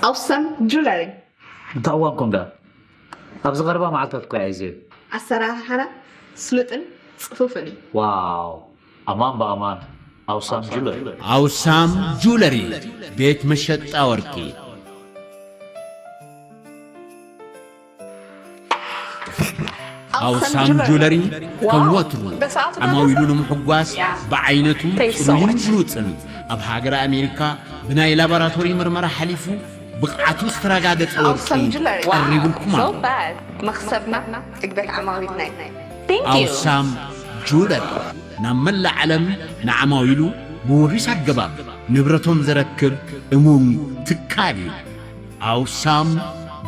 ኣውሳም ጁለሪ። እንተእዋንኩም ዳ ኣብዚ ቀረባ መዓልታት እኮ እየ ኣዝየ ኣሰራርሓና ስሉጥን ጽፉፍን እዩ። ዋው ኣማን ብኣማን ኣውሳም ጁለሪ ኣውሳም ጁለሪ ቤት መሸጣ ወርቂ ኣውሳም ጁለሪ ከም ወትሩ ዓማዊሉ ንምሕጓስ ብዓይነቱ ጽሩይን ብሉጽን ኣብ ሃገረ ኣሜሪካ ብናይ ላቦራቶሪ ምርመራ ሓሊፉ ብቕዓቱ ዝተረጋገጸ ወርቂ ቀሪቡልኩም ኣሎ። መኽሰብና ዕግበት ዓማዊልና እዩ። ኣውሳም ጁለሪ ናብ መላእ ዓለም ንዓማዊሉ ብውሑስ ኣገባብ ንብረቶም ዘረክብ እሙን ትካል እዩ። ኣውሳም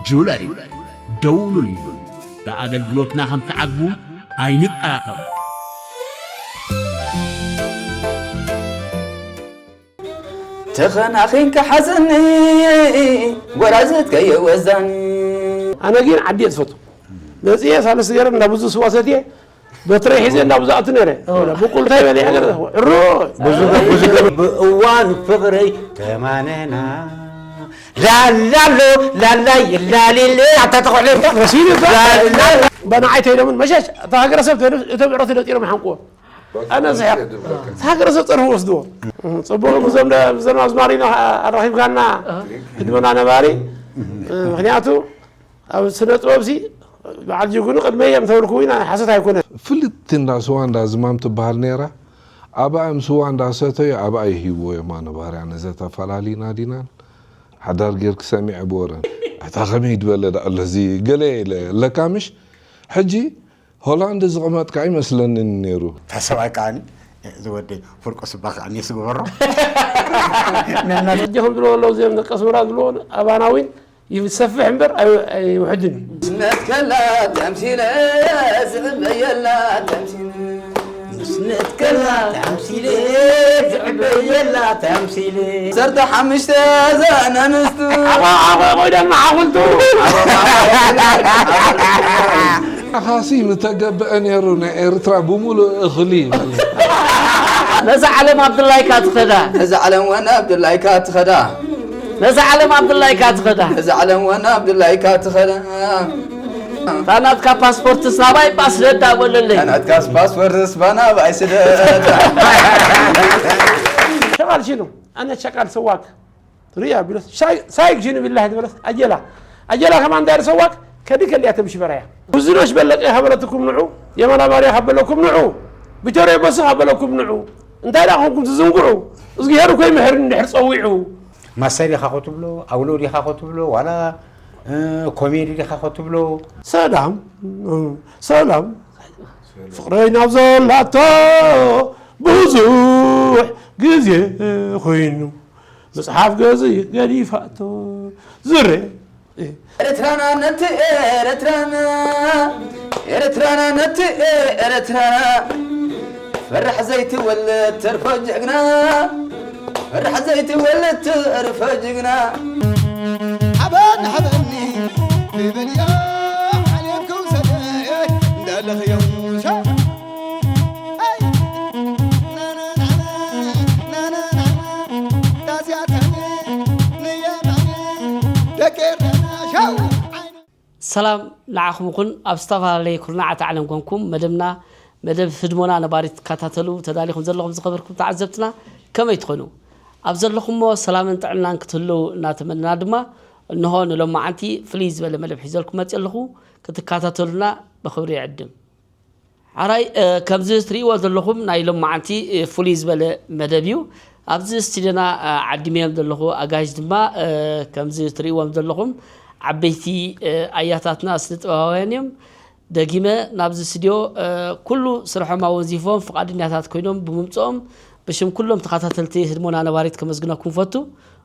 ጁለሪ ደውሉሉ። ብኣገልግሎትና ከም ትዓግቡ ኣይንጠራጠሩ። ተኸናኺንካ ሓዘኒ ወራዘት ከየወዛኒ ኣነ ግን ዓዲ እየ ዝፈቱ መፅየ ሳልስቲ ገይረ እንዳ ብዙ ስዋ ሰትየ በትረይ ሒዘ እንዳ ብዙ ኣቱ ነይረ ብቁልታይ በለ ገለ ዕሮ እዋን ፍቕረይ ተማነና ላላሎ ላላይ ላሊለ ኣታ ተቆዕለ ረሲዱ በናዓይ ተይሎምን መሸሽ እታ ሃገረሰብ ተይሉ እቶም ዕሮት ነጢሮም ይሓንቅዎ ኣነ ዝሕቕ ሃገረሰብ ፀርፊ ወስድዎ ፅቡቅ ብዞም ብዞም ኣዝማሪኖ ኣራኺብካና ህድሞና ነባሪ ምክንያቱ ኣብ ስነ ጥበብ ሲ በዓል ጅጉኑ ቅድመ እዮም ተብልኩ ኢና ሓሰት ኣይኮነ ፍልጥቲ እንዳ ስዋ እንዳ ዝማም ትበሃል ነይራ ኣብኣ እም ስዋ እንዳ ሰተዩ ኣብኣ ይህይብዎ እዮም ኣነ ባህርያ ነዘ ተፈላሊና ዲናን ሓዳር ጌርክ ሰሚዐ ብወረን ኣታ ከመይ ድበለ ዳ ኣሎ እዚ ገለ ኢለ ለካ ምሽ ሕጂ ሆላንድ ዝቕመጥካ ኣይመስለንን ነይሩ። እታ ሰብኣይ ከዓኒ ዝወደይ ፍርቆ ስባ ከዓኒ ስግበሮ ኣጆኹም ዝብሎ ኣለዉ እዚኦም ደቂ ኣስመራ ዝብሎ ኣባና እውን ይሰፍሕ እምበር ኣይውሕድን እዩ። ስነትከላ ተምሲለ ዝዕበየላ ተምሲል ስነትከላ ተምሲለ ዝዕበየላ ተምሲል ሰርተ ሓምሽተ ዘነንስቱ ኣባ ኣባ ኮይዳና ሓኹልቱ ኣኻሲ ምተገብአ ነይሩ ናይ ኤርትራ ብምሉእ እኽሊ ይበል ነዛ ዓለም ኣብድላይካ ትኸዳ ነዛ ዓለም ወን ኣብድላይካ ትኸዳ ነዛ ዓለም ኣብድላይካ ትኸዳ ነዛ ዓለም ወን ኣብድላይካ ትኸዳ ታናትካ ፓስፖርትስ ናባይ ባስደዳ በለለይ ታናትካስ ፓስፖርትስ ባናባይ ስደዳ ሸቃል ሽኑ ኣነ ሸቃል ሰዋክ ሪያ ቢሎስ ሳይግ ሽኑ ቢላህ ቢሎስ ኣጀላ ኣጀላ ከማን ዳር ሰዋክ ከዲ ከሊያ ተምሽ በራያ ብዙኖሽ በለቀ ሀበለትኩም ንዑ የመና ባሪያ ሀበለኩም ንዑ ቢተሮ የበሱ ሀበለኩም ንዑ እንታይ ዳ ኾንኩም ትዝንግዑ እዝግሄር እኮ ይምሕር እንድሕር ጸዊዑ ማሰር ኢኻ ኮትብሎ ኣውሎድ ኢኻ ኮትብሎ ዋላ ኮሜዲ ኢኻ ኮትብሎ ሰላም ሰላም ፍቕረይ ናብ ዘላቶ ብዙሕ ግዜ ኮይኑ መጽሓፍ ገዚ ገዲፋቶ ዝረ ኤርትራና ነቲ ኤርትራና ኤርትራና ነቲ ኤርትራና ፈራሕ ዘይትወልድ ተርፎ ጀግና ፈራሕ ዘይትወልድ ተርፎ ጀግና ሓበን ሓበኒ ይበልዮ ዓሌትኩም ሰደ እንዳለኽዮም ሻ ሰላም ንዓኹም ይኹን ኣብ ዝተፈላለየ ኩርናዓት ዓለም ኮንኩም መደብና መደብ ህድሞና ነባሪት ትከታተሉ ተዳሊኹም ዘለኹም ዝኸበርኩም ተዓዘብትና ከመይ ትኾኑ ኣብ ዘለኹሞ ሰላምን ጥዕናን ክትህልው እናተመነና ድማ እንሆ ንሎማዓንቲ ፍልይ ዝበለ መደብ ሒዘልኩም መፅእ ኣለኹ ክትከታተሉና ብኽብሪ ይዕድም ሓራይ ከምዚ ትርእይዎ ዘለኹም ናይ ሎማዓንቲ ፍሉይ ዝበለ መደብ እዩ። ኣብዚ ስቱድዮና ዓዲመዮም ዘለኹ ኣጋይሽ ድማ ከምዚ ትርእይዎም ዘለኹም ዓበይቲ ኣያታትና ስነ ጥበባውያን እዮም። ደጊመ ናብዚ ስቱድዮ ኩሉ ስርሖም ኣወንዚፎም ፍቓደኛታት ኮይኖም ብምምፅኦም ብሽም ኩሎም ተኸታተልቲ ህድሞና ነባሪት ከመስግነኩም ፈቱ።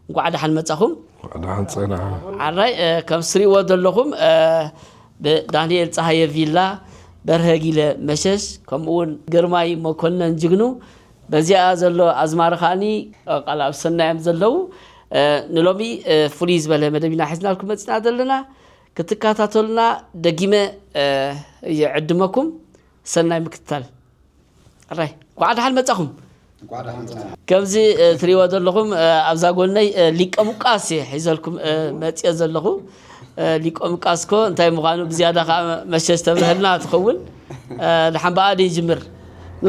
እንኳዕ ደሓን መጻኹም። ደሓን ጸናኻ። ዓራይ ከም ስሪዎ ዘለኹም ብዳንኤል ጸሃየ ቪላ፣ በርሀ ጊለ መሸሽ፣ ከምኡ እውን ግርማይ መኮነን ጅግኑ በዚኣ ዘሎ ኣዝማሪ ከዓኒ ቃል ኣብ ሰናዮም ዘለዉ ንሎሚ ፍሉይ ዝበለ መደብ ኢና ሒዝናልኩም መጺና ዘለና ክትከታተሉና ደጊመ ይዕድመኩም ሰናይ ምክትታል ኣራይ ኳዓ ደሓን መጻኹም ከምዚ ትሪእዎ ዘለኹም ኣብዛ ጎነይ ሊቀ ሙቃስ እየ ሒዘልኩም መፅየ ዘለኹ። ሊቀ ሙቃስ ኮ እንታይ ምዃኑ ብዝያዳ ከዓ መሸሽ ተብርሀልና ትኸውን። ድሓን ብኣደ ይጅምር።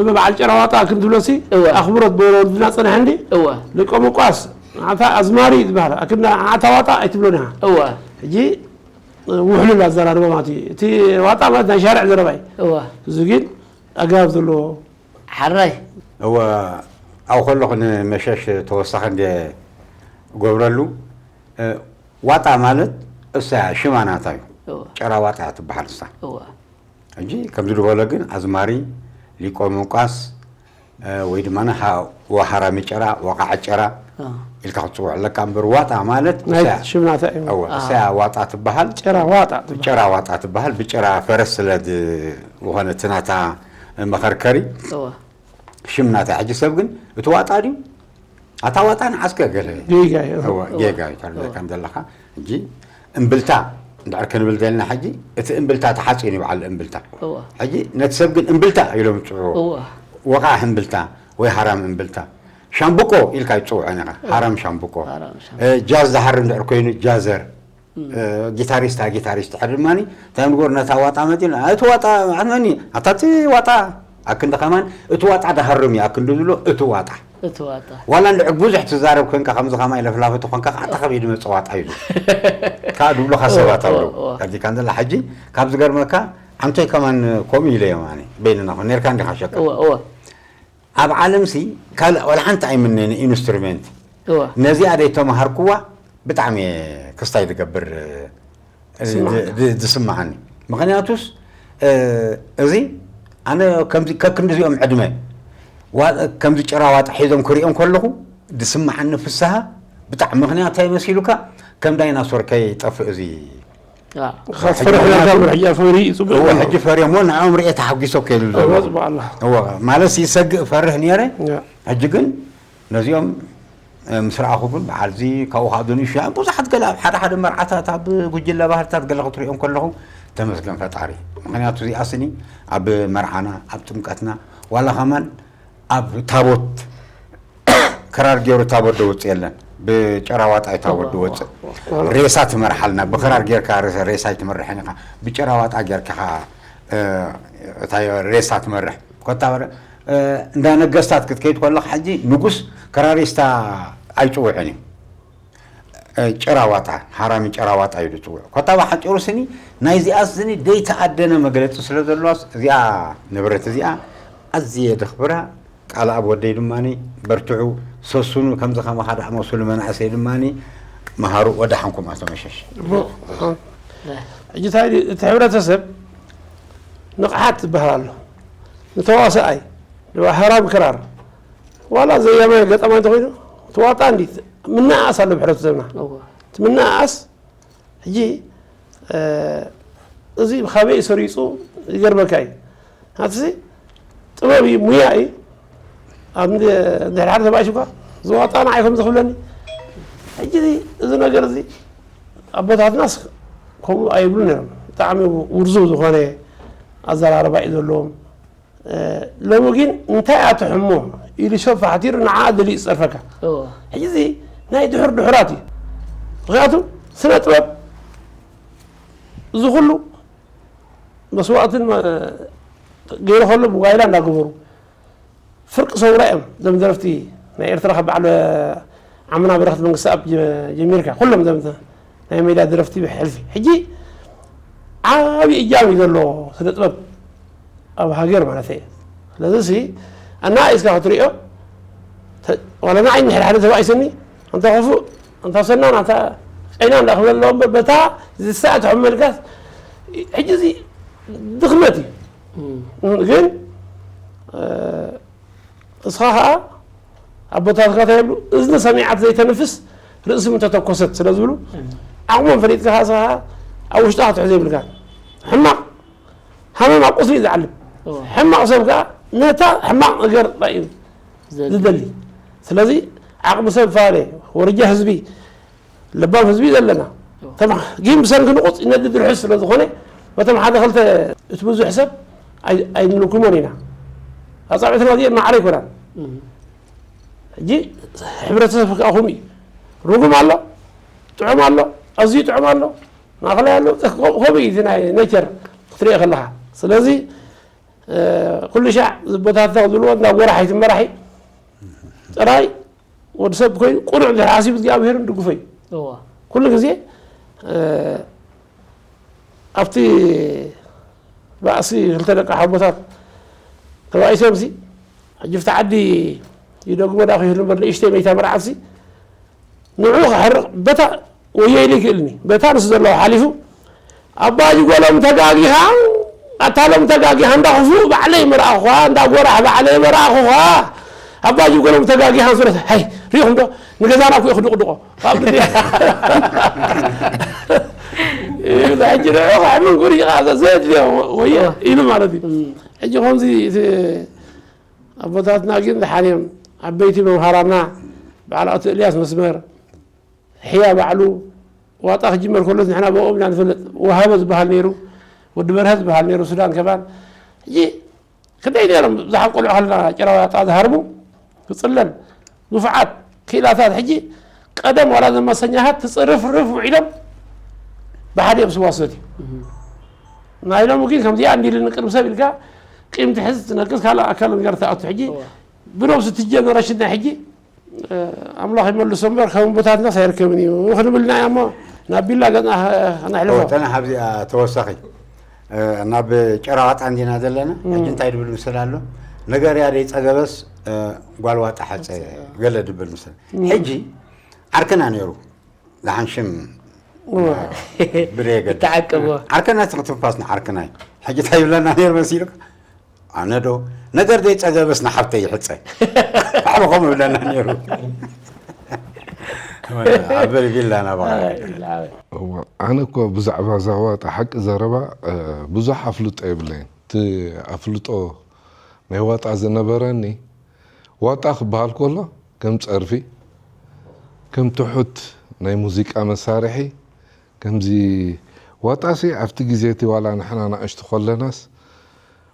ንበዓል ጨራ ዋጣ ክንትብሎሲ እወ። ኣኽብሮት ብወለድና ጸንሐ እንዲ እወ። ሊቀ ሙቃስ ንዓታ ኣዝማሪ ዝበሃል ኣክንዳ ንዓታ ዋጣ ኣይትብሎን ኢኻ። እወ። ሕጂ ውሕሉል ኣዘራርባ ማለት እዩ። እቲ ዋጣ ማለት ናይ ሻርዕ ዘረባ እዩ። እወ። እዚ ግን ኣገባብ ዘለዎ ሓራይ እወ። ኣብኡ ከለኹ ንመሸሽ ተወሳኺ እንደ ገብረሉ ዋጣ ማለት እሳ ሽማ ናታ እዩ። እወ። ጨራ ዋጣ እያ ትበሃል እሳ። እወ። ሕጂ ከምዚ ዝበሎ ግን ኣዝማሪ ሊቆ ምንቋስ ወይ ድማ ወሃራሚ ጨራ ወቃዕ ጨራ ኢልካ ክትፅውዕ ኣለካ እምበር ዋጣ ማለት ናይ ሽምናታ እዩ። እሰያ ዋጣ ትበሃል። ጨራ ዋጣ ትበሃል። ጨራ ዋጣ ትበሃል። ብጨራ ፈረስ ስለ ዝኾነ እቲ ናታ መኸርከሪ ሽምናታ። ሕጂ ሰብ ግን እቲ ዋጣ ድዩ ኣታ ዋጣ ንዓስከ ገለ ጌጋ እዩ። ጌጋ እዩ ተረዲእካ ዘለኻ። ሕጂ እምብልታ እንድሕር ክንብል ደልና ሕጂ እቲ እምብልታ ተሓፂኑ ይበዓል እምብልታ። ሕጂ ነቲ ሰብ ግን እምብልታ ኢሎም ይፅውዕዎ። ወቓሕ እምብልታ ወይ ሃራም እምብልታ ሻምብቆ ኢልካ ይፅውዖ ኢኻ። ሃራም ሻምብቆ። ጃዝ ዝሃርም እንድሕር ኮይኑ ጃዘር። ጊታሪስታ ጊታሪስት ድሕር ድማ እንታይ ንግበር ነታ ዋጣ መፂና እቲ ዋጣ ኣመኒ ኣታ እቲ ዋጣ ኣክንዲ ከማን እቲ ዋጣ ዳሃርም እዩ ኣክንዲ ዝብሎ እቲ ዋጣ እቲ ዋጣ ዋላ እንድዕግ ብዙሕ ትዛረብ ኮንካ ከምዚ ከማይ ለፍላፊ ተኾንካ ከዓ ተኸቢድ መፀ ዋጣ እዩ ካብ ድብሉኻ ሰባት ኣለዉ። ከዚካ እንዘላ ሕጂ ካብ ዝገርመካ ዓንቶይ ከማን ከምኡ ኢለ እዮም ኣነ በይንና ኮን ነርካ እንዲኻ ሸቀ እወ እወ ኣብ ዓለምሲ ካልእ ዋላ ሓንቲ ኣይምነኒ ኢንስትሩሜንት እወ ነዚኣ ደይተምሃርኩዋ ብጣዕሚ እየ ክስታይ ዝገብር ዝስምዓኒ ምክንያቱስ እዚ ኣነ ከክንዲዚኦም ዕድመ ከምዚ ጭራዋጣ ሒዞም ክሪኦም ከለኹ ዝስምዓኒ ፍስሃ ብጣዕሚ ምክንያት እንታይ መሲሉካ ከም ዳይናሶር ከይጠፍእ እዚ ፈርሕ ነጋምር ሕጂ ፈሪ ይፅብቅ ሕጂ ፈርዮ እሞ ንዕኦም ርኤ ተሓጒሶ ከይሉ ዘሎ ማለት ይሰግእ ፈርህ ነይረ ሕጂ ግን ነዚኦም ምስ ረኣኹ ግን በዓል እዚ ካብኡ ከዓ ደንሹ ብዙሓት ገለ ኣብ ሓደ ሓደ መርዓታት ኣብ ጉጅለ ባህልታት ገለ ክትሪኦም ከለኹ ተመስገን ፈጣሪ። ምክንያቱ እዚኣ ስኒ ኣብ መርዓና ኣብ ጥምቀትና ዋላ ከማን ኣብ ታቦት ክራር ገይሩ ታቦት ደውፅእ የለን። ብጨራዋጣ እዩ ታቦት ድወፅእ። ሬሳ ትመርሓልና ብክራር ጌርካ ሬሳ ኣይትመርሕን ኢኻ። ብጨራዋጣ ጌርካ ሬሳ ትመርሕ ኮታ እንዳ ነገስታት ክትከይድ ከለኻ ሕጂ ንጉስ ክራሪስታ ኣይፅውዕን እዩ። ጨራዋጣ ሃራሚ ጨራዋጣ እዩ ዝፅውዕ። ኮታ ብሓፂሩ ስኒ ናይዚኣ ስኒ ደይተኣደነ መግለፂ ስለ ዘለዋስ እዚኣ ንብረት እዚኣ ኣዝየ ደኽብራ ቃል ኣብ ወደይ ድማ በርትዑ ሰሱኑ ከምዚ ከማኻ ዝኣመሰሉ መናእሰይ ድማ መሃሩ ወዳሓንኩም ኣቶ መሸሽ። ሕጂ እንታይ እቲ ሕብረተሰብ ንቕሓት ዝበሃል ኣሎ ንተዋሳኣይ ሃራም ክራር ዋላ ዘያማይ ገጣማይ እንተኮይኑ ትዋጣ እንዲ ምንኣኣስ ኣሎ ብሕረቱ ዘብና እቲ ምንኣኣስ ሕጂ እዚ ካበይ ሰሪፁ ይገርመካ እዩ ናትዚ ጥበብ እዩ ሙያ እዩ ኣብ እንድሕር ሓደ ተባኢሱ እኳ ዝዋጣ ንዓይ ከም ዝኽብለኒ ሕጂ እዚ ነገር እዚ ኣቦታትናስ ከምኡ ኣይብሉ ነሮም ብጣዕሚ ውርዙ ዝኾነ ኣዘራርባ እዩ ዘለዎም ሎሚ ግን እንታይ እያ ትሕሞ ኢሉ ሰብ ፋሕቲሩ ንዓኣ ደሊዩ ዝፀርፈካ። ሕጂ እዚ ናይ ድሑር ድሑራት እዩ። ምክንያቱ ስነ ጥበብ እዚ ኩሉ መስዋእትን ገይሩ ከሎ ብጓይላ እንዳገበሩ ፍርቂ ሰውራ እዮም ዘም ደረፍቲ ናይ ኤርትራ ካብ በዓል ዓምና በረኸት መንግስቲ ኣብ ጀሚርካ ኩሎም ዘም ናይ ሜዳ ደረፍቲ ብሕልፊ ሕጂ ዓብዪ እጃም እዩ ዘለዎ ስነ ጥበብ ኣብ ሃገር ማለት እየ ስለዚ ሲ ኣናኢስካ ክትሪኦ ዋላ ንዓይ ንሕድሓደ ተባኢሰኒ ኣንታ ክፉእ ኣንታ ሰናን ኣንታ ጨይና እንዳ ክብለ ኣለዎ እምበር በታ ዝሰኣት ሕመልካስ ሕጂ እዚ ድኽመት እዩ ግን እስኻ ከዓ ኣቦታትካ እንታይ ይብሉ እዝኒ ሰሚዓት ዘይተንፍስ ርእሲ ምተተኮሰት ስለ ዝብሉ ዓቕሞም ፈሊጥካ ከዓ እስኻ ኣብ ውሽጥኻ ትሕዞ ይብልካ ሕማቕ ሃመማ ቁስሊ እዩ ዝዓልብ ሕማቕ ሰብ ከዓ ነታ ሕማቕ ነገር ጥራይ እዩ ዝደሊ ስለዚ ዓቕሚ ሰብ ፋለ ወረጃ ህዝቢ ለባም ህዝቢ እዩ ዘለና ግን ብሰንኪ ንቑፅ ይነድድ ርሑስ ስለ ዝኾነ በቶም ሓደ ክልተ እቲ ብዙሕ ሰብ ኣይንልኩሞን ኢና ኣፃብዕትና እዚኤን ማዕረ ኣይኮናን ሕጂ ሕብረተሰብ ከኣ ከምኡ እዩ። ርጉም ኣሎ፣ ጥዑም ኣሎ፣ ኣዝዩ ጥዑም ኣሎ፣ ማእኸላይ ኣሎ። ከምኡ እዩ እቲ ናይ ኔቸር ክትሪኦ ከለኻ። ስለዚ ኩሉ ሻዕ ቦታትና ዝብልዎ እንዳ ጎራሕ ኣይትመራሕ እዩ። ጥራይ ወዲ ሰብ ኮይኑ ቁኑዕ እንድሕር ሓሲቡ እግዚኣብሄርን ድግፎ እዩ። ኩሉ ግዜ ኣብቲ ባእሲ ክልተ ደቂ ሓቦታት ተባኢሶምሲ ሕጂ ፍቲ ዓዲ ይደግሞ ዳ ክይህሉ እምበር ንእሽተይ መይታ መርዓትሲ ንዑ ክሕርቕ በታ ወዮ ኢሉ ይክእልኒ በታ ንሱ ዘለዎ ሓሊፉ ኣባ ጅጎሎም ተጋጊኻ ኣታ ሎም ተጋጊኻ እንዳ ክፉእ ባዕለይ መርኣኹኻ እንዳ ጎራሕ ባዕለይ መርኣኹኻ ኣባ ጅጎሎም ተጋጊኻ ስረት ሃይ ሪኹም ዶ ንገዛና ኩ ክድቕድቆ ካብ ሕጂ ንዑ ክሕምን ጉሪኻ ዘድልዮ ወየ ኢሉ ማለት እዩ። ሕጂ ከምዚ ኣቦታትና ግን ዝሓርዮም ዓበይቲ መምሃራና በዓል ኣቶ ኤልያስ መስመር ሕያ ባዕሉ ዋጣ ክጅመር ከሎስ ንሕና ብኦም ኢና ንፈልጥ። ወሃበ ዝበሃል ነይሩ፣ ወዲ በርሀ ዝበሃል ነይሩ ሱዳን ከማን። ሕጂ ክንደይ ነይሮም ብዙሓት ቆልዑ ከለና ጭራ ዋጣ ዝሃርሙ ክጽለል ንፉዓት ክኢላታት። ሕጂ ቀደም ዋላ ዘማሰኛታት ትጽርፍርፍ ውዒሎም ብሓደ እዮም ስዋ ዝሰትዩ። ናይ ሎሚ ግን ከምዚኣ እንዲልኒ ቅድም ሰብ ኢልካ ቂም ትሕዝ ትነቅዝ ካልእ ኣካል ነገር ትኣቱ። ሕጂ ብነብሱ እቲ ጀነሬሽን ናይ ሕጂ ኣምላኽ ይመልሶ እምበር ከም ቦታትና ኣይርከብን እዩ ክንብል ኢና እሞ ናብ ቢላ ገጽና ከነሕልፎ። እወ፣ ተና ካብዚኣ ተወሳኺ፣ እ፣ ናብ ጨራዋጣ እንዲና ዘለና። ሕጂ እንታይ ድብል ምስል ኣሎ? ነገር እያ ደይጸገበስ፣ እ፣ ጓል ዋጣ ሓጸ ገለ ድብል ምስል። ሕጂ ዓርክና ነይሩ። ዝሓንሽም እወ። ብደየገድስ። ተዓቀቦ። ዓርከና ትንፋስ ንዓርክና እዩ። ሕጂ እንታይ ይብለና ነይሩ መሲሉካ? ኣነ ዶ ነገር ዘይጸገበስ ንሓብተይ ይሕጸ። ባዕሉ ከምኡ ይብለና ነይሩ። ኣበል ቢላ ናባኻ። እዋ፣ ኣነ እኮ ብዛዕባ እዛ ዋጣ ሓቂ ዘረባ፣ እ፣ ብዙሕ ኣፍልጦ የብለይን። እቲ ኣፍልጦ ናይ ዋጣ ዝነበረኒ፣ ዋጣ ክበሃል ከሎ ከም ጸርፊ፣ ከም ትሑት ናይ ሙዚቃ መሳርሒ፣ ከምዚ ዋጣሲ ኣብቲ ግዜ እቲ ዋላ ንሕና ናእሽቱ ከለናስ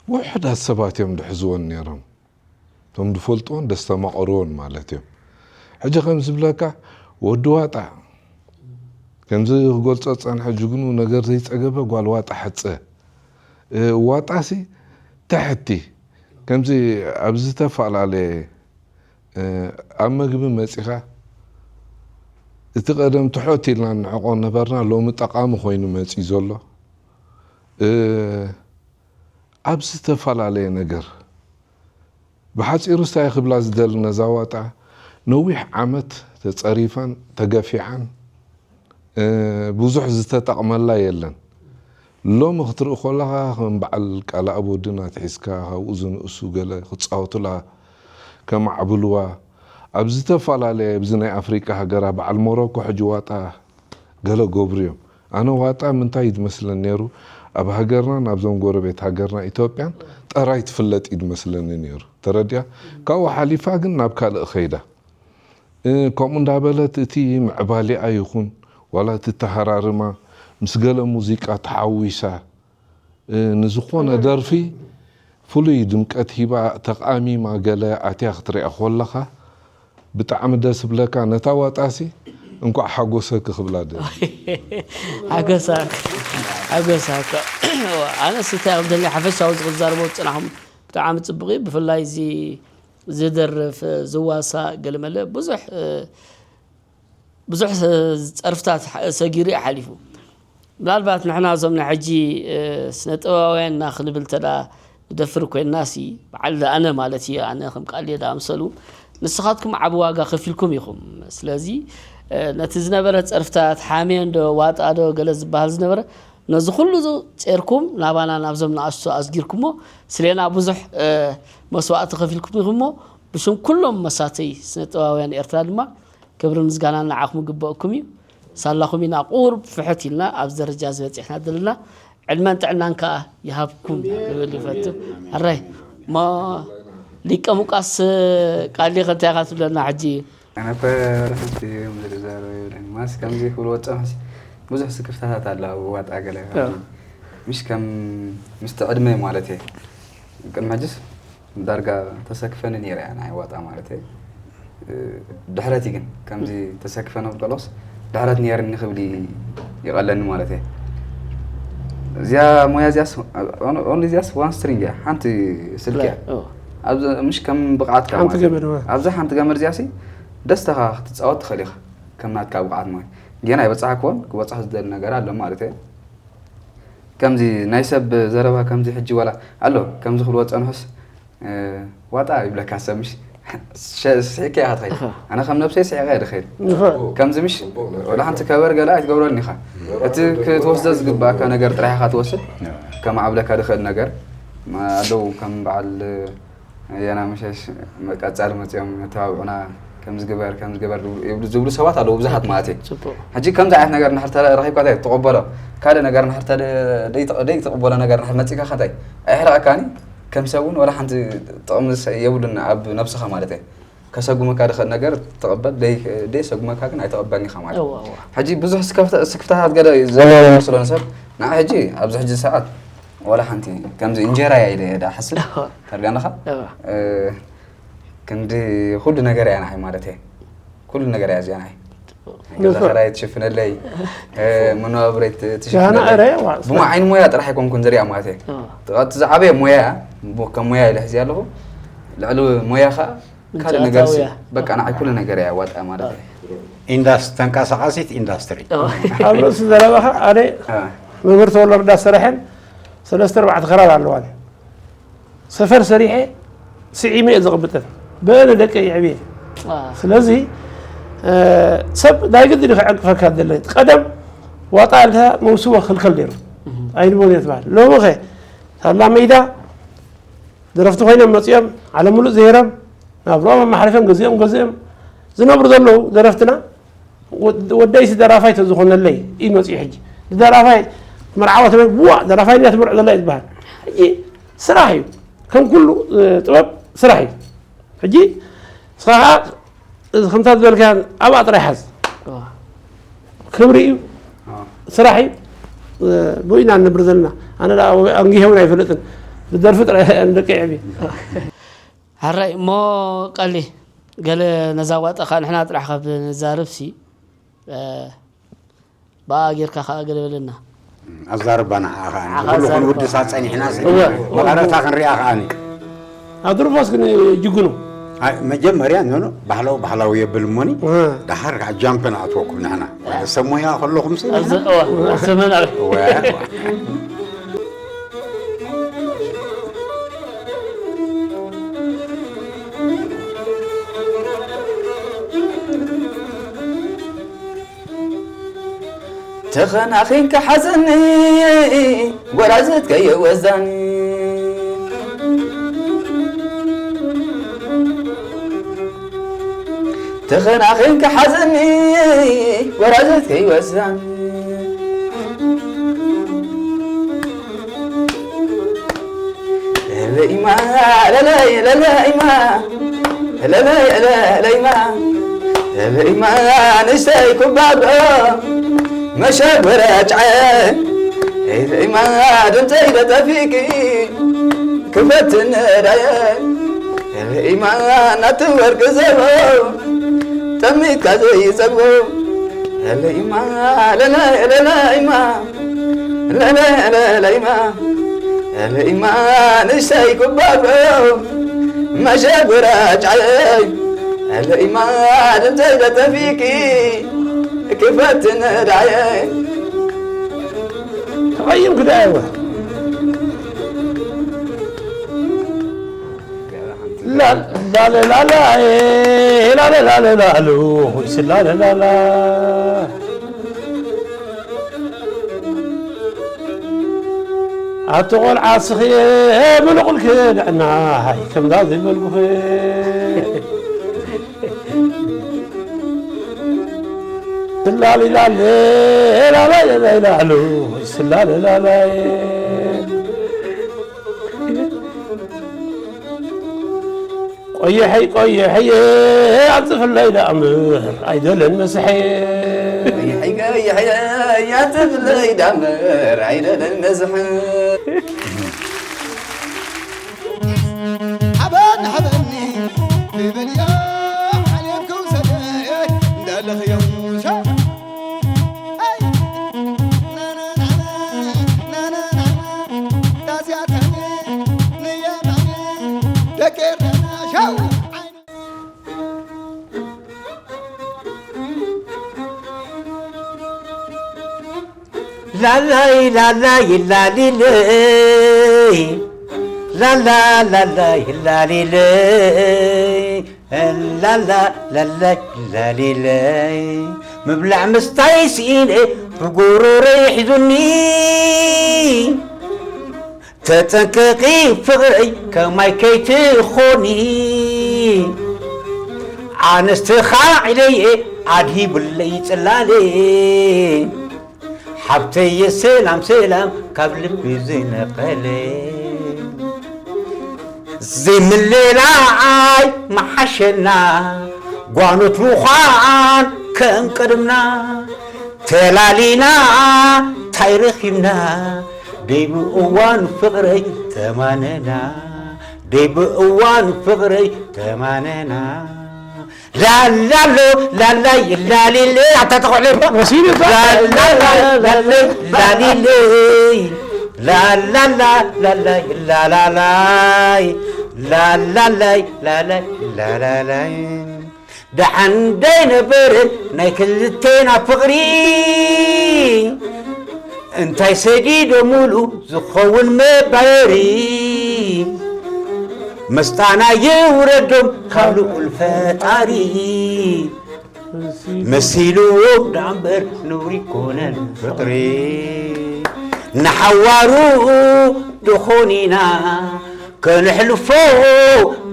ውሑዳት ሰባት እዮም ዝሕዝወን ነይሮም። እቶም ዝፈልጥዎን ዘስተማቕርዎን ማለት እዮም። ሕጂ ከም ዝብለካ ወዲ ዋጣ ከምዚ ክገልጾ ዝጸንሐ ጅግኑ ነገር ዘይጸገበ ጓል ዋጣ ሕጸ። እ፣ ዋጣሲ ትሕቲ ከምዚ ኣብ ዝተፈላለየ፣ እ፣ ኣብ መግቢ መጺኻ እቲ ቀደም ትሑት ኢልና ንዕቆ ነበርና፣ ሎሚ ጠቓሚ ኮይኑ መጺኡ ዘሎ። እ፣ ኣብ ዝተፈላለየ ነገር ብሓጺሩ እንታይ ክብላ ዝደሊ ነዛ ዋጣ፣ ነዊሕ ዓመት ተጸሪፋን ተገፊዓን፣ እ፣ ብዙሕ ዝተጠቕመላ የለን። ሎሚ ክትርኢ ከለኻ ከም በዓል ቃልኣብ ወድን ኣትሒዝካ ካብኡ ዝንእሱ ገለ ክጻወቱላ፣ ከማዕብልዋ፣ ኣብ ዝተፈላለየ ኣብዚ ናይ ኣፍሪቃ ሃገራት በዓል ሞሮኮ ሕጂ ዋጣ ገለ ገብሩ እዮም። ኣነ ዋጣ ምንታይ እዩ ዝመስለኒ ነይሩ፣ ኣብ ሃገርናን ኣብዞም ጎረቤት ሃገርና ኢትዮጵያን ጥራይ ትፍለጥ እዩ ዝመስለኒ ነይሩ። ተረዲኣ? ካብኡ ሓሊፋ ግን ናብ ካልእ ኸይዳ። እ፣ ከምኡ እንዳበለት እቲ ምዕባሊኣ ይኹን ዋላ እቲ ተሃራርማ ምስ ገለ ሙዚቃ ተሓዊሳ፣ እ፣ ንዝኾነ ደርፊ ፍሉይ ድምቀት ሂባ ተቓሚማ ገለ ኣትያ ክትሪኣ ከለኻ ብጣዕሚ ደስ ብለካ። ነታ ዋጣሲ እንኳዕ ሓጎሰኪ ክብላ ደሊ። ሓጎሳ፣ ሓጎሳ እኮ። ኣነስ እንታይ ከም ደሊ ሓፈሻዊ ዝኽዛረቦ ጽናሕኩም ብጣዕሚ ጽቡቕ እዩ። ብፍላይ እዚ ዝደርፍ፣ ዝዋሳእ ገለመለ ብዙሕ፣ እ፣ ብዙሕ ጸርፍታት ሰጊሩ እዩ ሓሊፉ። ምናልባት ንሕና እዞም ናይ ሕጂ፣ እ፣ ስነ ጥበባውያን ኢና ክንብል እንተ ደኣ ንደፍር ኮይንናሲ፣ በዓል ኣነ ማለት እየ፣ ኣነ ከም ቃልየ ዝኣምሰሉ፣ ንስኻትኩም ዓቢ ዋጋ ከፊልኩም ኢኹም። ስለዚ፣ እ፣ ነቲ ዝነበረ ጸርፍታት፣ ሓሜ እንዶ፣ ዋጣ ዶ፣ ገለ ዝበሃል ዝነበረ፣ ነዚ ኩሉ ጸርኩም ናባና ናብዞም ንኣሽቱ ኣዝጊርኩሞ፣ ስሌና ብዙሕ፣ እ፣ መስዋእቲ ከፊልኩም ኢኹሞ፣ ብሽም ኩሎም መሳተይ ስነ ጥበባውያን ኤርትራ ድማ ክብርን ምስጋናን ንዓኹም ይግበኣኩም እዩ። ሳላኹም ኢና ቁሩብ ፍሕት ኢልና ኣብዚ ደረጃ ዝበጺሕና ዘለና። ዕድመን ጥዕናን ከኣ ይሃብኩም ክብል ይፈቱ። ኣራይ፣ እሞ ሊቀ ሙቃስ ቃልዲኸ እንታይ ኢኻ ትብለና ሕጂ? ኣነ እኮ ወላ ሓንቲ እዮም ዝዛረቡ የብለይን። ማስ ከምዚ ክብልዎ ዝጸንሑሲ ብዙሕ ስክፍታታት ኣሎ ኣብ ዋጣ ገለ። ኣዎ። ምሽ ከም ምስቲ ዕድመ ማለት እየ። ቅድሚ ሕጅስ ዳርጋ ተሰክፈኒ ነይረ እያ ናይ ዋጣ ማለት እየ። ድሕረት እዩ ግን ከምዚ ተሰክፈ ነብቀሎስ ድሕረት ነይርኒ ክብል ይቐለኒ ማለት እየ። እዚኣ ሞያ እዚኣስ ኦንሊ እዚኣስ ዋን ስትሪንግ እያ፣ ሓንቲ ስልኪ እያ። ኣብዚ ምሽ ከም ብቕዓትካ ሓንቲ ማለት እዩ። ገመድ ማለት። ኣብዛ ሓንቲ ገመድ እዚኣሲ ደስተኻ ክትፃወት ትኽእል ኢኻ ከም ናትካ ብቕዓት ማለት። ግን ኣይበፃሕክዎን፣ ክበፅሕ ዝደሊ ነገር ኣሎ ማለት እየ። ከምዚ ናይ ሰብ ዘረባ ከምዚ ሕጂ ዋላ ኣሎ ከምዚ ክብልዎ ዝፀንሑስ ዋጣ ይብለካ ሰብ ምሽ ስሒካ ኢኻ ትኸይድ። ኣነ ከም ነብሰይ ስሒቀ እየ ድኸይድ። ከምዚ ምሽ ወላ ሓንቲ ከበር ገለ ኣይትገብረኒ ኢኻ። እቲ ክትወስዶ ዝግባእካ ነገር ጥራሕ ኢኻ ትወስድ። ከማዕብለካ ድኽእል ነገር ኣለዉ ከም በዓል የና መሸሽ ቀጻሊ መጺኦም መተባብዑና ከምዚ ግበር ከምዚ ግበር ይብሉ ዝብሉ ሰባት ኣለዉ ብዙሓት ማለት እዩ። ሕጂ ከምዚ ዓይነት ነገር እንድሕር ረኺብካ እንታይ ትቕበሎ? ካልእ ነገር እንድሕር ደይትቕበሎ ነገር እንድሕር መጺእካ እንታይ ኣይሕርቐካኒ? ከም ሰብ እውን ወላ ሓንቲ ጥቕሚ የብሉን ኣብ ነብስኻ ማለት እየ። ከሰጉመካ ድኽእል ነገር ትቕበል፣ ደይ- ደይሰጉመካ ግን ኣይተቐበልን ኢኻ ማለት እዩ። ሕጂ ብዙሕ ስክፍታ- ስክፍታታት ገለ ዘለዎ ይመስሎ ንሰብ። ንዓ ሕጂ ኣብዚ ሕጂ ሰዓት ወላ ሓንቲ ከምዚ እንጀራ እያ ኢለ እየ ዳ ሓስብ። ተርጋንኻ ክንዲ ኩሉ ነገር እያ ንዓይ ማለት እየ። ኩሉ ነገር እያ እዚኣ ንዓይ። ገዛ ኸራይ ትሽፍነለይ፣ መነባብረይ ትሽፍነለይ። ብሞያ ዓይኒ ሞያ ጥራሕ ኣይኮንኩን ዝሪኣ ማለት እየ። እቲ ዝዓበየ ሞያ እያ፣ ከም ሞያ ኢለ ሕዚ ኣለኹ። ልዕሊ ሞያ ኸዓ ካልእ ነገር በቃ ንዓይ ኩሉ ነገር እያ ዋጣ ማለት እየ። ኢንዳስ- ተንቀሳቓሲት ኢንዳስትሪ። ኣብ ርእሲ ዘረባኻ ኣነ መምህር ተወሎ ርዳ ሰረሐን ሰለስተ ኣርባዕተ ክራር ኣለዋኒ። ሰፈር ሰሪሐ ስዒመ እየ ዘቕብጠን። በእነ ደቀ ይዕብየ። ስለዚ ሰብ ናይ ግድን ከዕንቅፈካ ደለ ቀደም ዋጣ ኣልካ መውስቦ ክልከል ነይሩ። ኣይንቦን እየ ትበሃል። ሎሚ ኸ ሳላ ሜዳ ደረፍቲ ኮይኖም መፂኦም ዓለም ሙሉእ ዘይሮም ናብርኦም ኣመሓሪፎም ገዚኦም ገዚኦም ዝነብሩ ዘለዉ ደረፍትና ወደይሲ ደራፋይ ተዝኾነለይ እዩ መፅኡ። ሕጂ ደራፋይ መርዓዋ ተበ ዋ ደራፋይ እያ ትምርዖ ዘላ እዩ ዝበሃል። ሕጂ ስራሕ እዩ፣ ከም ኩሉ ጥበብ ስራሕ እዩ። ሕጂ ንስኻ ከዓ እዚ ከምታ ዝበልካ ኣብኣ ጥራይ ሓዝ። ክብሪ እዩ፣ ስራሕ እዩ። ብኡ ኢና ንነብር ዘለና። ኣነ ደኣ ኣንጊሆ እውን ኣይፈልጥን፣ ብደርፊ ጥራይ ደቂ ዕብየ። ሕራይ እሞ ቀሊ ገለ ነዛ ዋጣ ከዓ ንሕና ጥራሕ ካብ ንዛረብ ሲ ብኣ ጌርካ ከዓ ገለ በለና። ኣዛርባ ንዓኻ ንዓኻ ንኹሉ ኣዛርባ። ክንውድሳ ጸኒሕና ሲ እወ። መቐረታ ክንሪኣ ከዓኒ። ኣድርፎስ ግን ጅግኑ። ኣይ፣ መጀመርያ ኖኖ ባህላዊ ባህላዊ የብል እሞኒ እ። ደሓር ከዓ ጃምፕ ንኣትወኩም ንሕና። ሰብ ሞያ ከለኹም ሲ ኣብዚ ንሕና እወ፣ ስምን ኣብ እወ። ተኸናኺንካ ሓዘኒ ወራዘት ከየወዛኒ ተኸናኺንካ ሓዘኒ ወራዘት ከይወዛኒ ለለይማ ለለይ ለለይማ ለለይ ለለይማ ለለይማ ንስተይ ኩባዶ መሸጎረጫ ለለይማ ድምፀይ ደጠፊኪ ክፈትን ዳየ ለለይማ ናቲ ወርቂ ዘቦ ጠሚትካ ዘይፀግቦ ለለይማ ለለይ ለለይማ ለለይ ለለይማ ለለይማ ንስተይ ኩባዶ መሸጉራጫይ ለለይማ ድምፀይ ደጠፊኪ ክፈትን ዳየ ተቐይም ክዳ እወ ላለ ላለ ላለ ላለ ላሉ ስላለ ላላ ኣቲ ቆልዓ ስኽየ ምንቑልኪ ንዕና ሃይ ከምዛ ዘይበልኩኺ ስላሊላሌ ላላሌ ላይላሉ ስላሌ ላላዬ ቆይሐይ ቆይሐይ ኣንፅፍለይ ደኣምር ኣይደለን መስሐ ያትፍለይ ዳምር ኣይደለን መስሐ ሓበን ሓበኒ ይበልዮ ላላይ ላላይ ላሊለይ ላላ ላላይ ላሊለይ ላላ ላላይ ላሊለይ ምብላዕ ምስታይ ስኢነ ብጎሮረይ ሒዙኒ ተጠንቀቂ ፍቕረይ ከማይ ከይትኾኒ ኣነስትኻ ኢለየ ኣድሂብለይ ጽላለ ሓብተየ ሰላም ሰላም ካብ ልቢ ዝነቐለ ዘይምልላዓይ መሓሸና ጓኖት ምዃን ከም ቀደምና ተላሊና ታይ ረኺብና ደይ ብእዋን ፍቕረይ ተማነና ደይ ብእዋን ፍቕረይ ተማነና ላላሎ ላላይ ላሊለ ኣታ ተቆዕለ መሲሉ እዛ ላላላ ላላይ ላሊለ ላላላ ላላይ ላላላይ ላላላይ ላላላይ ላላላይ ደሓን ደይነበረን ናይ ክልቴና ፍቕሪ እንታይ ሰጊዶ ሙሉ ዝኸውን መባየሪ መስጣና ይውረዶም ካብ ልዑል ፈጣሪ መሲልዎም ዳእምበር ነውሪ ኮነን ፍቕሪ ንሓዋሩ ድኾኒና ከነሕልፎ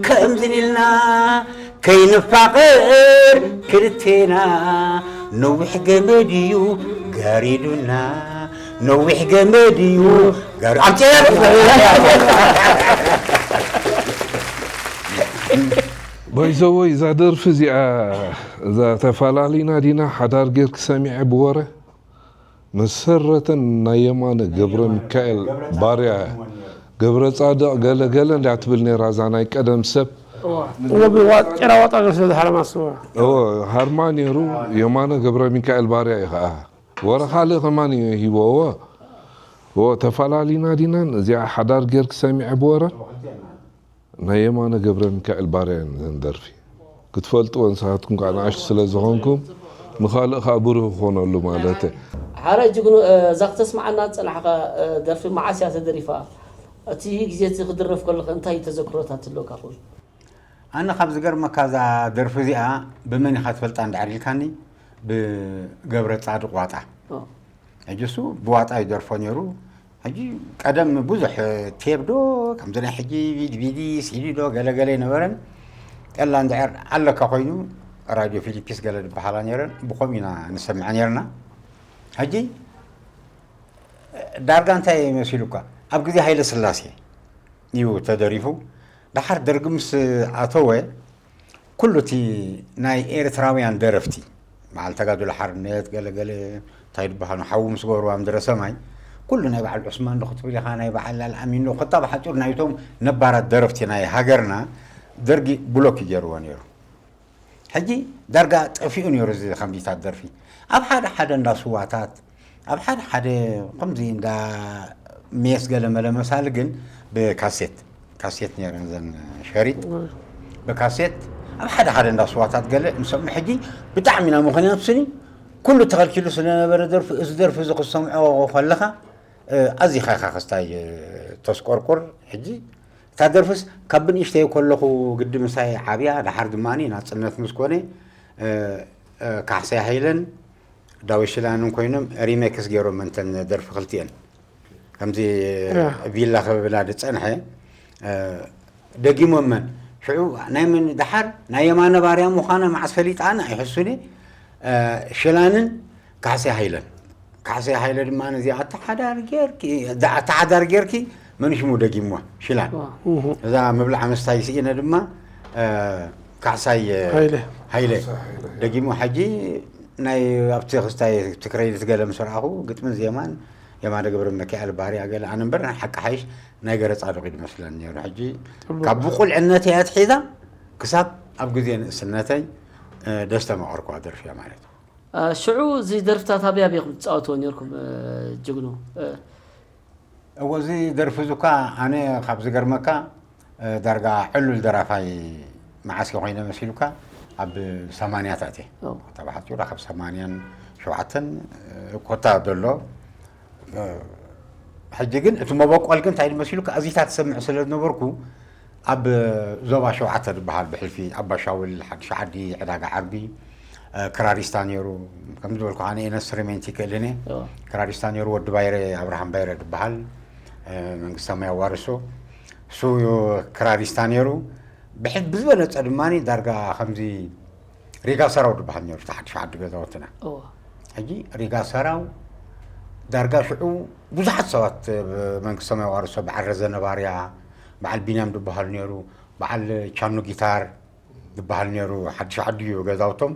ከምዝን ኢልና ከይንፋቐር ክልቴና ነዊሕ ገመድ እዩ ጋሪዱና ነዊሕ ገመድ እዩ ጋሪ ኣምፅኤ ባይዘወይ እዛ ደርፊ እዚኣ እዛ ተፈላሊና ዲና ሓዳር ጌርክ ሰሚዐ ብወረ መሰረተን ናይ የማነ ገብረ ሚካኤል ባርያ ገብረ ፃድቕ ገለ ገለ እንዳ ትብል ነይራ እዛ ናይ ቀደም ሰብ ጭራ ዋጣ ገር ስለዝሓለማ ስዋ ሃርማ ነይሩ የማነ ገብረ ሚካኤል ባርያ እዩ ከዓ ወረ ካልእ ከማን እዩ ሂቦዎ ተፈላሊና ዲናን እዚኣ ሓዳር ጌርክ ሰሚዐ ብወረ ናይ የማነ ገብረ ሚካኤል ባርያ እየን እዘን ደርፊ ክትፈልጥዎ ንስኻትኩም ከዓ ንኣሽቱ ስለ ዝኾንኩም ንኻልእ ከዓ ብሩህ ክኾነሉ ማለት ሓረ ጅግኑ እዛ ክተስማዓና ዝፀናሕካ ደርፊ መዓስ እያ ተደሪፋ እቲ ግዜ እቲ ክድረፍ ከለካ እንታይ ተዘክሮታት ኣለካ ኹን ኣነ ካብ ዝገርመካ እዛ ደርፊ እዚኣ ብመን ኢኻ ትፈልጣ እንድሕር ኢልካኒ ብገብረ ፃድቕ ዋጣ ሕጂ እሱ ብዋጣ ይደርፎ ነይሩ ሕጂ ቀደም ብዙሕ ቴብ ዶ ከምዚ ናይ ሕጂ ቪዲ ቪዲ ሲዲ ዶ ገለገለ ይነበረን ጠላ እንድሕር ኣለካ ኮይኑ ራድዮ ፊሊፒስ ገለ ዝበሃላ ነይረን ብኸምኡ ኢና ንሰምዐ ነይርና ሕጂ ዳርጋ እንታይ መሲሉካ ኣብ ግዜ ሃይለ ስላሴ እዩ ተደሪፉ ደሓር ደርጊ ምስ ኣተወ ኩሉ እቲ ናይ ኤርትራውያን ደረፍቲ በዓል ተጋድሎ ሓርነት ገለገለ እንታይ ዝበሃሉ ሓዉ ምስ ገብርዋ ምድረ ሰማይ ኩሉ ናይ በዓል ዑስማን ዶ ክትብል ኢኻ ናይ በዓል ኣልኣሚን ዶ ከታ ብሓፂሩ ናይቶም ነባራት ደረፍቲ ናይ ሃገርና ደርጊ ብሎክ ይገርዎ ነይሩ ሕጂ ዳርጋ ጠፊኡ ነይሩ እዚ ከምዚታት ደርፊ ኣብ ሓደ ሓደ እንዳ ስዋታት ኣብ ሓደ ሓደ ከምዚ እንዳ ሜስ ገለ መለ መሳሊ ግን ብካሴት ካሴት ነይረን ዘን ሸሪጥ ብካሴት ኣብ ሓደ ሓደ እንዳ ስዋታት ገለ ንሰምዑ ሕጂ ብጣዕሚ ኢና ምኽንያቱ ስኒ ኩሉ ተኸልኪሉ ስለነበረ ደርፊ እዚ ደርፊ እዚ ክሰምዖ ከለኻ ኣዚኻ ኢኻ ክስታይ ተስቆርቁር ሕጂ እታ ደርፍስ ካብ ብንእሽተይ ከለኹ ግዲ ምሳይ ዓብያ ደሓር ድማ ናፅነት ምስ ኮነ ካሕሳይ ሃይለን ዳዊት ሽላንን ኮይኖም ሪሜክስ ገይሮም እንተን ደርፊ ክልቲኤን ከምዚ ቪላ ክብላ ዝፀንሐ ደጊሞመን ሽዑ ናይ መን ደሓር ናይ የማነ ባርያ ምዃና መዓስ ፈሊጣ ኣነ ኣይሕሱን ሽላንን ካሕሳይ ሃይለን ካሕሳይ ሃይለ ድማ ነዚ ኣተሓዳር ጌርኪ ኣተሓዳር ጌርኪ መን ሽሙ ደጊምዋ ሽላን እዛ ምብላዕ ምስታይ ስኢነ ድማ ካሕሳይ ሃይለ ደጊሙ ሕጂ ናይ ኣብቲ ክስታይ ትክረይድት ገለ ምስ ረኣኹ ግጥምን ዜማን የማነ ገብረ መኪኣል ባህርያ ገለ ኣነ እምበር ናይ ሓቂ ሓይሽ ናይ ገረ ፃድቕ እዩ ዝመስለኒ ነይሩ ሕጂ ካብ ብቁልዕነተይ ኣትሒዛ ክሳብ ኣብ ግዜ ንእስነተይ ደስተማቐርኩዋ ደርፊ እያ ማለት እዩ ሽዑ እዚ ደርፍታት ኣበይ ኣበይኩም ትፃወትዎ ነርኩም ጅግኑ እዎ እዚ ደርፊ እዚ እኳ ኣነ ካብ ዝገርመካ ዳርጋ ዕሉል ደራፋይ መዓስ ኮይነ መሲሉካ ኣብ ሰማንያታት እየ ተባሓፂሩ ካብ ሰማንያን ሸውዓተን ኮታ ዘሎ ሕጂ ግን እቲ መበቆል ግን እንታይ መሲሉካ? እዚታት ትሰምዕ ስለ ዝነበርኩ ኣብ ዞባ ሸውዓተ ዝበሃል ብሕልፊ ኣባሻውል፣ ሓድሽ ዓዲ፣ ዕዳጋ ዓርቢ፣ ክራሪስታ ነይሩ። ከም ዝበልኩ ኣነ ኢንስትሩሜንት ይክእልን እየ። ክራሪስታ ነይሩ። ወዲ ባይረ፣ ኣብርሃም ባይረ ዝበሃል፣ መንግስታዊ ኣዋርሶ፣ እሱ ክራሪስታ ነይሩ። ብዝበለፀ ድማ ዳርጋ ከምዚ ሪጋ ሰራው ዝበሃል ነይሩ፣ እቲ ሓድሽ ዓዲ ገዛውትና። ሕጂ ሪጋ ሰራው ዳርጋ ሽዑ ብዙሓት ሰባት መንግስታዊ ኣዋርሶ፣ በዓል ረዘነ ባርያ፣ በዓል ቢንያም ዝበሃል ነይሩ፣ በዓል ቻኑ ጊታር ዝበሃል ነይሩ። ሓድሽ ዓዲ እዩ ገዛውቶም።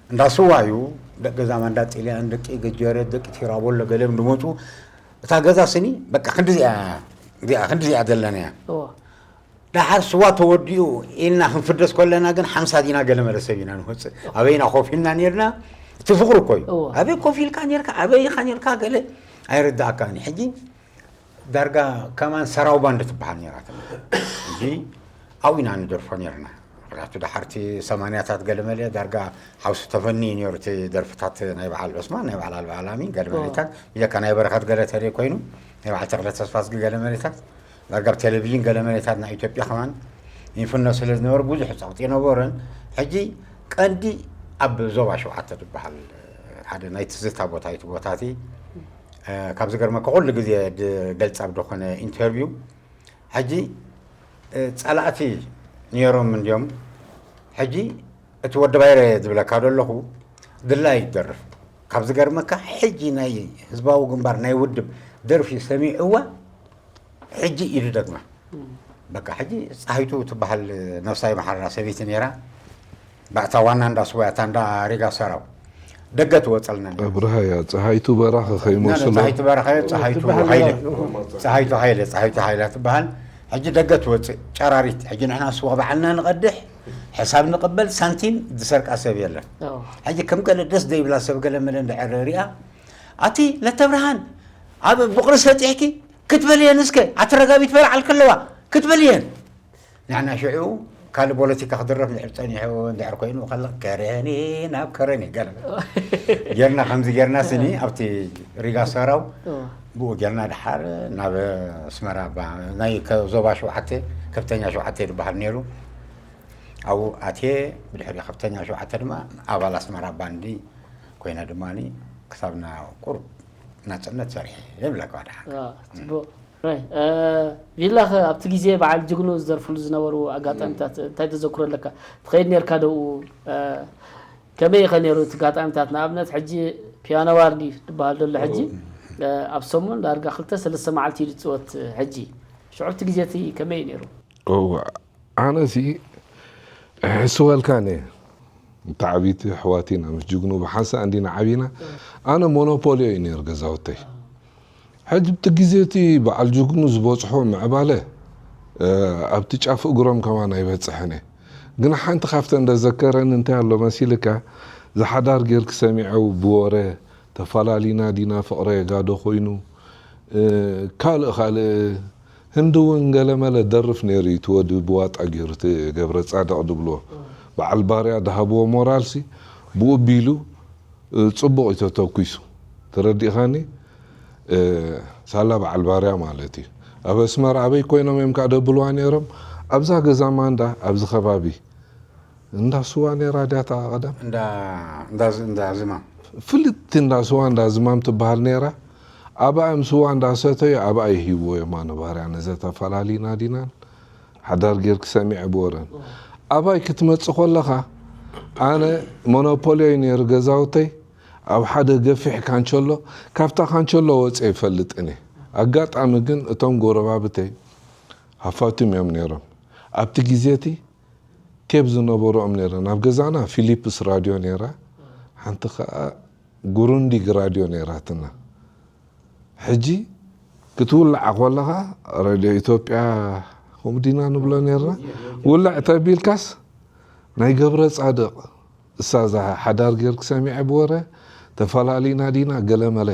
እንዳ ስዋ እዩ፣ ደቂ ገዛ ማንዳ ጢልያን፣ ደቂ ገጀረት፣ ደቂ ቲራቦሎ ገለ ዝመፁ። እታ ገዛ ስኒ በቃ ክንዲዚኣ፣ እዚኣ ክንዲዚኣ ዘለና እያ። ደሓር ስዋ ተወዲኡ ኢልና ክንፍደስ ከለና ግን ሓምሳ ዲና ገለ መለ ሰብ ኢና ንወፅእ። ኣበይና ኮፍ ኢልና ነርና? እቲ ፍቕሪ እኮ እዩ። ኣበይ ኮፍ ኢልካ ነርካ? ኣበይ ኢኻ ነርካ? ገለ ኣይርዳእካን እዩ። ሕጂ ዳርጋ ከማን ሰራው ባንድ ትበሃል ነራ። ሕጂ ኣብኡ ኢና ንደርፎ ነርና። ምክንያቱ ደሓርቲ ሰማንያታት ገለ መለ ዳርጋ ሓውሲ ተፈኒ ነሩ። እቲ ደርፍታት ናይ በዓል ዑስማን፣ ናይ በዓል ኣልባላሚን ገለ መለታት፣ ብጀካ ናይ በረኸት ገለ ተለይ ኮይኑ፣ ናይ በዓል ተኽለ ተስፋዝጊ ገለ መለታት ዳርጋ ኣብ ቴሌቪዥን ገለ መሬታት ናይ ኢትዮጵያ ከማን ይፍኖ ስለ ዝነበረ ብዙሕ ጸቕጢ ነበረን። ሕጂ ቀንዲ ኣብ ዞባ ሸውዓተ ዝበሃል ሓደ ናይ ትዝታ ቦታ እዩ። እቲ ቦታ እቲ ካብ ዝገርመካ ኩሉ ግዜ ዝገልጽ ኣብ ዝኾነ ኢንተርቪው፣ ሕጂ ጸላእቲ ነይሮም እንድዮም። ሕጂ እቲ ወዲ ባይረ ዝብለካ ዘለኹ ድላይ ይደርፍ። ካብ ዝገርመካ ሕጂ ናይ ህዝባዊ ግንባር ናይ ውድብ ደርፊ ሰሚዕዋ ሕጂ ኢሉ ደግማ። በቃ ሕጂ ፀሃይቱ ትበሃል ነፍሳይ መሓራ ሰበይቲ ነይራ። ባእታ ዋና እንዳ ስዋ እታ እንዳ ሪጋ ሰራው ደገ ትወፀልና ነይራ። ኣብርሃ እያ ፀሃይቱ በራኸ ከይመስሎ። ፀሃይቱ በራኸ፣ ፀሃይቱ ትበሃል ሃይለ፣ ነይራ። ፀሃይቱ ሃይለ፣ ፀሃይቱ ሃይለ ትበሃል። ሕጂ ደገ ትወፅእ ጨራሪት። ሕጂ ንሕና ስዋ ባዕልና ንቐድሕ፣ ሕሳብ ንቕበል፣ ሳንቲም ዝሰርቃ ሰብ የለን። ሕጂ ከም ገለ ደስ ዘይብላ ሰብ ገለ መለ እንድሕር ሪኣ፣ ኣቲ ለተብርሃን ኣብ ብቕሪ ሰጢሕኪ ክትበልየን እስከ ኣቲ ረጋቢት በልዓል ከለዋ ክትበልየን። ንሕና ሽዑ ካልእ ፖለቲካ ክድረፍ እንድሕር ጸኒሑ እንድሕር ኮይኑ ከለ ከረኒ ናብ ከረኒ ገለ ጌርና፣ ከምዚ ጌርና ስኒ ኣብቲ ሪጋ ሰራው ብኡ ጌርና ድሓር ናብ ኣስመራ ባ-፣ ናይ ከ-፣ ዞባ ሸውዓተ፣ ከፍተኛ ሸውዓተ ዝበሃል ነይሩ። ኣብኡ ኣትየ ብድሕሪ ከፍተኛ ሸውዓተ ድማ ኣባል ኣስመራ ባንዲ ኮይነ ድማ ክሳብና ቁሩብ ናጽነት ሰሪሐ የብለካ ድሓር። አ፣ ጽቡቕ። ራይ፣ እ፣ ቪላኸ ኣብቲ ግዜ በዓል ጅግኑ ዝደርፍሉ ዝነበሩ ኣጋጣሚታት እንታይ ተዘክሮ ኣለካ? ትኸይድ ኔርካ ደኡ? እ፣ ከመይ ኢኸ ኔሩ እቲ ኣጋጣሚታት? ንኣብነት ሕጂ ፒያኖ ዋርዲ ዝበሃል ዘሎ ሕጂ፣ እ፣ ኣብ ሰሙን ዳርጋ ክልተ ሰለስተ መዓልቲ እዩ ዝጽወት ሕጂ። ሽዑ ኣብቲ ግዜ እቲ ከመይ እዩ ኔሩ? እወ፣ ኣነሲ እሕስወልካን እየ። እታ ዓብይቲ ኣሕዋቲና ምስ ጅግኑ ብሓንሳእ እንዲና ዓቢና። ኣነ ሞኖፖልዮ እዩ ነይሩ ገዛውተይ። ሕጂ ብቲ ግዜ እቲ በዓል ጅግኑ ዝበጽሖ ምዕባለ፣ እ፣ ኣብቲ ጫፍ እግሮም ከማን ኣይበጽሕን እየ። ግን ሓንቲ ካብተን እንደ ዘከረኒ እንታይ ኣሎ መሲልካ፣ ዝሓዳር ጌርክ ሰሚዐው ብወረ ተፈላሊና ዲና ፍቕረ ጋዶ ኮይኑ፣ እ፣ ካልእ ካልእ ህንዲ እውን ገለመለ ደርፍ ነይሩ እዩ፣ እቲ ወዲ ብዋጣ ገይሩ፣ እቲ ገብረ ጻድቕ ድብልዎ። በዓል ባርያ ድሃብዎ ሞራልሲ ብኡ ቢሉ፣ እ፣ ጽቡቕ እዩ ተተኩሱ። ተረዲእኻኒ? እ፣ ሳላ በዓል ባርያ ማለት እዩ። ኣብ ኣስመራ ኣበይ ኮይኖም እዮም ከኣ ደብልዋ ነይሮም? ኣብዛ ገዛ ማንዳ፣ ኣብዚ ከባቢ። እንዳ ስዋ ነይራ ድያ እታ ቀደም? እንዳ፣ እንዳ ዝ-፣ እንዳ ዝማም። ፍልጥቲ እንዳ ስዋ እንዳ ዝማም ትበሃል ነይራ። ኣብኣ እዮም ስዋ እንዳ ሰተዩ፣ ኣብኣ ይህብዎ እዮም ኣነ ባርያ ነዘ ተፈላሊና ዲናን ሓዳር ጌርክ ሰሚዐ ብወረን። ኣባይ ክትመጽእ ከለኻ፣ ኣነ ሞኖፖልዮ እዩ ነይሩ ገዛውተይ፣ ኣብ ሓደ ገፊሕ ካንቸሎ፣ ካብታ ካንቸሎ ወጸ ይፈልጥን እየ። ኣጋጣሚ ግን እቶም ጎረባብተይ ሃፋትም እዮም ነይሮም። ኣብቲ ግዜ እቲ ቴፕ ዝነበሮኦም ነይረን። ኣብ ገዛና ፊሊፕስ ራድዮ ነይራ፣ ሓንቲ ኸኣ ጉሩንዲግ ራድዮ ነይራትና። ሕጂ ክትውልዓ ከለኻ ሬድዮ ኢትዮጵያ ከምኡ ዲና ንብሎ ነይርና። ውልዕ ተቢልካስ ናይ ገብረ ጻድቕ እሳ እዛ ሓዳር ጌርክ ሰሚዐ ብወረ ተፈላሊና ዲና ገለመለ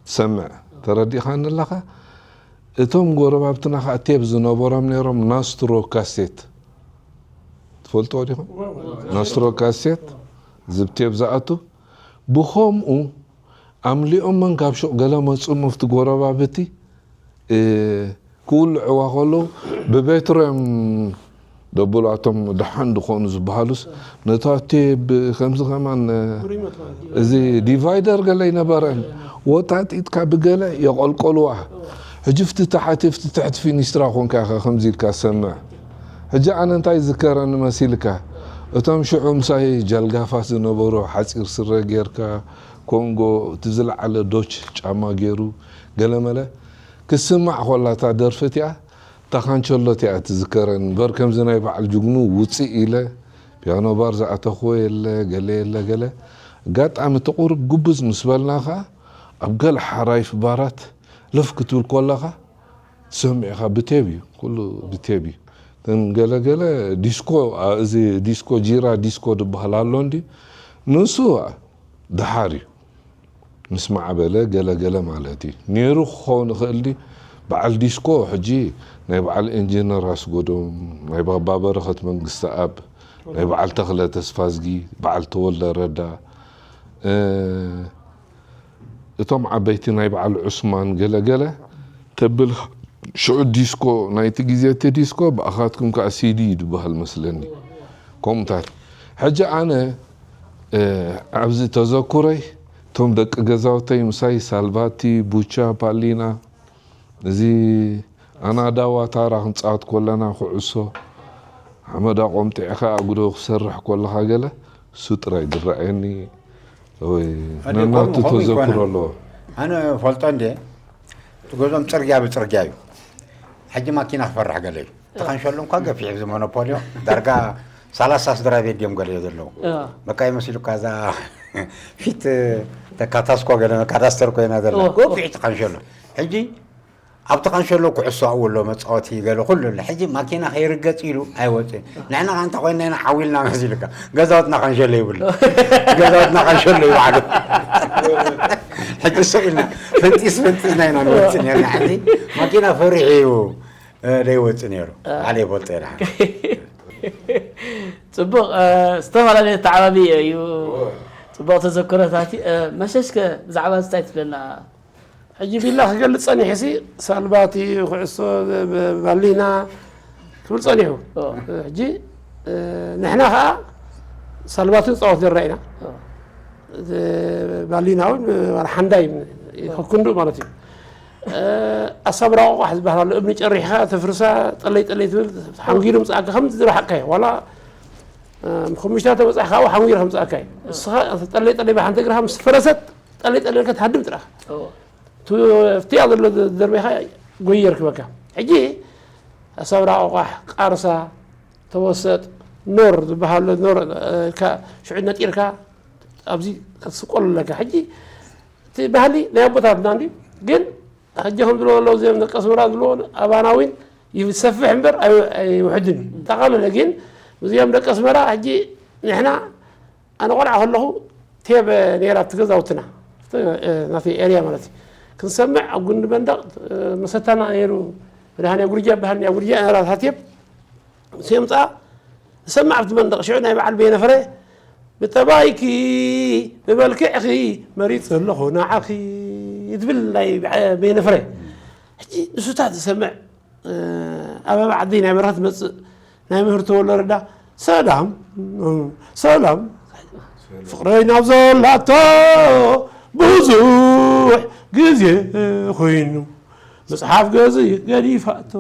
ትሰምዕ ተረዲኻኒ ኣለኻ። እቶም ጎረባብትና ኸዓ ቴፕ ዝነበሮም ነይሮም ናስትሮ ካሴት ትፈልጥዎ ዲኹም? ናስትሮ ካሴት ዝብ ቴፕ ዝኣቱ ብኸምኡ ኣምሊኦመን ካብ ሹቕ ገለ መጹ፣ ምፍቲ ጎረባብቲ ክውልዕዋ ከለዉ ብቤትሮም ደብሉ፣ ኣቶም ደሓን ዝኾኑ ዝበሃሉስ ነታ ቴብ ከምዚ ከማን እዚ ዲቫይደር ገለ ይነበረን፣ ወጣጢጥካ ብገለ የቐልቀልዋ። ሕጂ ፍቲ ታሕቲ ፍቲ ትሕቲ ፊኒስትራ ኮንካ ኢኻ ከምዚ ኢልካ ሰምዕ። ሕጂ ኣነ እንታይ ዝከረኒ መሲልካ፣ እቶም ሽዑ ምሳይ ጃልጋፋት ዝነበሩ፣ ሓጺር ስረ ጌርካ፣ ኮንጎ፣ እቲ ዝለዓለ ዶች ጫማ ገይሩ፣ ገለመለ ክስማዕ ኮላ እታ ደርፊ እቲኣ፣ እታ ካንቸሎ እቲኣ ትዝከረኒ እምበር፣ ከምዚ ናይ በዓል ጅግኑ ውፅእ ኢለ፣ ፒያኖ ባር ዝኣተኽዎ የለ፣ ገለ የለ፣ ገለ። ኣጋጣሚ እቲ ቁሩብ ጉብዝ ምስ በልና ኸዓ፣ ኣብ ገለ ሓራይፍ ባራት ለፍ ክትብል ኮለኻ፣ ትሰምዕ ኢኻ፣ ብቴብ እዩ፣ ኩሉ ብቴብ እዩ። እተን ገለ ገለ ዲስኮ፣ ኣ፣ እዚ ዲስኮ፣ ጂራ ዲስኮ ዝበሃል ኣሎ እንድዩ፣ ንሱ ደሓር እዩ። ምስ ማዕበለ ገለ ገለ ማለት እዩ። ነይሩ ክኸውን ይኽእል ድዩ? በዓል ዲስኮ ሕጂ ናይ በዓል ኢንጂነር ኣስጎዶም፣ ናይ ባባ በረኸት መንግስተኣብ፣ ናይ በዓል ተኽለ ተስፋዝጊ፣ በዓል ተወልደ ረዳ፣ እ፣ እቶም ዓበይቲ ናይ በዓል ዑስማን ገለ ገለ ተብል። ሽዑ ዲስኮ፣ ናይቲ ግዜ እቲ ዲስኮ ብኣኻትኩም ከኣ ሲዲ እዩ ዝበሃል መስለኒ። ከምኡታት። ሕጂ ኣነ፣ እ፣ ኣብዚ ተዘኩረይ፣ እቶም ደቂ ገዛውተይ ምሳይ ሳልቫቲ፣ ቡቻ፣ ፓሊና፣ እዚ ኣናዳ ዋታራ ክንጻወት ኮለና ኩዕሶ፣ ሓመዳ ቆምጢዕካ ኣጉዶ ክሰርሕ ኮለኻ ገለ፣ እሱ ጥራይ ዝረኣየኒ ወይ ኣደ ነናቱ ከምኡ፣ ከምኡ ተዘክሮ ይኮነ። ኣለዎ። ኣነ ፈልጦ እንዴ፣ እቲ ገዝኦም ጽርግያ ብጽርግያ እዩ። ሕጂ ማኪና ክፈርሕ ገለ እዩ። ተኸንሸሉ እንኳ ገፊሕ፣ እዚ ሞኖፖልዮ ዳርጋ ሰላሳ ስድራ ቤት ድዮም ገለ ዘለዉ። እ። በቃ ይመሲሉካ፣ እዛ ፊት ተካታስኮ ገለ ካዳስተር ኮይና ዘላ። እ። ገፊሕ ተኸንሸሉ። ሕጂ ኣብቲ ካንሸሎ ኩዕሶ ኣብኡ ኣሎ፣ መጻወቲ ገለ ኩሉ ኣሎ። ሕጂ ማኪና ከይርገጽ ኢሉ ኣይወጽእን። ንሕና ከኣ እንተ ኮይንና ኢና ዓው ኢልና መሲልካ። ገዛውትና ካንሸሎ ይብሉ። ገዛውትና ካንሸሎ ይብዓሉ። ሕጂ ስቕ ኢልና ፈንጢስ ፈንጢስና ኢና ንወጽእ ነርና። ሕጂ ማኪና ፈሪሑ እዩ፣ እ፣ ደይወጽእ ነይሩ። እ። ባዕለይ ይፈልጦ ኢና። ጽቡቕ፣ እ፣ ዝተፈላለየ ኣተዓባብያ እዩ። እወ። ጽቡቕ ተዘክሮታት እዩ። እ፣ መሸሽ ከ ብዛዕባ እዚ እንታይ ትብለና? ሕጂ ቢላ ክገልጽ ጸኒሑ ሲ፣ ሳልባቲ፣ ኩዕሶ፣ ብ-፣ ባሊና ክብል ጸኒሑ። ኦ። ሕጂ፣ እ፣ ንሕና ኸኣ ሳልባቲ ንጻወት ነርና ኢና። ኦ። እ፣ ባሊና እውን፣ እ፣ ሓንዳይ ከክንዱ ማለት እዩ። እ፣ ኣሳብራ ቆቋሕ ዝበሃል ኣሎ፣ እምኒ ጨሪሕኻ ተፍርሳ፣ ጠለይ ጠለይ ትብል፣ ሓንጊሩ ምጽኣካ ከም ዝረሓቕካዮ። ዋላ፣ እ፣ ኸሙሽታ ተበጻሕካ፣ ኣብኡ ሓንጊሩ ከም ዝኣካ እዩ። እስኻ ጠለይ ጠለይ ብሓንቲ እግርኻ ምስ ፈረሰት፣ ጠለይ ጠለይ ኢልካ ትሃድም ጥራሕ። ኦ። ቱ-፣ ኣብቲኣ ዘሎ ደ-፣ ደርቢኻ ጎይ የርክበካ። ሕጂ ኣሳብራ ቆቋሕ፣ ቃርሳ፣ ተወሰጥ፣ ኖር ዝበሃል ኣሎ፣ ኖር፣ እ፣ ኢልካ ሽዑ ነጢርካ ኣብዚ ክትስቆሉ ኣለካ። ሕጂ እቲ ባህሊ ናይ ኣቦታትና እንድዩ፣ ግን ሕጂ ከም ዝብሎ ዘለዉ እዚኦም ደቂ ኣስመራ ዝብልዎ ኣባና እውን ይሰፍሕ እምበር ኣይ-፣ ኣይውሕድን እዩ። ጠቓለለ ግን እዚኦም ደቂ ኣስመራ ሕጂ ንሕና ኣነ ቆልዓ ከለኹ ቴብ ነይራ ኣብቲ ገዛውትና፣ ኣብቲ፣ እ፣ ናተይ ኤርያ ማለት እዩ። ክንሰምዕ ኣብ ጉኒ መንደቕ፣ እ፣ መሰታና ነይሩ፣ መድሃንያ ጉርጃ ይበሃል፣ ኣብ ጉርጃ ነይራ እታ ቴብ። ምስ የምጽኣ ንሰምዕ ኣብቲ መንደቕ። ሽዑ ናይ በዓል በየነ ፍረ፣ "ብጠባይኪ ብመልክዕኺ መሪጸ ኣለኹ ንዓኺ" ትብል ናይ በዓ-፣ በየነ ፍረ። ሕጂ ንሱታት ዝሰምዕ እ፣ ኣበባ ዓደይ ናይ በረኸት ትመጽእ ናይ መምህር ተወልደ ረዳ፣ "ሰላም፣ ሰላም፣ ፍቕረይ ናብ ዘላቶ ብዙሕ ግዜ ኮይኑ፣ መጽሓፍ ገዝእ ገዲፋቶ፣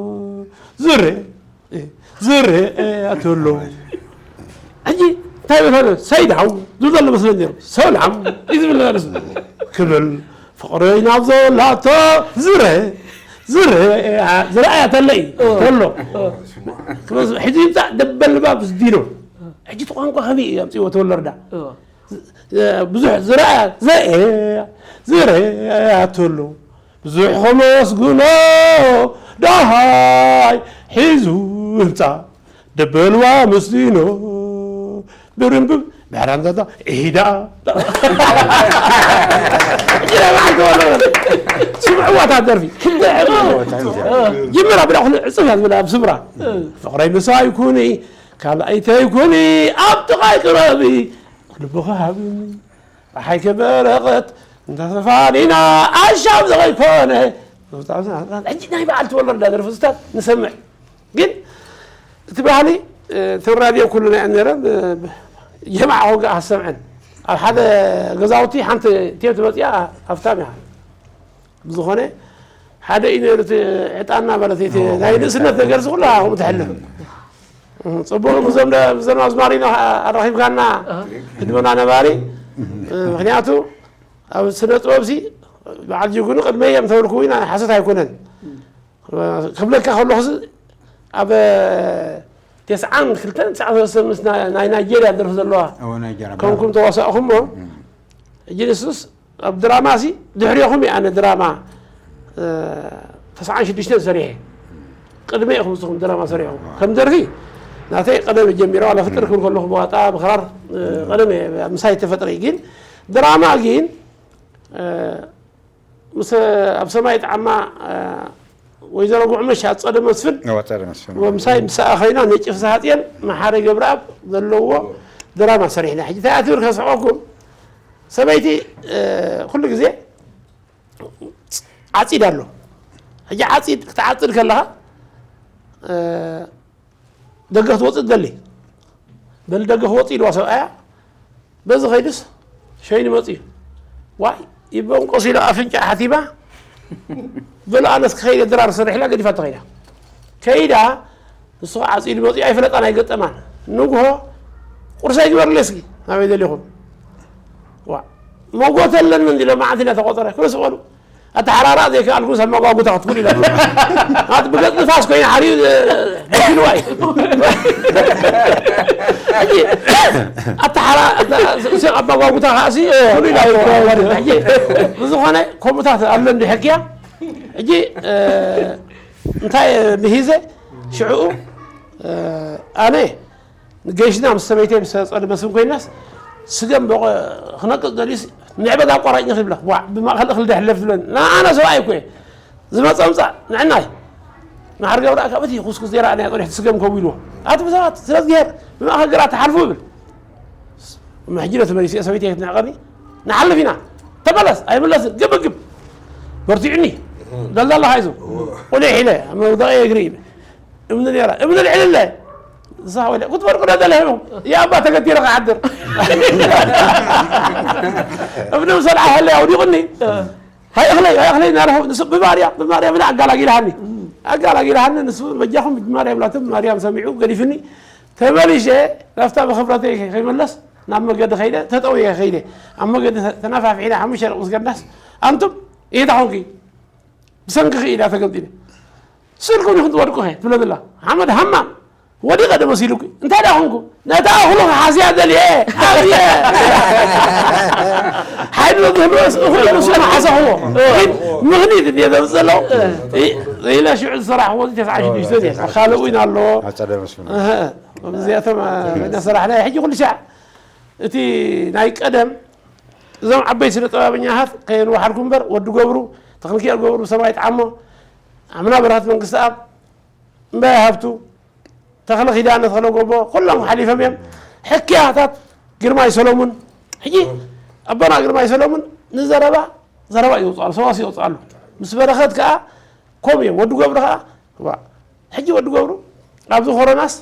ዝረ፣ ዝረ ኣተሎ." ሕጂ እንታይ ይብል ኣሎ? ሰይዳው ዝብል ዘሎ መስለኒ ነይሩ። "ሰላም" እዩ ዝብል ነይሩ። ክብል ፍቕረይ ናብ ዘላቶ ዝረ፣ ዝረ፣ ዝረኣያ ተለይ ኦ። ተሎ። ኦ። ክመስ-፣ ሕጂ ይምጻእ ደበል ልባብ ዝዲኖ። ሕጂ እቲ ቋንቋ ከመይ እዩ ኣምጺእዎ ተወልደ ረዳ? ኦ። ዝ-፣ ብዙሕ ዝረኣያ፣ ዘ-፣ ዝረኣያ ተሎ። ብዙሕ ከመስግኖ ደሃይ ሒዙ ህንጻ። ደበልዋ ምስሊኖ ብርምብም ብሕራን ዛዛ ኢዳ። ስምዕዋ እታ ደርፊ። ክንደይ ዕምር። ጅምራ ብላ ኩሉ ዕጽፍ እያ ዝብል ኣብ ስምራ። ፍቕረይ ምሳይ ኩኒ፣ ካልኣይተይ ኩኒ፣ ኣብ ጥቓይ ቅረቢ፣ ልብኺ ሃብኒ። ፀሓይ ከበረቐት እንተተፋኒና ኣሻብ ዘይኮነ ሕጂ ናይ በዓል ተወለደ ደርፍታት ንሰምዕ። ግን እቲ ባህሊ እተን ራድዮ ኩሉ ናይ ነረ ጀማዓ ኮንካ ኣሰምዐን ኣብ ሓደ ገዛውቲ ሓንቲ ቴብ ትመፅያ ሃፍታም እያ። ብዝኾነ ሓደ እዩ ነሩ ዕጣና ማለት እዩ ናይ ንእስነት ነገር ዝኩሉ ከምኡ ትሕልፍ። ፅቡቅ ብዞም ብዞም ኣዝማሪኖ ኣራኺብካና ህድመና ነባሪ። ምክንያቱ ኣብ ስነ ጥበብ ሲ በዓል ጅጉኑ ቅድመ እዮም ተበልኩ ኢና ሓሰት ኣይኮነን። ክብለካ ከለኹ ኣብ ተስዓን ክልተን ተስዓን ሰለስተን ምስ ናይ ናይጄርያ ደርፊ ዘለዋ ከምኩም ተዋሳእኹሞ። ሕጂ ንሱስ ኣብ ድራማ ሲ ድሕሪኹም እየ ኣነ ድራማ ተስዓን ሽዱሽተን ሰሪሐ። ቅድመ ኢኹም ንስኹም ድራማ ሰሪሕኹም ከም ደርፊ ናተይ ቀደም ጀሚረ ዋላ ፍጥር ክብል ከለኹ ብዋጣ ብክራር ቀደም ምሳይ ተፈጥረ። ግን ድራማ ግን ምስ ኣብ ሰማይ ጣዕማ ወይዘሮ ጉዕመሽ ኣጸደ መስፍን ወጸደ መስፍን ወምሳይ ምሳኣ ኮይና ነጭ ፍስሃጽየን መሓሪ ገብረኣብ ዘለዎ ድራማ ሰሪሕና። ሕጂ እንታይ ኣትብል ከስሕቀኩም ሰበይቲ ኩሉ ግዜ ዓጺድ ኣሎ። ሕጂ ዓጺድ ክትዓጽድ ከለኻ ደገ ክትወፅእ ትደሊ። በል ደገ ክወፅእ ኢልዋ ሰብኣያ። በዚ ከይድስ ሸይኒ መፅዩ። ዋይ ይበንቆስ ኢላ ኣፍንጫ ሓቲማ። በሉ ኣነስ ክኸይደ ድራር ሰርሕ ኢላ ገዲፋ ተኸይዳ። ከይዳ ንሱ ከዓ ዓፂዱ መፅዩ ኣይፈለጣን ኣይገጠማን። ንጉሆ ቁርሰይ ግበርለይ እስኪ ናበይ ደሊኹም ዋ መጎተለን ምን ኢሎም መዓልቲ እናተቆፀረ ክልስ በሉ ኣተሓራራ ዘይከኣልኩ ሰብ መጓጉታ ክትኩል ኢላ ኣት ብገጽ ንፋስ ኮይኑ ሓርዩ በኪልዋ እዩ ኣተሓራ ኣባጓጉታ ከኣሲ ኩሉ ኢላ ብዝኾነ ከምኡታት ኣሎ እንዲ ሕክያ ሕጂ እንታይ ምሂዘ ሽዕኡ ኣነ ንገሽና ምስ ሰበይተይ ምስ ጸድመ ስም ኮይናስ ስገም በቆ ክነቅጽ ደልዩስ ንዕበድ ኣቋራጭ ንኽብላ ዋ ብማእኸል እኽል ደሕለፍ ዝብለን ንኣነ ሰብኣይ እኮ ዝመጸ ምጻእ ንዕናይ ንሓር ገብራ ካብ እቲ ኩስኩስ ዜራ ናይ ጦሪሕ ስገም ከው ኢልዎ ኣቲ ብዛት ስለ ዝገር ብማእኸል ግራ ተሓልፉ ይብል ሕጂ ዶ ተመሊሱ ሰበይተይ ክትንዕቀኒ ንሓልፍ ኢና ተመለስ ኣይምለስን ግብግብ በርቲዑኒ ደልዳላ ሃይዞ ቁሊሕ ኢለ መውደቐ እግሪ ይብል እምኒ ነይራ እምኒ ልዕልለ ንስኻ ወለ ክትወድቁ ዶ ዘለኹም የኣባ ተገቲረ ክሓድር እብኒ ምሰልዓ ሃለ ኣውዲቑኒ ሃይ እኽለይ ሃይ እኽለይ እናለኹ ንሱ ብማርያም ብማርያም ኢለ ኣጋላጊልሃኒ ኣጋላጊልሃኒ ንሱ በጃኹም ብማርያም ላቱ ብማርያም ሰሚዑ ገዲፍኒ ተመሊሸ ናብታ ብኽብረተይ ከይመለስ ናብ መገዲ ከይደ ተጠውየ ከይደ ኣብ መገዲ ተናፋፊሕና ሓሙሽተ ደቂ ምስ ገድናስ ኣንቱም ኢታ ኾንኪ ብሰንኪ ክኢላ ተገምጢለ ስልኩም ኢኹም ትወድቁ ኸ ትብለላ ሓመድ ሃማም ወዲቐ ዶ መሲሉኪ እንታይ ደኣ ኹንኩ ነታ እኽሉ ክሓስያ ደልየ ኣብየ ሓይሊ ዝህልወስ እኽሉ ንሱ መሓሰኽዎ ግን ምኽኒት እንድየ ዘምፅ ዘለዉ ኢለ ሽዑ ዝሰራሕዎ እዚ ተስዓ ሽዱሽተ እየ ካልእ እውን ኣለዎ ኣጸደ መስፍን እዚኣቶም እናሰራሕና ሕጂ ኩሉ ሻዕ እቲ ናይ ቀደም እዞም ዓበይቲ ስነ ጥበበኛታት ከየንውሓልኩም እምበር ወዲ ገብሩ ተኽልኪኤል ገብሩ ሰማይ ጣዓሞ ኣምና በረኸት መንግስቲ ኣብ እምበያ ሃብቱ ተኽለ ኪዳነ ተኽለ ጎቦ ኩሎም ሓሊፎም እዮም ሕክያታት ግርማይ ሰሎሙን ሕጂ ኣቦና ግርማይ ሰሎሙን ንዘረባ ዘረባ ይወፅኣሉ ሰዋስ ይወፅኣሉ ምስ በረኸት ከዓ ከምኡ እዮም ወዲ ገብሩ ከዓ ሕጂ ወዲ ገብሩ ኣብዚ ኮሮናስ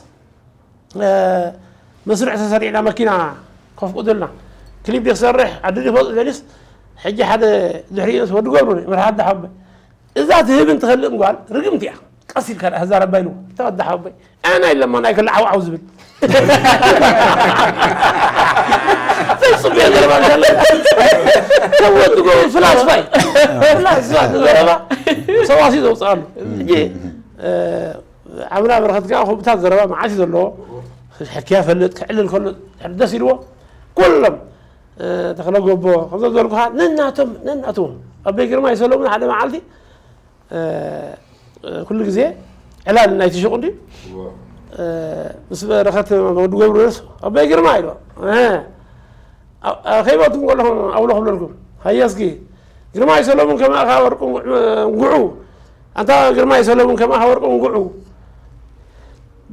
መስርዕ ተሰሪዕና መኪና ከፍቅዱልና ክሊፕ ክሰርሕ ዓዲ ድፈፅ ዘሊስ ሕጂ ሓደ ድሕሪኡስ ወዲ ገብሩ መርሓት ዳሓበ እዛ ትህብን ትኸልእን ጓል ርግምቲ እያ ቀስ ኢልካ ዳኣ ህዛረባ ኢልዎ ተወዳ ሓወቦይ ኣና ኢለማ ናይ ከለ ዓውዓው ዝብል ዘይፅቡየ ዘረባ እንተለ ተወድጎ ፍላስፋይ ፍላስፋ ዘረባ ሰዋሲ ዘውፅኣሉ ሕጂ ዓምና በረኸት ከዓ ከምኡታት ዘረባ መዓት እዩ ዘለዎ ሕክያ ፈልጥ ክዕልል ከሎ ደስ ኢልዎ ኩሎም ተኽለ ጎቦ ከምዞም ዝበልኩኻ ነናቶም ነናቶም ኣበይ ግርማ ይሰለሙን ሓደ መዓልቲ ኩሉ ግዜ ዕላል ናይ ትሽቁ እንዲ ምስ በረኸት ወዲ ገብሩ ነሱ ኣበይ ግርማ ኢሎ ከይበትኩም ከለኹም ኣውሎ ክብለልኩም ሃየስኪ ግርማይ ሰሎሙን ከማእኻ ወርቁ እንጉዑ ኣንታ ግርማይ ሰሎሙን ከማእኻ ወርቁ እንጉዑ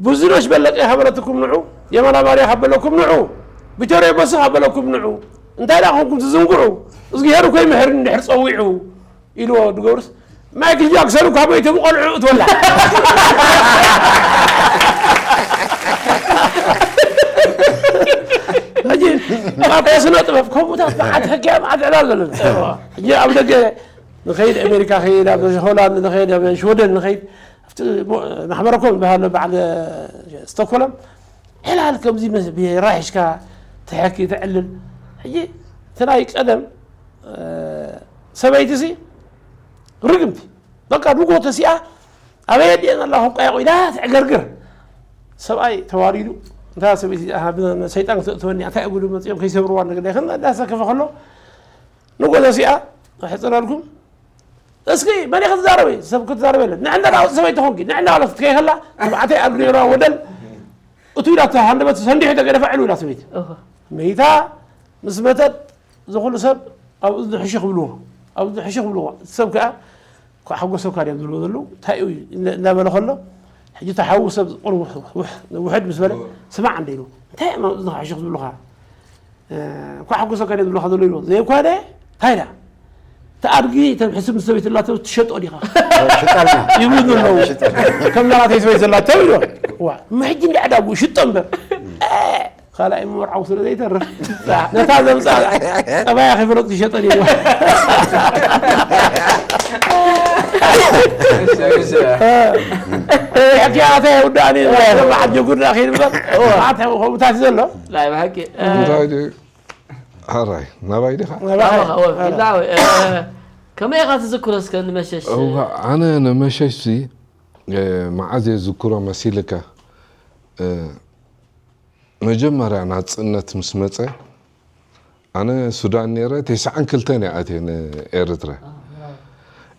ብዙኖሽ በለቀ ሃበለትኩም ንዑ የማና ባርያ ሃበለኩም ንዑ ቢተርዮ በስኽ ሃበለኩም ንዑ እንታይ ደኣ ኮንኩም ትዝንጉዑ እዝግሄር እኮ ይምሕር እንድሕር ጸዊዑ ኢልዎ ድገብርስ፣ ማይክል ጃክሰን እኳ ሞይቱ ብቆልዑ እትወላ። ሕጂ ኣብ ስነ ጥበብ ከምኡታት መዓት ሕጊ መዓት ዕላል ዘለና። ሕጂ ኣብ ደገ ንኸይድ፣ ኣሜሪካ ኸይድ፣ ኣብ ሆላንድ ንኸይድ፣ ኣብ ሽወደን ንኸይድ፣ ኣብቲ ማሕበረኮም ዝበሃል በዓል ስቶክሆልም ዕላል ከምዚ መስ- ራሒሽካ ትሐኪ ትዕልል። ሕጂ እቲ ናይ ቀደም ሰበይቲ ሲ ርግምቲ በቃ ንጎ ተሲኣ ኣበየ ድየ ዘላ ኮንቋ ኢላ ትዕገርግር። ሰብኣይ ተዋሪዱ እንታ ሰበይቲ ሰይጣን ክተእትወኒ እንታይ እጉዱ መፅኦም ከይሰብርዋ ነገር ዳይኸን እንዳሰከፈ ከሎ ንጎ ተሲኣ ሕፅረልኩም እስኪ መን ክትዛረበ ሰብ ክትዛረበ የለን ንዕንዳ ናውፅ ሰበይቲ ኮንኪ ንዕንዳ ዋላ ክትከይ ከላ ተባዕታይ ኣብ ኔራ ወደል እቱ ኢላ ሃንደበት ሰንዲሑ ተገደፈ ዕሉ ኢላ ሰበይቲ መይታ ምስ መተት ዝኹሉ ሰብ ኣብ እዝኑ ሕሹኽ ብልዎ ኣብ እዝኑ ሕሹኽ ብልዎ እቲ ሰብ ከዓ እኳ ሓጎሰካ ድዮም ዝብልዎ ዘለዉ እንታይ እዩ እናበለ ከሎ ሕጂ ተሓዉ ሰብ ቁር ውሕድ ምስ በለ ስማዕ እንደ ኢሉ እንታይ እዮም ኣብ እዝንኻ ሕሹኽ ዝብሉኻ እኳ ሓጎሰካ ድዮም ዝብሉኻ ዘለዉ ኢልዎ ዘይኮነ እንታይ ዳ እቲ ኣድጊ ተም ሕስብ ምስ ሰበይትላቶ ትሸጦ ዲኻ ሽጣልና ይብሉ ዘለዉ ከም ናራተይ ሰበይት ዘላቶ ኢልዎ ዋ እሞ ሕጂ እንዲ ዕዳጉ ሽጦ እምበር ካልኣይ መርዓዊ ስለ ዘይተርፍ ነታ ዘምፃ ጠባያ ከይፈለጡ ይሸጠን እዩ ሕክያተ ውዳእኒ በዓል ጀጉርና ከይድ እምበር ከምኡታት ዘሎ ናይ ብሓቂ እንታይ ድዩ? ሓራይ ናባይ ዲኻ? ከመይ ኢኻ ትዝክሮ እስከ ንመሸሽ ኣነ ንመሸሽ ሲ መዓዝ የዝክሮ መሲልካ መጀመርያ ናፅነት ምስ መፀ ኣነ ሱዳን ነይረ ተስዓን ክልተን እየ ኣትየ ንኤርትራ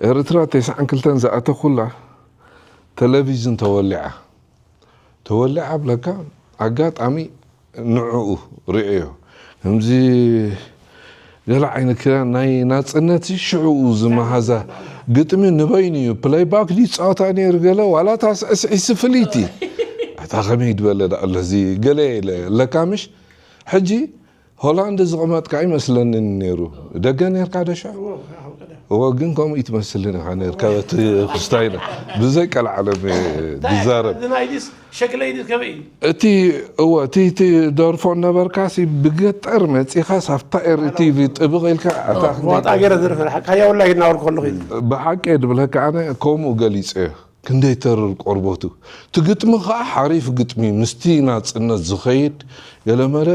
ኤርትራ ተስዓን ክልተን ዝኣተኹላ ቴሌቪዥን ተወሊዓ ተወሊዓ ብለካ ኣጋጣሚ ንዕኡ ርእዮ ከምዚ ገለ ዓይነት ክዳን ናይ ናፅነት ሽዕኡ ዝመሃዛ ግጥሚ ንበይኑ እዩ ፕለይባክ ድዩ ፃወታ ነይሩ ገለ ዋላ እታ ስዕስዒሲ ፍልይቲ እታ ከመይ ዝበለ ደኣ ኣሎ እዚ ገለ ኢለ ኣለካ ምሽ ሕጂ ሆላንድ ዝቐመጥካ ኣይመስለንን ነይሩ ደገ ነርካ ዶ ሽዑ እወ ግን ከምኡ ይትመስልን ኢኻ ነርካ በቲ ክስታይና ብዘይ ቀልዓለም ዝዛረብ ሸክለይ ከመይ እዩ እቲ እወ እቲ እቲ ደርፎ ነበርካሲ ብገጠር መፂኻስ ኣብታ ኤርቲቪ ጥብቕ ኢልካ ኣታ ዋጣ ገይረ ዝርፍ ሓቃያ ወላ ይናወል ከለኹ እዩ ብሓቂ ድብለካ ኣነ ከምኡ ገሊፀዮ ክንደይ ተርር ቆርበቱ እቲ ግጥሚ ከዓ ሓሪፍ ግጥሚ ምስቲ ናፅነት ዝኸይድ ገለመለ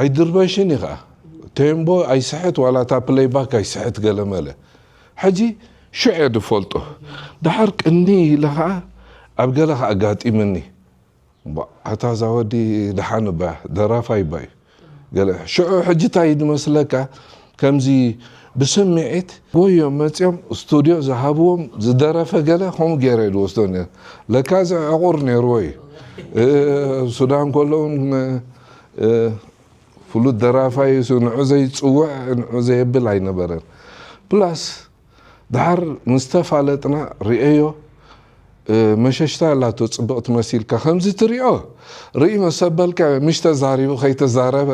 ኣይድርበሽን እዩ ከዓ ቴምቦ ኣይስሕት ዋላ እታ ፕለይባክ ኣይስሕት ገለመለ ሕጂ ሽዑ እየ ዝፈልጦ ደሓር ቅኒ ኢለ ከዓ ኣብ ገለ ከዓ ኣጋጢምኒ ኣታ እዛ ወዲ ደሓን እባ ደራፋይ እባ እዩ ገለ ሽዑ ሕጂ እንታይ እዩ ዝመስለካ ከምዚ ብስምዒት ጎዮም መፅኦም ስቱድዮ ዝሃብዎም ዝደረፈ ገለ ከምኡ ገይረ እዩ ዝወስዶ ነይሩ ለካ እዚ ዕቑር ነይርዎ እዩ ሱዳን ከለውን ፍሉጥ ደራፋይ ንዑ ዘይፅውዕ ንዑ ዘየብል ኣይነበረን plus ድሓር ምስ ተፋለጥና ርእየዮ መሸሽታ ኣላቶ ፅብቕቲ መሲልካ ከምዚ ትሪኦ ርኢ መሰበልካ ምሽ ተዛሪቡ ከይተዛረበ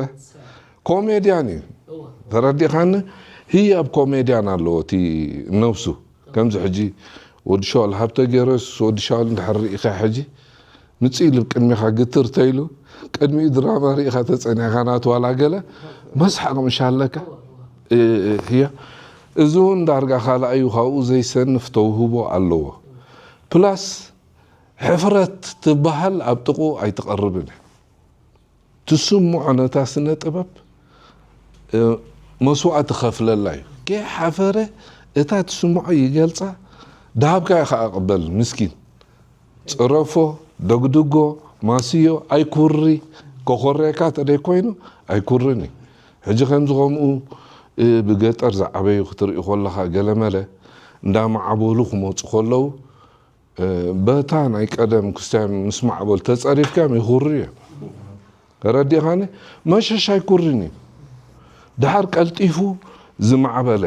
ኮሜድያን እዩ ተረዲኻኒ ህያብ ኮሜድያን ኣለዎ እቲ ነብሱ ከምዚ ሕጂ ወዲ ሸዋል ሃብተ ገይረስ ወዲ ሸዋል እንድሕር ርኢኻ ሕጂ ምፅእ ኢሉ ቅድሚኻ ግትር ተይሉ ቅድሚኡ ድራማ ርኢኻ ተፀኒሕካ ናቱ ዋላ ገለ መስሓቕ ምሽ ኣለካ እያ እዚ እውን ዳርጋ ካልኣዩ ካብኡ ዘይሰንፍ ተውህቦ ኣለዎ ፕላስ ሕፍረት ትበሃል ኣብ ጥቕኡ ኣይትቐርብን እያ ትስምዖ ነታ ስነ ጥበብ መስዋእቲ ከፍለላ እዩ። ከይሓፈረ እታ ትስምዖ ይገልጻ፣ ድሃብካዮ ከኣ ቅበል ምስኪን። ጽረፎ፣ ደግድጎ፣ ማስዮ፣ ኣይኩሪ፣ ከኾርየካ ተደይ ኮይኑ ኣይኩርን እዩ። ሕጂ ከምዚ ከምኡ ብገጠር ዝዓበዩ ክትርኢ ከለኻ ገለመለ እንዳማዕበሉ ክመጹ ከለዉ በታ ናይ ቀደም ክስታይ ምስ ማዕበል ተጸሪፍካዮም ይኹርዩ እዮም። ተረዲእኻኒ? መሸሽ ኣይኩርን እዩ። ደሓር ቀልጢፉ ዝማዕበለ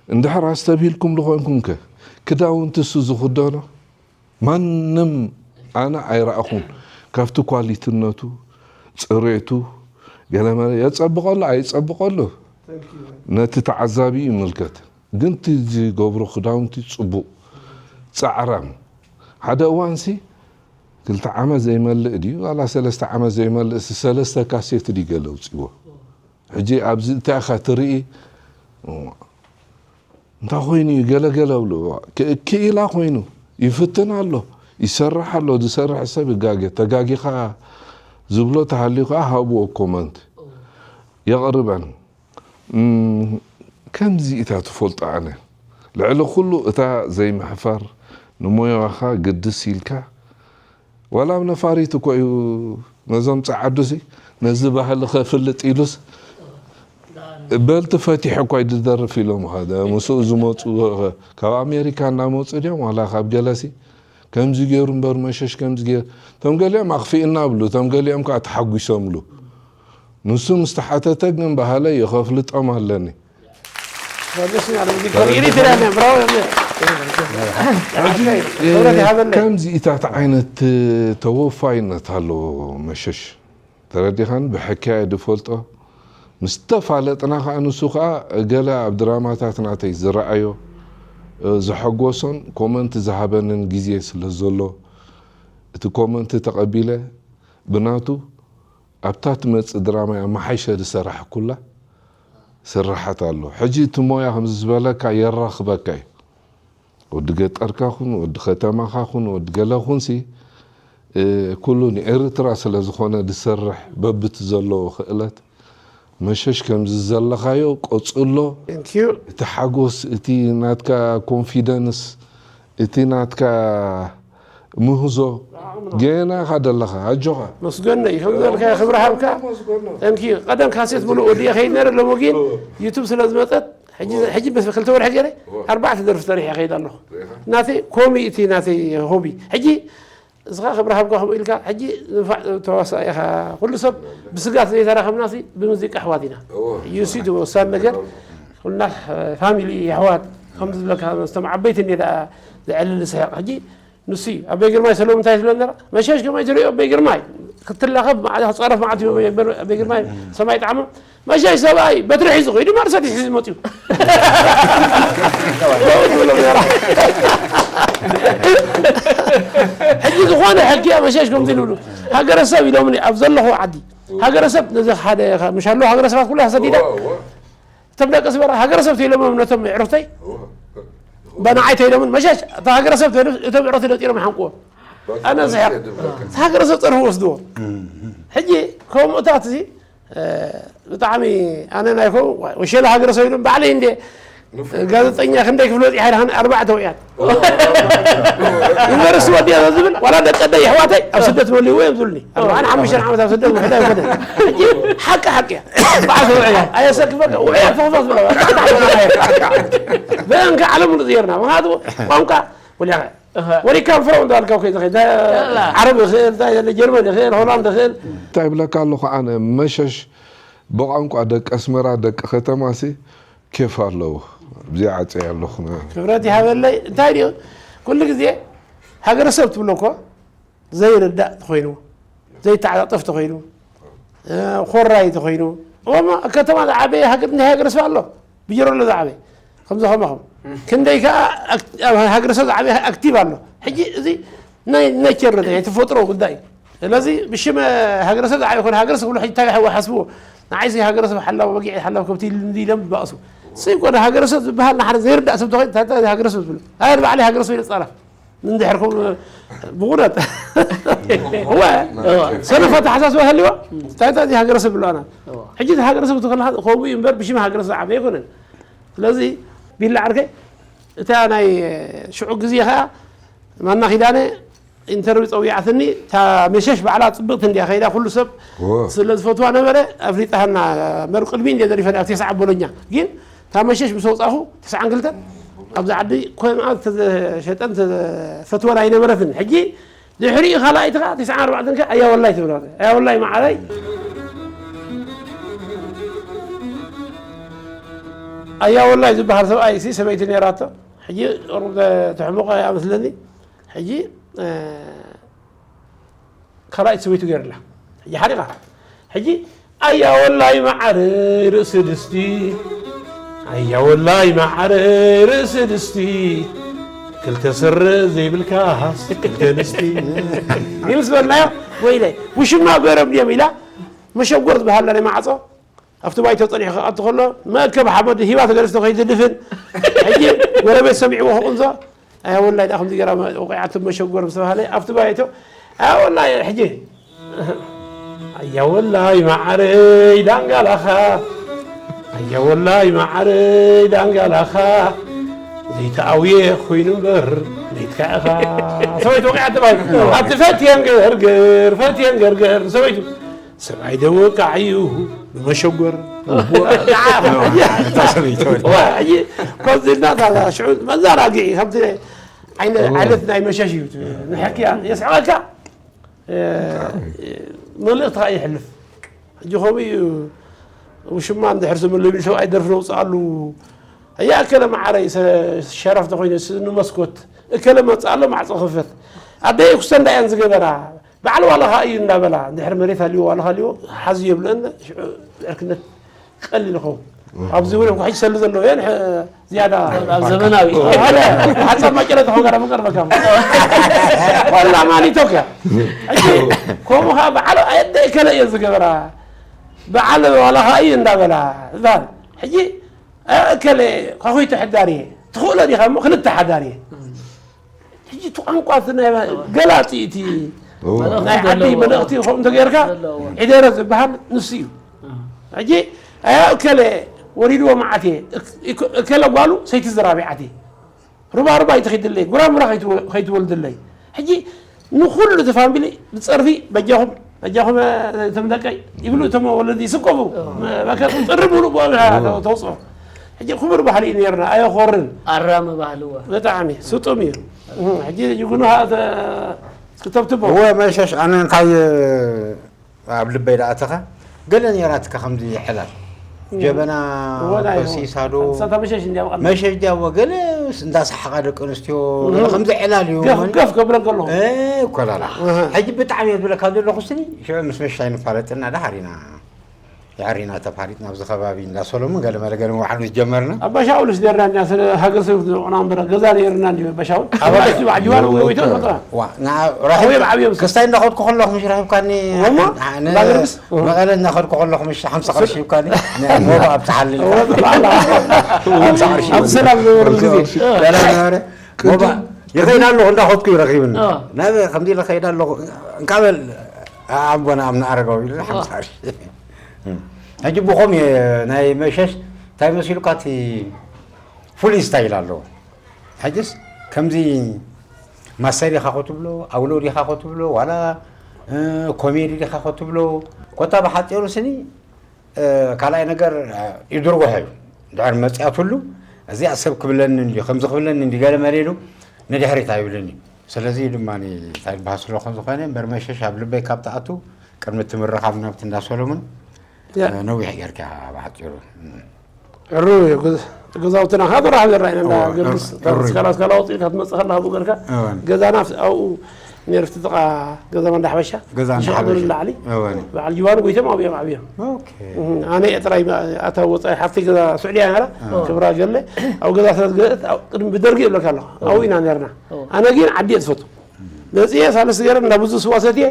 እንድሕር ኣስተብሂልኩምሉ ኮይንኩም ከ ክዳውንቲ እሱ ዝኽደኖ ማንም ኣነ ኣይረኣኹን ካብቲ ኳሊትነቱ፣ ጽሬቱ፣ ገለመለ የጸብቐሉ ኣይጸብቐሉ ነቲ ተዓዛቢ ይምልከት። ግን እቲ ዝገብሮ ክዳውንቲ ጽቡቕ፣ ጻዕራም። ሓደ እዋንሲ ክልተ ዓመት ዘይመልእ ድዩ ዋላ ሰለስተ ዓመት ዘይመልእ፣ ሰለስተ ካሴት ድዩ ገለ ኣውጺዎ። ሕጂ ኣብዚ እንታይ ኢኻ ትርኢ? እንታይ ኮይኑ እዩ ገለገለ ብሉ። ክኢላ ኮይኑ ይፍትን ኣሎ፣ ይሰርሕ ኣሎ። ዝሰርሕ ሰብ ይጋገ። ተጋጊኻ ዝብሎ ተሃልዩ ከዓ ሃብዎ ኮመንት የቕርበን። ከምዚ እታ ትፈልጦ ኣነ ልዕሊ ኩሉ እታ ዘይምሕፋር፣ ንሞያኻ ግድስ ኢልካ፣ ዋላ ኣብ ነፋሪት እኮ እዩ። ነዞም ጸዓዱሲ ነዚ ባህሊ ከፍልጥ ኢሉስ በልቲ ፈቲሑ እኳ ድደርፍ ኢሎም ኸደ ምስኡ ዝመፁ ካብ ኣሜሪካ እናመፁ ድዮም ዋላ ካብ ገለሲ ከምዚ ገይሩ እምበር መሸሽ ከምዚ ገይሩ። እቶም ገሊኦም ኣኽፊእና ብሉ፣ እቶም ገሊኦም ከዓ ተሓጒሶምሉ። ንሱ ምስ ተሓተተ ግን ባህለይ የኸፍልጦም ኣለኒ። ሪትራነ ብራው ከምዚ ኢታት ዓይነት ተወፋይነት ኣለዎ መሸሽ። ተረዲኻን ብሕክያ ድፈልጦ ምስ ተፋለጥና ከዓ ንሱ ከዓ ገለ ኣብ ድራማታት ናተይ ዝረኣዮ ዘሐጎሶን ኮመንት ዝሃበንን ግዜ ስለ ዘሎ እቲ ኮመንት ተቐቢለ ብናቱ ኣብታ ትመጽእ ድራማ ኣመሓይሸ ዝሰራሕኩላ ስርሓት ኣሎ። ሕጂ እቲ ሞያ ከምዚ ዝበለካ የራኽበካ እዩ። ወዲ ገጠርካ ኩን፣ ወዲ ከተማኻ ኩን፣ ወዲ ገለ ኩንሲ ኩሉ ንኤርትራ ስለ ዝኾነ ዝሰርሕ በብቲ ዘለዎ ክእለት መሸሽ ከምዚ ዘለኻዮ ቆጽሎ። እቲ ሓጎስ፣ እቲ ናትካ ኮንፊደንስ፣ እቲ ናትካ ምህዞ ገና ኢኻ ደለኻ ኣጆኻ። መስገኖ እዩ ከም ዝበልካዮ ክብሪ ሃብካ። Thank you ቀደም ካሴት ምሉእ ወዲኤ ከይድ ነረ ሎሚ ግን ዩቱብ ስለ ዝመፀት ሕጂ ሕጂ በስ ክልተ ወርሒ ገይረ ኣርባዕተ ደርፊ ሰሪሐ ከይድ ኣለኹ። ናተይ ኮሚ እቲ ናተይ ሆቢ ሕጂ እስኻ ክብሪ ሃብካ ከምኡ ኢልካ ሕጂ ንፋዕ ተዋሳኢ ኢኻ። ኩሉ ሰብ ብስጋ ዘይተራኸብናሲ ብሙዚቃ ኣሕዋት ኢና። ዩሲ እቲ ወሳኒ ነገር ኩልና ፋሚሊ ኣሕዋት ከም ዝብለካ መስቶም ዓበይቲ እንደ ዘዕልል ስሕቕ ሕጂ ንሱ እዩ ኣበይ ግርማይ ሰለሙ እንታይ ትብለ ነራ መሸሽ ከመይ ትሪኦ ኣበይ ግርማይ ክትላኸብ ማዕዳ ክፀረፍ ማዓት እዩ ኣበይ ግርማይ ሰማይ ጣዕሞ መሸሽ ሰብኣይ በትሪ ሒዙ ከይዱ ማርሰዲስ ሒዙ መፅዩ ትብሎ ነራ ሕጂ ዝኾነ ሕጊ መሸሽ ከምዚ ንብሉ ሃገረሰብ ኢሎምኒ ኣብ ዘለኹ ዓዲ ሃገረሰብ ነዚ ሓደ ምሽ ኣለዉ ሃገረሰባት ኩላ ተሰዲዳ እቶም ደቂ ኣስመራ ሃገረሰብ ተይሎሞም ነቶም ኣዕሩኽተይ በንዓይ ተይሎምን መሸሽ እታ ሃገረሰብ ተይሉ እቶም ኣዕሩኽተይ ነጢሮም ይሓንቅዎም ኣነ ዝሕቕ እታ ሃገረሰብ ፀርፊ ወስድዎ ሕጂ ከምኡታት እዚ ብጣዕሚ ኣነ ናይ ኮም ወሸላ ሃገረሰብ ኢሎም ባዕለይ እንደ ጋዜጠኛ ክንደይ ክፍለ ወፂ ሓይልኻን ኣርባዕተ ውያት ዩኒቨርሲቲ ወዲያ ዝብል ዋላ ደቀደይ ኣሕዋተይ ኣብ ስደት መሊዎ እዮም ዝብሉኒ ኣርባዓን ሓሙሽተን ዓመት ኣብ ስደት ውሕዳ ኣይኮነ ሓቂ ሓቂ እያ በዓል ውዕያ ኣየሰክፈካ ውዕያ ፈኽፈኽ ብለ በእንካ ዓለም ሙሉእ ዝየርና ምክንያቱ ቋንቋ ወሊኻ ወሊካ ፍረው እንዳልካ ኮይ ዝኸ ዓረብ ይኽእል እንታይ ዘለ ጀርመን ይኽእል ሆላንድ ይኽእል እንታይ ይብለካ ኣለኹ ኣነ መሸሽ ብቋንቋ ደቂ ኣስመራ ደቂ ከተማሲ ኬፍ ኣለዎ። ኣብዚ ዓፀይ ኣለኹ። ክብረት ይሃበለይ። እንታይ ድዩ ኩሉ ግዜ ሃገረሰብ ትብሎ እኮ ዘይርዳእ ተኾይኑ፣ ዘይተዓጣጠፍ ተኾይኑ፣ ኾራይ ተኾይኑ፣ እሞ ኣብ ከተማ ዝዓበየ ሃገር ናይ ሃገረሰብ ኣሎ። ብጀሮ ኣሎ ዝዓበየ። ከምዚ ከማኹም። ክንደይ ከኣ ኣብ ሃገረሰብ ዝዓበየ ኣክቲቭ ኣሎ። ሕጂ እዚ ናይ ኔቸር ናይ ተፈጥሮ ጉዳይ እዩ። ስለዚ ብሽም ሃገረሰብ ዝዓበየ ኮነ ሃገረሰብ ክብሉ ሕጂ እንታይ ይሓስብዎ? ንዓይሲ ሃገረሰብ ሓላው በጊዕ ሓላው ከብቲ ኢሉ እንዲ ኢሎም ዝበኣሱ። ስይ ኮነ ሃገረሰብ ዝበሃል ንሓደ ዘይርዳእ ሰብ ተኾይኑ እንታይ እንታይ ሃገረሰብ ዝብሉ? ኣነ ንባዕለይ ሃገረሰብ ኢለ ጻረፍ። እንድሕርኩም ብቑረጥ እወ ሰነፍ ኣተሓሳስባ ሃልዋ እንታይ እንታይ እዚ ሃገረሰብ ብለዋና። ሕጂ እቲ ሃገረሰብ ትኸለኻ ከምኡ እዩ እምበር ብሽም ሃገረሰብ ዝዓበየ ኣይኮነን። ስለዚ ቢላ ዓርከይ እታ ናይ ሽዑ ግዜ ኸዓ ማና ኪዳነ ኢንተርቪው ፀዊዓትኒ እታ መሸሽ ባዕላ ፅብቕቲ እንድያ ከይዳ ኩሉ ሰብ ስለ ዝፈትዋ ነበረ ኣፍሊጣሃና መር ቅድሚ እንድየ ዘሪፈን ኣብ ተስዓ ቦሎኛ ግን እታ መሸሽ ምስ ወፃኹ ተስዓን ክልተን ኣብዚ ዓዲ ኮይምኣ ዝተሸጠን ዝተፈትወን ኣይነበረትን ሕጂ ድሕሪኡ ካልኣይቲ ከዓ ተስዓን ኣርባዕተን ከ ኣያ ወላይ ትብላ ኣያ ወላይ መዓረይ ኣያ ወላይ ዝበሃል ሰብኣይ ሲ ሰበይቲ ነይራቶ ሕጂ ቁሩብ ተሕምቆ እያ መስለኒ ሕጂ ካልኣይቲ ሰበይቱ ገይርላ ሕጂ ሓሪቓ ሕጂ ኣያ ወላይ መዓረይ ርእሲ ድስቲ፣ ኣያ ወላይ መዓረይ ርእሲ ድስቲ፣ ክልተ ስረ ዘይብልካስ ክልተ ድስቲ። ይምስ በልናዮ። ወይለይ፣ ውሽማ ገረብ ድዮም ኢላ፣ መሸጎር ዝበሃል ናይ ማዕጾ፣ ኣብቲ ባይቶ ጸኒሑ ክኣቱ ከሎ፣ መእከብ ሓመድ ሂባ ተገሊጽቶ ከይትድፍን። ሕጂ ጎረቤት ሰሚዕዎ ክቕንዞ፣ ኣያ ወላይ ደኣ ከምዚ ገይራ ወቂዓቶ መሸጎር ምስ ተባህለ፣ ኣብቲ ባይቶ፣ ኣያ ወላይ ሕጂ፣ ኣያ ወላይ መዓረይ ዳንጋላኻ፣ ኣያ ወላይ መዓረይ ዳንጋላኻ፣ ዘይተኣውየ ኮይኑ እምበር ለይትካ ኢኻ። ሰበይቲ ወቂዓቶ ባይ፣ ኣብቲ ፈትየን ገርገር፣ ፈትየን ገርገር፣ ሰበይቱ፣ ሰብኣይ ደወቃዕ እዩ ብመሸጎር። እታ ሰበይቲ ወዲያ። ዋ፣ ሕጂ ከምዚ እናታ ሽዑ መዘናግዒ፣ ከምዚ ዓይነ-፣ እዎ። ዓይነት ናይ መሸሽ እዩ። ንሕክያ የስሕቐካ፣ እ፣ መልእኽትኻ ይሕልፍ። ሕጂ ከምኡ እዩ። ውሽማ እንድሕር ዝምልብል ሰብኣይ ደርፊ ነውፅኣሉ። እያ እከለ መዓረይ ሰ-፣ ሸረፍ ተኾይነ ስኒ መስኮት እከለ መፅኣሎ ማዕፆ ክፈት። ኣደይ ኩስተ እንዳየን ዝገበራ። በዓል ዋላኻ እዩ እንዳበላ፣ እንድሕር መሬት ሃልይዎ፣ ዋላኻ ሃልይዎ፣ ሓዚ የብለአን፣ ሽዑ ዕርክነት ቀሊል ይኸውን። ኣብዚ እውን እኮ ሕጂ ሰሊ ዘለዎ እየን፣ ሕ-፣ ዝያዳ ኣብ ዘመናዊ። ሓደ ሓጻር ማጨለ ተኾንካ ዳሞ ቀርበካ። ዋላ ማኒቶካ። ሕጂ ከምኡ ኸዓ በዓል ኣየደ ከለ እየ ዝገበራ። በዓል ዋላኻ እዩ እንዳበላ። እዛ ሕጂ፣ እ፣ እከለ ኳኹይቶ ሕዳር እየ። ትኽእሎ ዲኻ እሞ ክልተ ሓዳር እየ። ሕጂ እቲ ቋንቋ እቲ ናይ ገላጺ እቲ እወ። ናይ ዓዲ ዘለዎ። መልእኽቲ ከምኡ እንተገይርካ ዘለዎ። ዒደረ ዝበሃል ንሱ እዩ። ሕጂ ኣያ እከለ ወሪድዎ መዓት እየ፣ እክ-፣ እክ-፣ እከለ ጓሉ ሰይቲ ዝራቢዓት እየ። ሩባ ሩባ ኣይትኺድለይ፣ ጉራሙራ ከይትወ-፣ ከይትወልድለይ። ሕጂ ንኹሉ እቲ ፋሚሊ ብጸርፊ በጃኹም፣ በጃኹም፣ እ፣ እቶም ደቀይ ይብሉ እቶም ወለዲ ይስከፉ። እወ። መ-፣ መከ-፣ ጥሪ ሙሉእ ብኦም እወ። ተውጽኦ። ሕጂ ክቡር ባህሊ እዩ ነይርና፣ ኣየኾርን። ኣራሚ ባህሊ እወ። ብጣዕሚ ስጡም እዩ። እህ፣ ሕጂ ይጉኑ ሃ-፣ ተ-፣ ክትብትቦ። እወ መሸሽ፣ ኣነ እንታይ ኣብ ልበይ ደኣ ኣተኻ፣ ገለ ነይራትካ ከምዚ ሕላል። እህ። ጀበና፣ እወ፣ ናይ፣ ኮሲ፣ ሳዶ፣ ሳታ መሸሽ እንዲያ ብቐንዱ። መሸሽ ድያ፣ እወ፣ ገለ እንዳሰሓቓ ደቂ ኣንስትዮ፣ ገለ እህ። ከምዚ ዕላል እዩ። ገፍ፣ ገፍ ከብለን ከለኹ። እ፣ ኮላላ። እህ። ሕጂ ብጣዕሚ እየ ዝብለካ ዘለኹ ስኒ፣ ሽዑ ምስ መሸሽ ኣይንፋለጥና፣ ደሓር ኢና። የዕሪና ተፋሊጥና ኣብዚ ከባቢ እንዳ ሰሎሞን ገለ መለ ገለ መዋዕሉ ዝጀመርና። ኣባ ሻውልስ ነርና እንዲያ ስለ ሃገር ሰብ ክትዘቑና እምበር ገዛ ነርና እንዲዩ ኣባ ሻውል። ኣባ ኣባ ሻውል። ጅዋር ወይ ወይ ተፈጥራ። ዋ፣ ና፣ ራኺብ፣ ዓብዮም፣ ዓብዮም። ክስታይ እንዳኸድኩ ከለኹ ምሽ ረኺብካኒ። ወሞ? ነ-፣ ባገርምስ? መቐለ እንዳኸድኩ ከለኹ ምሽ ሓምሳ ቅርሺ ሂብካኒ። ነ-፣ ሞባ ኣብጽሓለይ። ወሞ? ሓምሳ ቅርሺ ኣብ ሰላም ዝነበረሉ ግዜ። ሰላም ነበረ። ሞባ፣ ቅድም ይኸይድ ኣለኹ እንዳኸድኩ ይረኺብኒ። አ። ናብ ከምዚ ኢለ ይኸይድ ኣለኹ። እንካ በል፣ ኣቦና ኣምና ኣረጋዊ ኢሉ ሓምሳ ቅርሺ። ሕጂ ብኸም ናይ መሸሽ እንታይ መሲሉካ እቲ ፍሉይ ስታይል ኣለዎ። ሕጅስ ከምዚ ማስተር ኢኻ ክትብሎ፣ ኣውሎድ ኢኻ ክትብሎ፣ ዋላ፣ እ፣ ኮሜዲ ኢኻ ክትብሎ፣ ኮታ ብሓጺሩ ስኒ፣ እ፣ ካልኣይ ነገር፣ እ፣ ይድርጎሖ እዩ። ድሕር መጽያትሉ እዚኣ ሰብ ክብለኒ እንዲ፣ ከምዚ ክብለኒ እንዲ ገለ መለ ኢሉ ንድሕሪት ኣይብልን እዩ። ስለዚ ድማ እንታይ ዝበሃል ስለ ዝኾነ እምበር መሸሽ ኣብ ልበይ ካብ ትኣቱ ቅድሚ እቲ ምርኻብ ናብቲ እንዳ ሰሎሞን ያ። ነዊሕ ጌርካ ብሓጺሩ። ዕሩ እዩ። ገዝ-፣ ገዛውትና ካብ ራህ ዘራእና እንዳ እዎ፣ ገርግስ ዕሩ እዩ። ስካላ፣ ስካላ ወፂእካ ትመፅእ ከለኻ ብኡ ጌርካ እወን። ገዛና ኣብኡ ነይሩ፣ እቲ ጥቓ ገዛ መንዳ ሓበሻ። ገዛ መንዳ ሽቕ ሓበሻ። ንላዕሊ። እወን። በዓል ጅዋኑ ጎይቶም ኣብዮም፣ ኣብዮም። ኦኬ። እህ፣ ኣነ እየ ጥራይ ኣታ ወፃኢ፣ ሓፍቲ ገዛ ስዑድያ ነራ፣ እወን። ክብራ ገለ፣ ኣብ ገዛ ስለ ዝገለአት፣ ኣብ ቅድሚ ብደርጊ ይብለካ ኣለኹ። ኣብኡ ኢና ነርና። እወን። ኣነ ግን ዓዲ እየ ዝፈቱ። መፅየ ሳልስቲ ገይረ እንዳ ብዙ ስዋ ሰትየ፣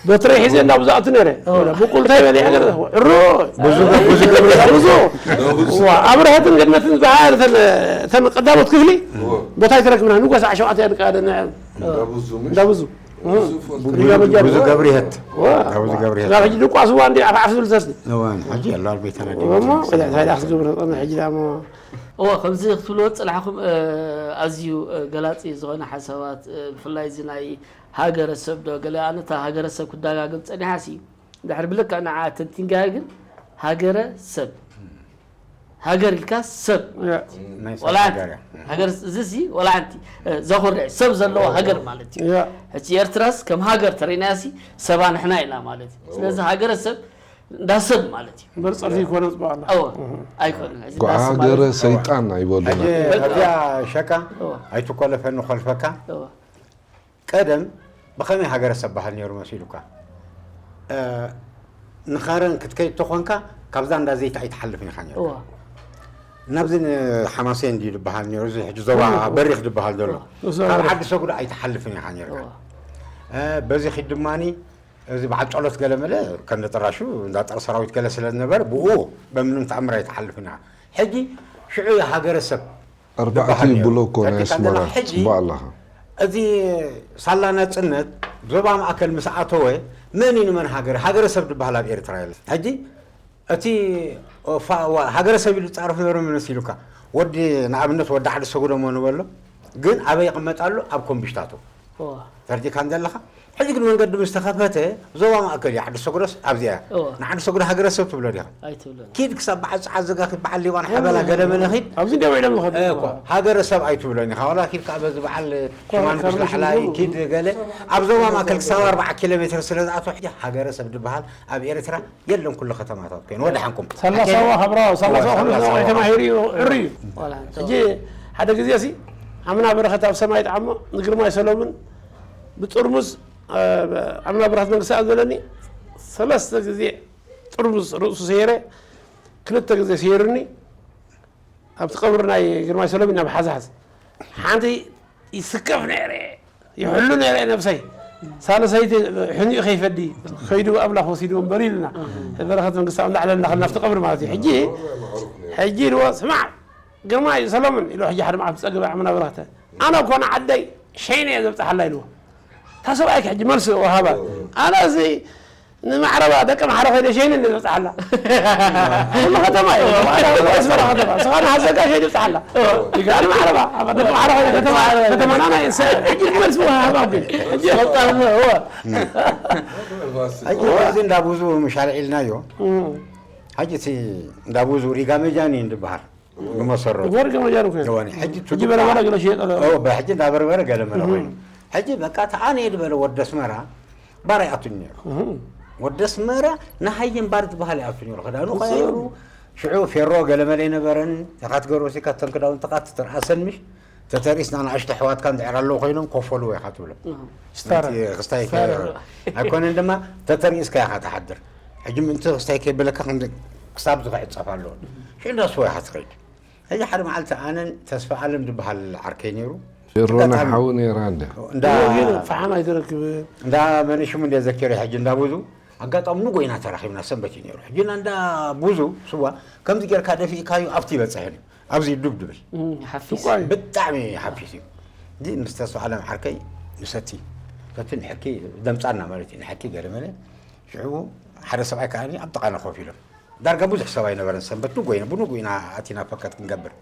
በትረይ ሒዘ እንዳ ብዙ ኣቱ ነይረ። እወ። ብቁልታይ በሊዐ ገለ፣ ዕሮ! ብዙ ገ-፣ ብዙ ገብሪ ብዙ! ዋ፣ ኣብርሀትን ገነትን ዝበሃል እተን፣ እተን ቀዳሞት ክፍሊ እወ። ቦታ ኣይተረክብና። ንጎ ሰዓት ሸውዓተ እያ ንቃደ ነ-፣ እንዳ ብዙ ምሽ? እንዳ ብዙ። ብዙ እህ። ፎቶ። ብዙ፣ ሪጋ በጃ ብዙ እወ። ገብሪ እህት። እወ። እንዳ ብዙ ገብሪ እህት። ስጋ ሕጂ ድቋ ስዋ እንዲ ዓፍ ዓፍ ዝብል ሰስቲ። እወ፣ ሕጂ ኣሎ ኣብ ቤተና እሞ፣ ድግስ። እንታይ ደኣ ክትገብር ተጸንሕ ሕጂ ደኣ እሞ። እወ፣ ከምዚ ክትብልዎ ዝጸናሕኩም፣ እ፣ ኣዝዩ፣ እ፣ ገላጺ ዝኾነ ሓሳባት፣ እ፣ ብፍላይ እዚ ናይ ሃገረሰብ ዶ ገለ፣ ኣነ እታ ሃገረሰብ ክደጋግም ጸኒሓ ሲ፣ ድሕሪ ብልክዕ ንዓ ተንቲንካዮ ግን፣ ሃገረ ሰብ። ሃገር ኢልካ ሰብ ማለት እዩ። ናይ ሰብ ወላ ሓንቲ ሃገር እያ። ሃገር እዚ ሲ፣ ወላ ሓንቲ፣ እ፣ ዘኹርዕ ሰብ ዘለዎ ሃገር ማለት እዩ። ያ። ሕጂ ኤርትራስ ከም ሃገር ተሪእናያ ሲ፣ ሰባ ንሕና ኢና ማለት እዩ። ስለዚ ሃገረ ሰብ እንዳ ሰብ ማለት እዩ። እምበር ጸርፊ ይኮነ ጽቡቕ ኣላ። እወ፣ ኣይኮነን። እዚ እንዳ ሰብ ሃገረ ማለት ሰይጣን ኣይበሉን። ሕጂ በቃ። ኣብዚኣ ሸቃ እወ። ኣይትኮለፈኒ ኮልፈካ። እወ። ቀደም ብኸመይ ሃገረሰብ በሃል ነይሩ መሲሉካ? እ፣ ንኸረን ክትከይድ ተኾንካ ካብዛ እንዳ ዘይት ኣይትሓልፍን ኢኻ ነርካ። ናብዚ ንሓማሴን ድዩ ዝበሃል ነይሩ፣ እዚ ሕጂ ዞባ በሪኽ ዝበሃል ዘሎ፣ ካብ ዓዲ ሰጉዶ ኣይትሓልፍን ኢኻ ነርካ። በዚ ኺድ ድማኒ እዚ በዓል ጸሎት ገለ መለ ከም ጠራሹ እንዳ ጸረ ሰራዊት ገለ ስለ ዝነበር ብኡ በምንም ተኣምር ኣይትሓልፍን ኢኻ። ሕጂ ሽዑ ሃገረሰብ ኣርባዕተ ይብሎ እኮ ናይ ኣስመራ። ጽቡቕ ኣለኻ። እዚ ሳላ ናጽነት ዞባ ማእከል ምስ ኣተወ መን እዩ ንመን ሃገረ ሃገረሰብ ዝበሃል ኣብ ኤርትራ የለ። ሕጂ እቲ ሃገረሰብ ኢሉ ዝጻረፍ ነበረ መን መሲሉካ? ወዲ ንኣብነት ወዲ ዓዲ ሰጉደሞ ንበሎ ግን ኣበይ ይቕመጣሉ? ኣብ ኮምቢሽታቶ። ተርዲካ ዘለኻ። ሕጂ ግን መንገዲ ምስ ተኸፈተ ዞባ ማእከል እዩ። ዓዲ ሰጉደስ ኣብዚኣ እያ። ንዓዲ ሰጉደ ሃገረሰብ ትብሎ ዲኻ? ኪድ ክሳብ በዓል ጸዓዘጋ ኪድ በዓል ሊባን ሓበላ ገለ መለ ኪድ ኣብዚ እንዲያው ኢሎም ዝኸዱ እኮ ሃገረሰብ ኣይትብሎን ኢኻ። ዋላ ኪድ ከዓ በዚ በዓል ሽማንኩስ ላዕላይ ኪድ ገለ ኣብ ዞባ ማእከል ክሳብ ኣርባዓ ኪሎ ሜትር ስለ ዝኣትዎ ሕጂ ሃገረሰብ ዝበሃል ኣብ ኤርትራ የለን። ኩሉ ከተማታት ኮይኑ ወደ ሓንኩም ሳላሳዋ ካብራ ሳላሳዋ ከምዚ ሰማይ ተማሂሩ እዩ ዕሩ እዩ። ሕጂ ሓደ ግዜ ሲ ኣምና በረኸት ኣብ ሰማይ ጣዕሞ ንግርማይ ሰሎምን ብጥርሙዝ ኣምና በረኸት መንግስቲ ኣብ ዝበለኒ ሰለስተ ግዜ ጥርሙዝ ርእሱ ሰይረ ክልተ ግዜ ሰይሩኒ። ኣብቲ ቀብሪ ናይ ግርማይ ሰሎሚ ናብ ሓዛሓዝ ሓንቲ ይስከፍ ነይረ ይሕሉ ነይረ ነብሰይ ሳልሰይቲ ሕኒኡ ከይፈዲ ከይዱ ኣምላኽ ወሲድዎ እምበር ኢልና በረኸት መንግስታዊ እንዳዕለልና ከልና ኣብቲ ቀብሪ ማለት እዩ። ሕጂ ሕጂ ኢልዎ ስማዕ ግርማይ ሰሎምን ኢሉ ሕጂ ሓደ መዓልቲ ጸገበ ኣምና በረኸተ ኣነ እኮ ንዓደይ ሸይነ እየ ዘብጽሓላ ኢልዎ። እታ ሰብኣይኪ ሕጂ መልሲ ወሃባ ኣነ እዚ ንማዕረባ ደቂ ማሕረ ከይደ ሸይኒ እንደ ዘብፅሓላ ኩሉ ከተማ እዩ። ኣስመራ ከተማ ስኻን ሓዘጋ ሸይኒ ብፅሓላ ይጋሪ ማዕረባ ደቂ ማሕረ ከይደ ከተማ ከተማና ናይ ሕጂ መልሲ ወሃባ ግን ሕጂ ፈጣን እወ ሕጂ እዚ እንዳ ብዙ ምሻል ኢልናዮ። ሕጂ እቲ እንዳ ብዙ ሪጋ መጃኒ እንድበሃል ብመሰረቱ ወርቂ መጃን ኮይኑ እዋን ሕጂ ሕጂ በረበረ ገለ ሸየጠ ኦ በሕጂ እንዳ በርበረ ገለ መለ ኮይኑ ሕጂ በቃ ተኣነ ድበለ ወደ ኣስመራ ባር ኣይኣቱን ነይሩ። ወደ ኣስመራ ንሃየን ባር ዝበሃል ኣይኣቱ ነይሩ። ክዳኑ ቀያይሩ ሽዑ ፌሮ ገለ መለ ኣይነበረን። ተኻትገርበሲ ካብተን ክዳውንትኻ ትትርኣሰን ምሽ ተተሪእስና ንኣሽቱ ኣሕዋትካ እንድሕር ኣለዉ ኮይኖም ኮፈሉ ወይ ኢኻ ትብሎም። ስታረ። እቲ ክስታይ ከ-፣ ስታረ። ኣይኮነን ድማ ተተሪእስካ ኢኻ ትሓድር። ሕጂ ምእንቲ ክስታይ ከይበለካ ክንዲ ክሳብ ዝኽዕጸፍ ኣለዎ። ሽዑ እንዳ ስዋ ኢኻ ትኸይድ። ሕጂ ሓደ መዓልቲ ኣነን ተስፋ ኣለም ዝበሃል ዓርከይ ነይሩ። ፌሮና ኣጋጣሚ ሓው ነይራ እንደ እንዳ ግን ፈሓም ኣይትረክብን። እንዳ መን ሽሙ እንደ ዘኪረ ሕጂ እንዳ ብዙ ኣጋጣሚ ንጎይና ተራኺብና ሰንበት እዩ ነይሩ። ሕጂ እና እንዳ ብዙ ስዋ ከምዚ ጌርካ ደፊእካዩ ኣብቲ ይበጽሕን እዩ። ኣብዚ ዱብ ድብል። ሓፊስ። ስኳይ። ብጣዕሚ ሓፊስ እዩ። እዚ ምስ ተስፋ ኣለም ዓርከይ ንሰቲ ሰቲ ንሕኪ ደምጻና ማለት እዩ። ንሕኪ ገለ መለ ሽዑ ሓደ ሰብኣይ ከኣ ኣብ ጥቓና ኮፍ ኢሎም ዳርጋ ብዙሕ ሰብ ኣይነበረን። ሰንበት ንጎይና ብንጉ ኢና ኣቲና ፈከት ክንገብር።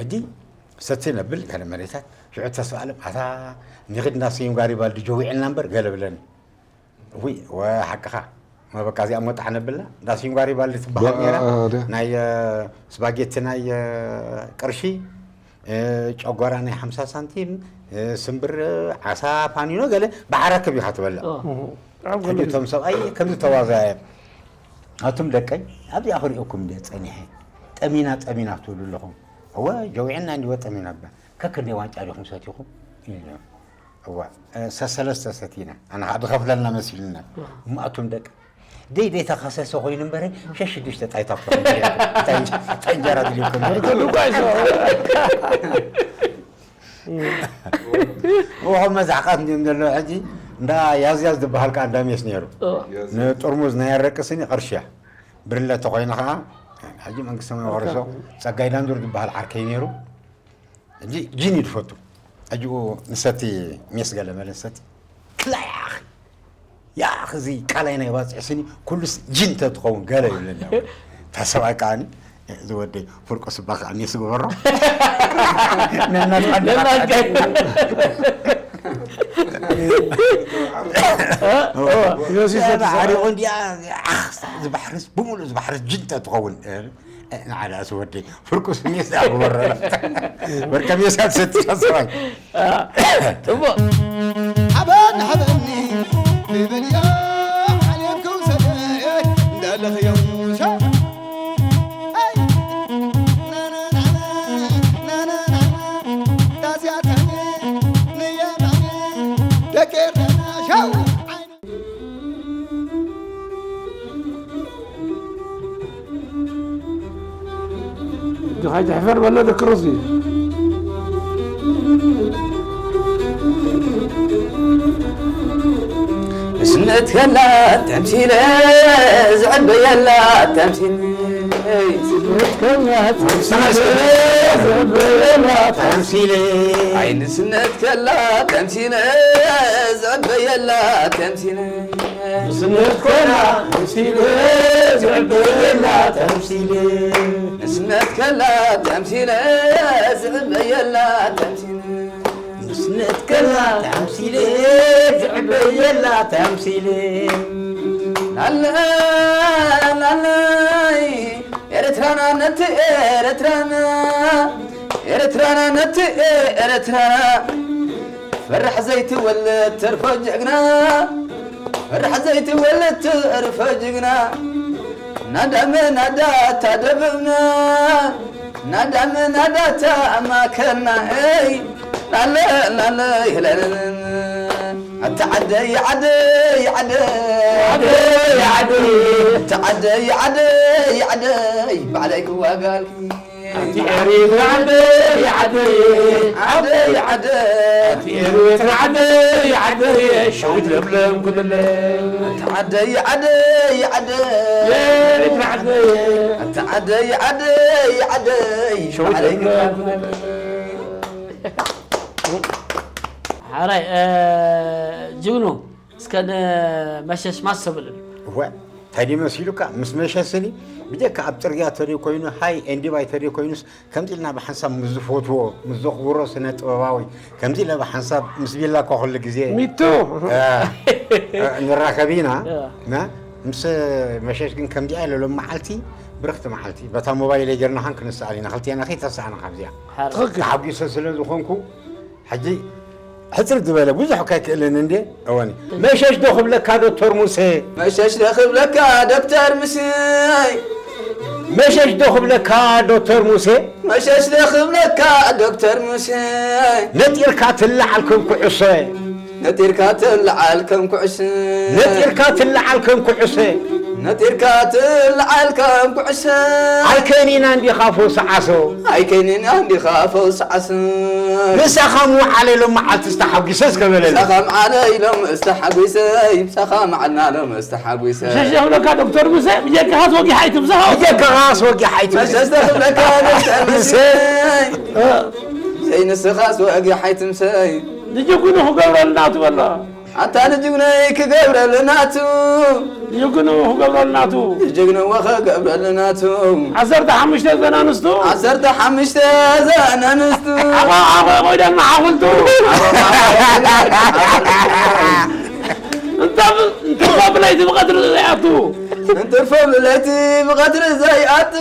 ሕጂ ሰቲ ነብል ገለ መሬታት ሽዑ ተስፋ ኣለም ኣታ ንኽድ እንዳ ስዩም ጋሪባልዲ ጀዊዕልና እምበር ገለ ብለኒ። እውይ ወ ሓቅኻ መበቃ እዚኣ ሞጣሕ ነብላ እንዳ ስዩም ጋሪባልዲ ትበሃል ነይራ። ናይ ስፓጌቲ ናይ ቅርሺ ጨጓራ ናይ ሓምሳ ሳንቲም ስምብር ዓሳ ፓኒኖ ገለ ብዓራክብ ኢኻ ትበልዕ። ሕጂ እቶም ሰብኣይ ከምዚ ተዋዛያ እዮም። ኣቱም ደቀይ ኣብዚኣ ክሪኦኩም እንደ ጸኒሐ ጠሚና ጠሚና ትብሉ ኣለኹም። እወ ጀዊዕና እንዲወ ጠሚና እባ ከክንደይ ዋንጫ ዲኹም ሰቲኹም ኢሉ። እዋ ሰሰለስተ ሰቲና ኣነ ከዓ ዝኸፍለልና መሲሉና። እሞ ኣቱም ደቂ ደይ ደይ ተኸሰሰ ኮይኑ እምበረ ሸሽ ሽዱሽተ ጣይታ እኮ ጠንጀራ ድልዩኩም ዱባይ ሰው ውሖ መዛሕቃት እንዲም ዘሎ ሕጂ እንዳ ያዝያዝ ዝበሃል ከዓ እንዳ ሜስ ነይሩ። ንጥርሙዝ ናይ ኣረቂ ስኒ ቅርሽያ ብርለ ተኮይኑ ከዓ ሕጂ መንግስቲ ሰማይ ወርሶ ጸጋይ ዳንዱር ዝበሃል ዓርከይ ነይሩ። ሕጂ ጂን እዩ ዝፈቱ። ሕጂ ንሰቲ ሜስ ገለ መለ ንሰቲ ክላ ያኺ ያኺ እዚ ቃላይ ናይ ባፅዕ ስኒ ኩሉስ ጂን ተትኸውን ገለ ይብለኒ። እታ ሰብኣይ ከዓኒ እዚ ወደይ ፍርቆ ስባ ከዓ ሜስ ግበሮ ነናትካ ነናትካ ሓሪቑ እንዲኣ ዝባሕርስ ብምሉእ ዝባሕርስ ጅንተ ትኸውን ንዓዳ ስወደይ ፍርቁስ ሜስ ኣበረረ ወርቀ ሜስ ኣትሰቲ ሰብኣይ ጽቡቕ ሓበን ሓበኒ ይብል ዮ ሓልዮት ከውሰደ እንዳለኽዮ ሻ ደቂ ኤርትራና ሻው ትሕፈር በሎ ደክሮስ እዩ። ንስነት ከላ ተምሲለ ዝዕበየላ ተምሲለ። ንስነት ከላ ተምሲለ ዝዕበየላ ተምሲለ። ኣይ ንስነት ከላ ተምሲለ ዝዕበየላ ተምሲለ። ንስነት ከላ ተምሲለ ዝዕበየላ ተምሲለ። ንስነት ከላ ተምሲለ ዝዕበየላ ተምሲለ። ንስነት ከላ ተምሲለ ዝዕበየላ ተምሲለ። ላለ ላለይ ኤርትራና ነቲ ኤርትራና ኤርትራና ነቲ ኤርትራና ፈራሕ ዘይትወልድ ተርፎ ጅግና ፈራሕ ዘይትወልድ ተርፎ ጅግና ናዳመ ናዳ ታደብብና ናዳመ ናዳ ታማከልና እይ ላለ ላለ ይለለለ ኣታ ዓደይ ዓደይ ዓደይ ዓደይ ዓደይ ኣታ ዓደይ ዓደይ ዓደይ ባዕለይ ክዋጋልኪ ኣንቲ ኤሪትራ ዓደይ ዓደይ ዓደይ ዓደይ ኣንቲ ኤሪትራ ዓደይ ዓደይ ሸዊት ለምለም ኩልለ ኣንቲ ዓደይ ዓደይ ዓደይ ኤሪትራ ዓደይ ኣንቲ ዓደይ ዓደይ ዓደይ ሸዊት ባዕለይ ለምለም ኩልለ ሓራይ እ፣ ጅግኑ እስከ ንመሸሽ ማስ ተብልሉ እወ እንታይ ድዩ መሲሉካ ምስ መሸስኒ ብጀካ ኣብ ፅርግያ ተሪኡ ኮይኑ ሃይ ኤንዲባይ ተሪኡ ኮይኑስ ከምዚ ኢልና ብሓንሳብ ምስ ዝፈትዎ ምስ ዘኽብሮ ስነ ጥበባዊ ከምዚ ኢለ ብሓንሳብ ምስ ቢላ እኮ ኩሉ ግዜ ሚቱ እ፣ እ፣ ንራኸብ ኢና እ። ና ምስ መሸሽ ግን ከምዚኣ ኢለ ሎም መዓልቲ ብርኽቲ መዓልቲ በታ ሞባይለይ ጌርና ኻን ክንስኣል ኢና ክልቲኣና ከይተሳእና ካብዚኣ ትኽክል ተሓጒሰ ስለ ዝኾንኩ ሕጂ ሕፅር ዝበለ ብዙሕ ከይክእልን እንዴ እወኒ መሸሽ ዶ ክብለካ ዶክተር ሙሴ መሸሽ ዶ ክብለካ ዶክተር ሙሴ መሸሽ ዶ ክብለካ ዶክተር ሙሴ መሸሽ ዶ ክብለካ ዶክተር ሙሴ ነጢርካ ትለዓል ከም ኩዕሶ ነጢርካ ትለዓል ከም ኩዕሶ ነጢርካ ትለዓል ከም ኩዕሶ ነጢርካ ትለዓል ከም ኩዕሶ ኣይከኒና እንዲኻ ፈውሲ ዓሶ ኣይከኒና እንዲኻ ፈውሲ ዓሶ ምሳኻ ምውዓለ ኢሎም መዓልቲ ዝተሓጒሰ እስከ በለኒ ምሳኻ ምዓለ ኢሎም ዝተሓጒሰ ምሳኻ መዓልና ኢሎም ዝተሓጒሰ ሸሽ የብለካ ዶክተር ሙሴ ብጀካኻስ ወጊሕ ኣይትምሰኸው ብጀካኻስ ወጊሕ ኣይትምሰ መሸሽ ዶ ክብለካ ዶክተር ሙሴ ዘይንስኻስ ወጊሕ ኣይትምሰይ ንጅጉኑ ክገብረልና ትበሎ ኣታ ንጅግነይ ክገብረልና ቱ ንጅግኑ ክገብረልና ቱ ንጅግንዎ ክገብረልና ቱ ዓሰርተ ሓሙሽተ ዘን ኣንስቱ ዓሰርተ ሓሙሽተ ዘን ኣንስቱ ዓቆ ዓቆ ኮይደን መሓኹልቱ እንተ እንተ ብለይቲ ብቐትሪ ዘይኣቱ እንትርፎ ብለይቲ ብቐትሪ ዘይኣቱ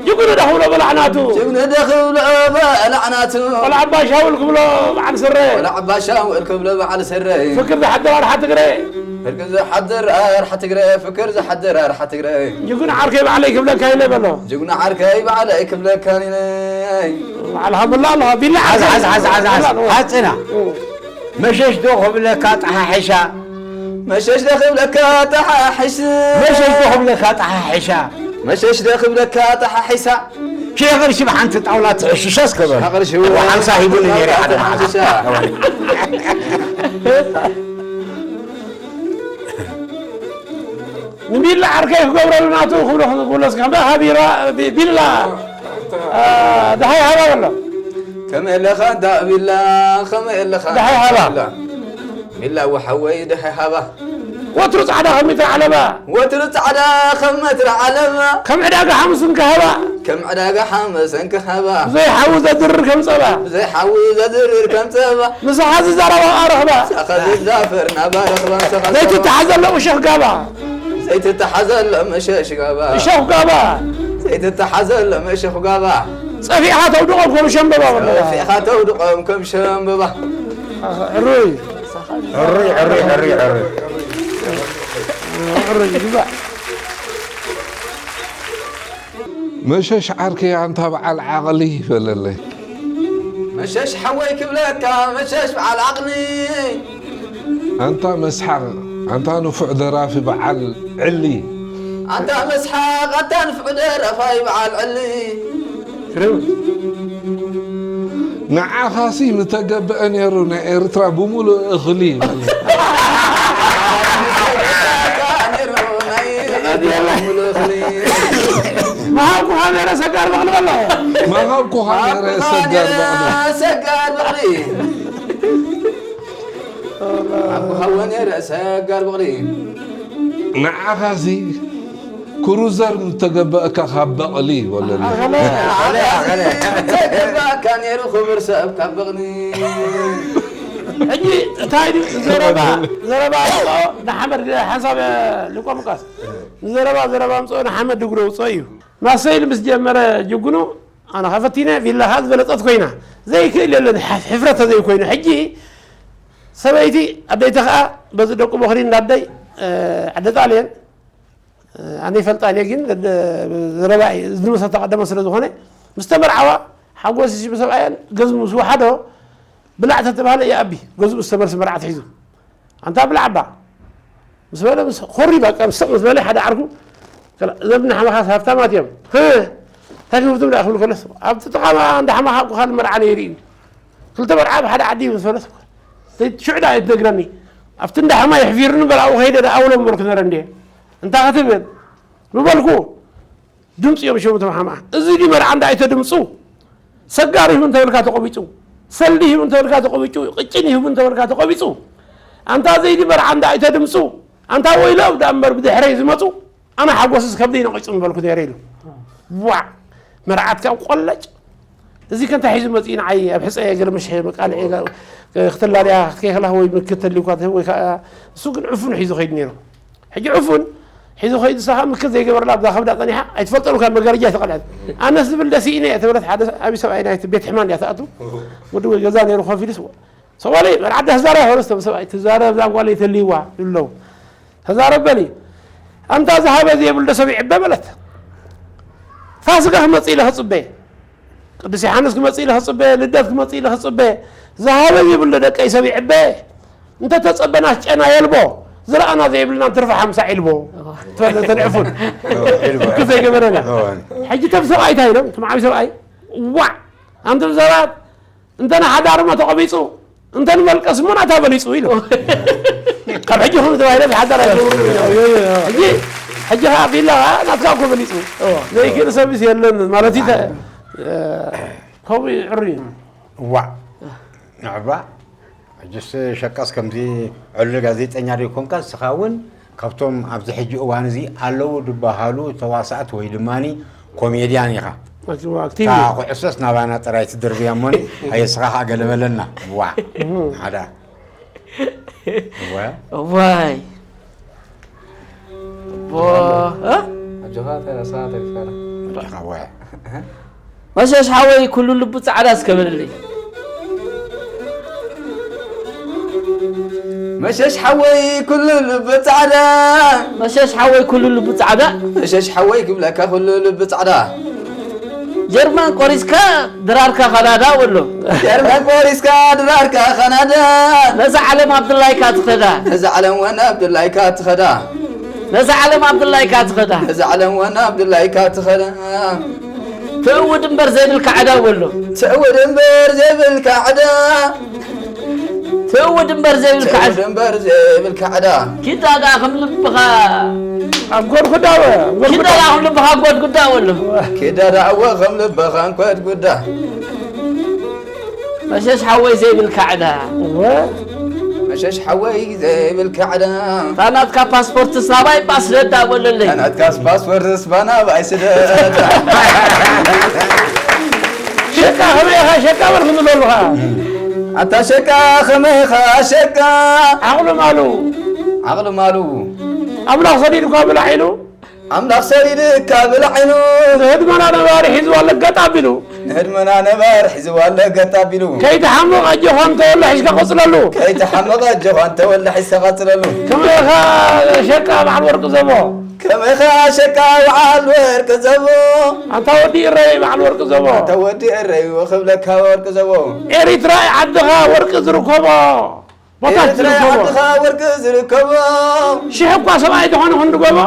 ጅግኑ ዶ ክብሎ በላዕናቱ ጅግኑ ዶ ክብሎ በላዕናቱ ቆልዓ ኣባ ሻውል ክብሎ በዓል ስረ ቆልዓ ኣባ ሻውል ክብሎ በዓል ስረ ፍክር ዝሓድር ኣርሓ ትግረ ፍክር ዝሓድር ኣርሓ ትግረ ፍክር ዝሓድር ኣርሓ ትግረ ጅግኑ ዓርከይ ባዕለይ ክብለካ ኢለ በሎ ጅግኑ ዓርከይ ባዕለይ ክብለካ ኢለ በዓል ሃብላ ኣሎ ቢላ ዓርከይ ሓዝ ሓዝ ሓዝ ሓዝ ሓዝ ሓዝ ጽና መሸሽ ዶ ክብለካ ጠሓሒሻ መሸሽ ዶ ክብለካ ጠሓሒሽ መሸሽ ዶ ክብለካ ጠሓሒሻ መሸሽ ዶ ክብለካ ጠሓሒሳ ሺሕ ቅርሺ ብሓንቲ ጣውላ ትሕሽሻ እስከ በል ሓቕርሺ ሓምሳ ሂቡኒ ነይረ ሓደ መዓልቲ ተሓሽሻ ንቢላ ዓርከይ ክገብረሉ ናቱ ክብሎ ክብሎ እስከ ከም ሃቢራ ቢ- ቢላ አ፣ ደሃይ ሃባ በሎ ከመይ ኣለኻ እንዳ ቢላ ከመይ ኣለኻ ደሃይ ሃባ። ቢላ ቢላ ወሓወይ ደሃይ ሃባ ወትሩ ጻዕዳ ከም ሚትር ዓለባ ወትሩ ጻዕዳ ከም መትሪ ዓለባ ከም ዕዳጋ ሓሙስ እንከሃባ ከም ዕዳጋ ሓመሰ እንከሃባ ብዘይ ሓዊ ዘድርር ከም ጸባ ብዘይ ሓዊ ዘድርር ከም ጸባ ምሳኻ ዝዛረባ ኣረኽባ ሳኻ ዝዛፈር ናባ ረኽባ ምሳኻ ዘይትተሓዘሎም እሸኽ ጋባ ዘይትተሓዘሎም እሸሽ ጋባ እሸኽ ጋባ ዘይትተሓዘሎም እሸኽ ጋባ ጸፊኻ ተውድቖም ከም ሸምበባ በሎ። ጸፊኻ ተውድቖም ከም ሸምበባ። ሕሩይ። ሕሩይ፣ ሕሩይ፣ ሕሩይ፣ ሕሩይ። ሕሩይ ይግባእ። መሸሽ ዓርከይ ኣንታ በዓል ዓቕሊ በለለይ። መሸሽ ሓወይ ክብለካ መሸሽ በዓል ዓቕሊ። ኣንታ መስሓቕ ኣንታ ንፉዕ ደራፊ በዓል ዕሊ። ኣንታ መስሓቕ ኣንታ ንፉዕ ደራፋይ በዓል ዕሊ። ንዓኻሲ ምተገብአ ነይሩ፣ ናይ ኤርትራ ብምሉእ እኽሊ። ምሃብኩኻ ነይረ ሰጋር በቕሊ በሎ። ምሃብኩኻ ነይረ ሰጋር በቕሊ። ሰጋር በቕሊ። ምሃብኩኻ ነይረ ሰጋር በቕሊ። ንዓኻሲ ክሩዘር ምተገበእካ ካብ በቕሊ ይበለኒ። ተገባእካ ነይሩ ክቡር ሰብ ካብ በቕሊ። ሕጂ እንታይ ድዩ ዘረባ? ዘረባ ንሓመድ ሓንሳብ ልቆምቃስ ንዘረባ ዘረባ ምፅኦ ንሓመድ ድግሮ ውፅኦ እዩ። ማሰይል ምስ ጀመረ ጅጉኑ ኣነ ከፈቲነ ቪላኻ ዝበለፀት ኮይና ዘይክእል የለን። ሕፍረት ተዘይኮይኑ ሕጂ ሰበይቲ ኣደይቲ ከዓ በዚ ደቁ ቦኽሪ እንዳደይ ዓደጣልየን ኣነ ይፈልጣ እየ ግን ዘረባይ ዝመሰ ተቐደመ ስለ ዝኾነ ምስ ተመርዓዋ ሓጎስ ይሽም ሰብኣየን ገዝ ምስ ወሓዶ ብላዕ ተተባህለ ይኣቢ ገዝኡ ዝተመልሲ መርዓት ሒዙ ኣንታ ብላዕ ኣባ ምስ በለ ምስ ኮሪ በቃ ምስ ስቕ ምስ በለ ሓደ ዓርኩ ዘብና ሓማኻስ ሃብታማት እዮም እንታይ ክህብትም ደኣ ክብል ከለስ ኣብቲ ጥቓ እንዳ ሓማኻ እኮ ካልእ መርዓ ነይሩ እዩ ክልተ መርዓ ብሓደ ዓዲ እዩ ምስ በለስ ሽዑ ደኣ እትነግረኒ ኣብቲ እንዳ ሓማ የሕፊርኒ በላኡ ከይደ ደኣ ኣውሎ ምበልኩ ነረ እንዴ እንታይ ክትብል ምበልኩ ድምፂ እዮም ሸሙ ተማሓማ እዚ ዲ መርዓ እንዳ ኣይተድምፁ ሰጋር ይሁብ እንተበልካ ተቆቢፁ ሰልዲ ይሁብ እንተበልካ ተቆቢፁ ቅጭን ይሁብ እንተበልካ ተቆቢፁ ኣንታ ዘይዲ መርዓ እንዳ ኣይተድምፁ ኣንታ ወይለ ኣብ ዳእምበር ብድሕረይ ዝመፁ ኣነ ሓጎስስ ከብደይ ነቂፁ ምበልኩ ነይረ ኢሉ ዋዕ መርዓትካ ቆለጭ እዚ ከንታ ሒዙ መፂኡ ንዓይ ኣብ ሕፀየ ገለ መሸ መቃልዐ ክትላልያ ክትከይክላ ወይ ምክት ተልዩካ ትህብ ወይ ከዓ እሱ ግን ዕፉን ሒዙ ከይዱ ነይሩ ሕጂ ዕፉን ሒዙ ከይዱ ሳኻ ምክት ዘይገበርላ ኣብዛ ከብዳ ፀኒሓ ኣይትፈልጠሉ ካብ መጋረጃ ኣይተቐልዐት ኣነስ ዝብል ደስ ኢነ እየ ተበለት ሓደ ዓብዪ ሰብኣይ ናይቲ ቤት ሕማን እያ ትኣቱ ወዲ ወይ ገዛ ነይሩ ኮፍ ኢሉስ ሰዋለይ መርዓት ዳስ ዛረብ ሆነስ ተም ሰብኣይ ትዛረብ እዛ ጓለይ ተልይዋ ይብለው ተዛረብ በሊ ኣንታ ዝሃበ ዘይብሉ ዶ ሰብ ይዕበ በለት ፋስጋ ክመፅእ ኢለ ክፅበ ቅዱስ ዮሓንስ ክመፅእ ኢለ ክፅበ ልደት ክመፅእ ኢለ ክፅበ ዝሃበ ዘይብሉ ዶ ደቀይ ሰብ ይዕበ እንተተፀበናስ ጨና የልቦ ዝረኣና ዘይብልና እንትርፈ ሓምሳ ዒልቦ ትበለ ተንዕፉን ክዘይገበረና ሕጂ ተም ሰብኣይ እንታይ ኢሎም ትም ዓብዪ ሰብኣይ ዋዕ ኣንቱም ሰባት እንተ ንሓዳር እሞ ተቐቢፁ እንተ ንመልቀስ እሞ ናታ በሊፁ ኢሉ ካብ ሕጂ ከም ተባሂለ ሓዳር ኣይገብሩ ሕጂ ሕጂ ከዓ ቢላ ናትካ እኮ በሊፁ ዘይክእል ሰብስ የለን ማለት እዩ ከምኡ ዕሩ እዩ እዋ ንዕባ ሕጅስ ሸቃስ ከምዚ ዕሉል ጋዜጠኛ ዘይኮንካ ንስኻ እውን ካብቶም ኣብዚ ሕጂ እዋን እዚ ኣለዉ ዝበሃሉ ተዋሳእቲ ወይ ድማ ኮሜድያን ኢኻ እታ ኩዕሶስ ናባና ጥራይ ትድርብያ እሞኒ ኣየስኻ ከዓ ገለ በለና ዋ ሓደ ዋይ ኣጆኻ ተረሳ ተሪፍካ መሸሽ ሓወይ ኩሉ ልቡ ፃዕዳ እስከ በልለይ መሸሽ ሓወይ ኩሉ ልቡ ፃዕዳ መሸሽ ሓወይ ኩሉ ልቡ ፃዕዳ መሸሽ ሓወይ ክብለካ ኩሉ ልቡ ፃዕዳ ጀርመን ቆሪስካ ድራርካ ካናዳ ወሎ ጀርመን ቆሪስካ ድራርካ ካናዳ ነዛ ዓለም ኣብድላይካ ትኸዳ ነዛ ዓለም ወን ኣብድላይካ ትኸዳ ነዛ ዓለም ኣብድላይካ ትኸዳ ነዛ ዓለም ወን ኣብድላይካ ትኸዳ ትእውድ እምበር ዘይብልካ ዕዳ ወሎ ትእውድ እምበር ዘይብልካ ዕዳ ትእውድ እምበር ዘይብልካ ዕዳ እምበር ዘይብልካ ዕዳ ኪዳ ደኣ ከም ልብኻ ኣንኮድ ኩዳወ ኪዳ ደኣ ከም ልብኻ ኣንኮድ ኩዳ ወሎ ኪዳ ደኣ እወ ከም ልብኻ ኣንኮድ ኩዳ መሸሽ ሓወይ ዘይብልካ ዕዳ መሸሽ ሓወይ ዘይብልካ ዕዳ ታናትካ ፓስፖርትስ ናባይ ባስደዳ በለለይ ናትካስ ፓስፖርትስ ባናባይ ስደዳ ሸቃ ከመይ ኢኻ ሸቃ በል ክንብሎ ኣለኻ ኣታ ሸቃ ከመይ ኢኻ ሸቃ ዓቕሉ ማሉ ዓቕሉ ማሉ ኣምላኽ ሰዲድኳ ብላዕ ኢሉ ኣምላኽ ሰዲድካ ብላዕ ኢሉ ንህድመና ነባሪ ሒዝዋ ለገጥ ኣቢሉ ንህድመና ነባሪ ሒዝዋ ለገጥ ኣቢሉ ከይትሓምቕ ኣጆኻ እንተወሎ ሒዝካ ቀፅለሉ ከይትሓምቕ ኣጆኻ እንተወሎ ሒዝካ ቀፅለሉ ከመይ ኢኻ ሸቃ በዓል ወርቂ ዘቦ ከመኻ ሸቃ በዓል ወርቂ ዘቦ ኣንታ ወዲ እረይ በዓል ወርቂ ዘቦ ኣንታ ወዲ እረይ ክብለካ ወርቂ ዘቦ ኤሪትራ ዓድኻ ወርቂ ዝርከቦ ቦታት ኤርትራ ዝርከቦ። ዓድኻ ወርቂ ዝርከቦ። ሽሕ እኳ ሰብኣይ ተኾነ ክንዲ ጎቦ።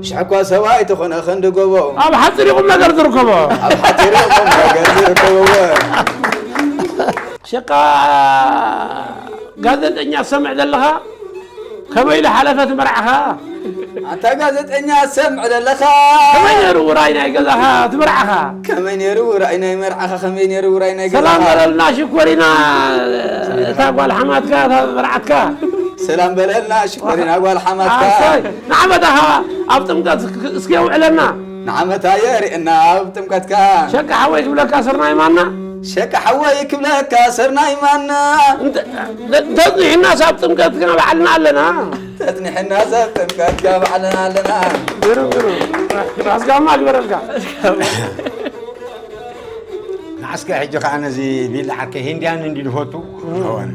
ሽሕ እኳ ሰብኣይ ተኾነ ክንዲ ጎቦ። ኣብ ሓፂር ቁም ነገር ዝርከቦ። ኣብ ሓፂር ቁም ነገር ዝርከቦ። ሸቃ ጋዜጠኛ ትሰምዕ ዘለኻ? ከመይ ኢሉ ሓለፈ እቲ መርዓኻ? ኣንታ ጋዜጠኛ ትሰምዕ ዘለኻ? ከመይ ነይሩ ውራይ ናይ ገዛኻ እቲ መርዓኻ? ከመይ ነይሩ ውራይ ናይ መርዓኻ? ከመይ ነይሩ ውራይ ናይ ሰላም ገዛኻ? በለልና ሽኮሪና፣ እታ ጓል ሓማትካ፣ እታ መርዓትካ። ሰላም በለልና ሽኮሪና ጓል ሓማትካ። ኣሰይ፣ ንዓመታኻ ኣብ ጥምቀት እስኪ የውዕለና። ንዓመታ የርእየና ኣብ ጥምቀትካ። ሸቃ ሓወይ ክብለካ ስርናይ ማና። ሸቃ ሓወይ ክብለካ ስርናይ ማና። እንተ-፣ እንተ-፣ እንተጽኒሕናስ ኣብ ጥምቀትካ ባዕልና ኣለና። ተጽኒሕናስ ኣብ ጥምቀትካ ባዕልና ኣለና። ግርም፣ ግርም። ራስ ጋማ ግበረልካ። ንዓስከ ሕጂ ከኣ ነዚ ቢላ ዓርከይ ሂንድያን እንዲ ዝፈቱ ይኸውን።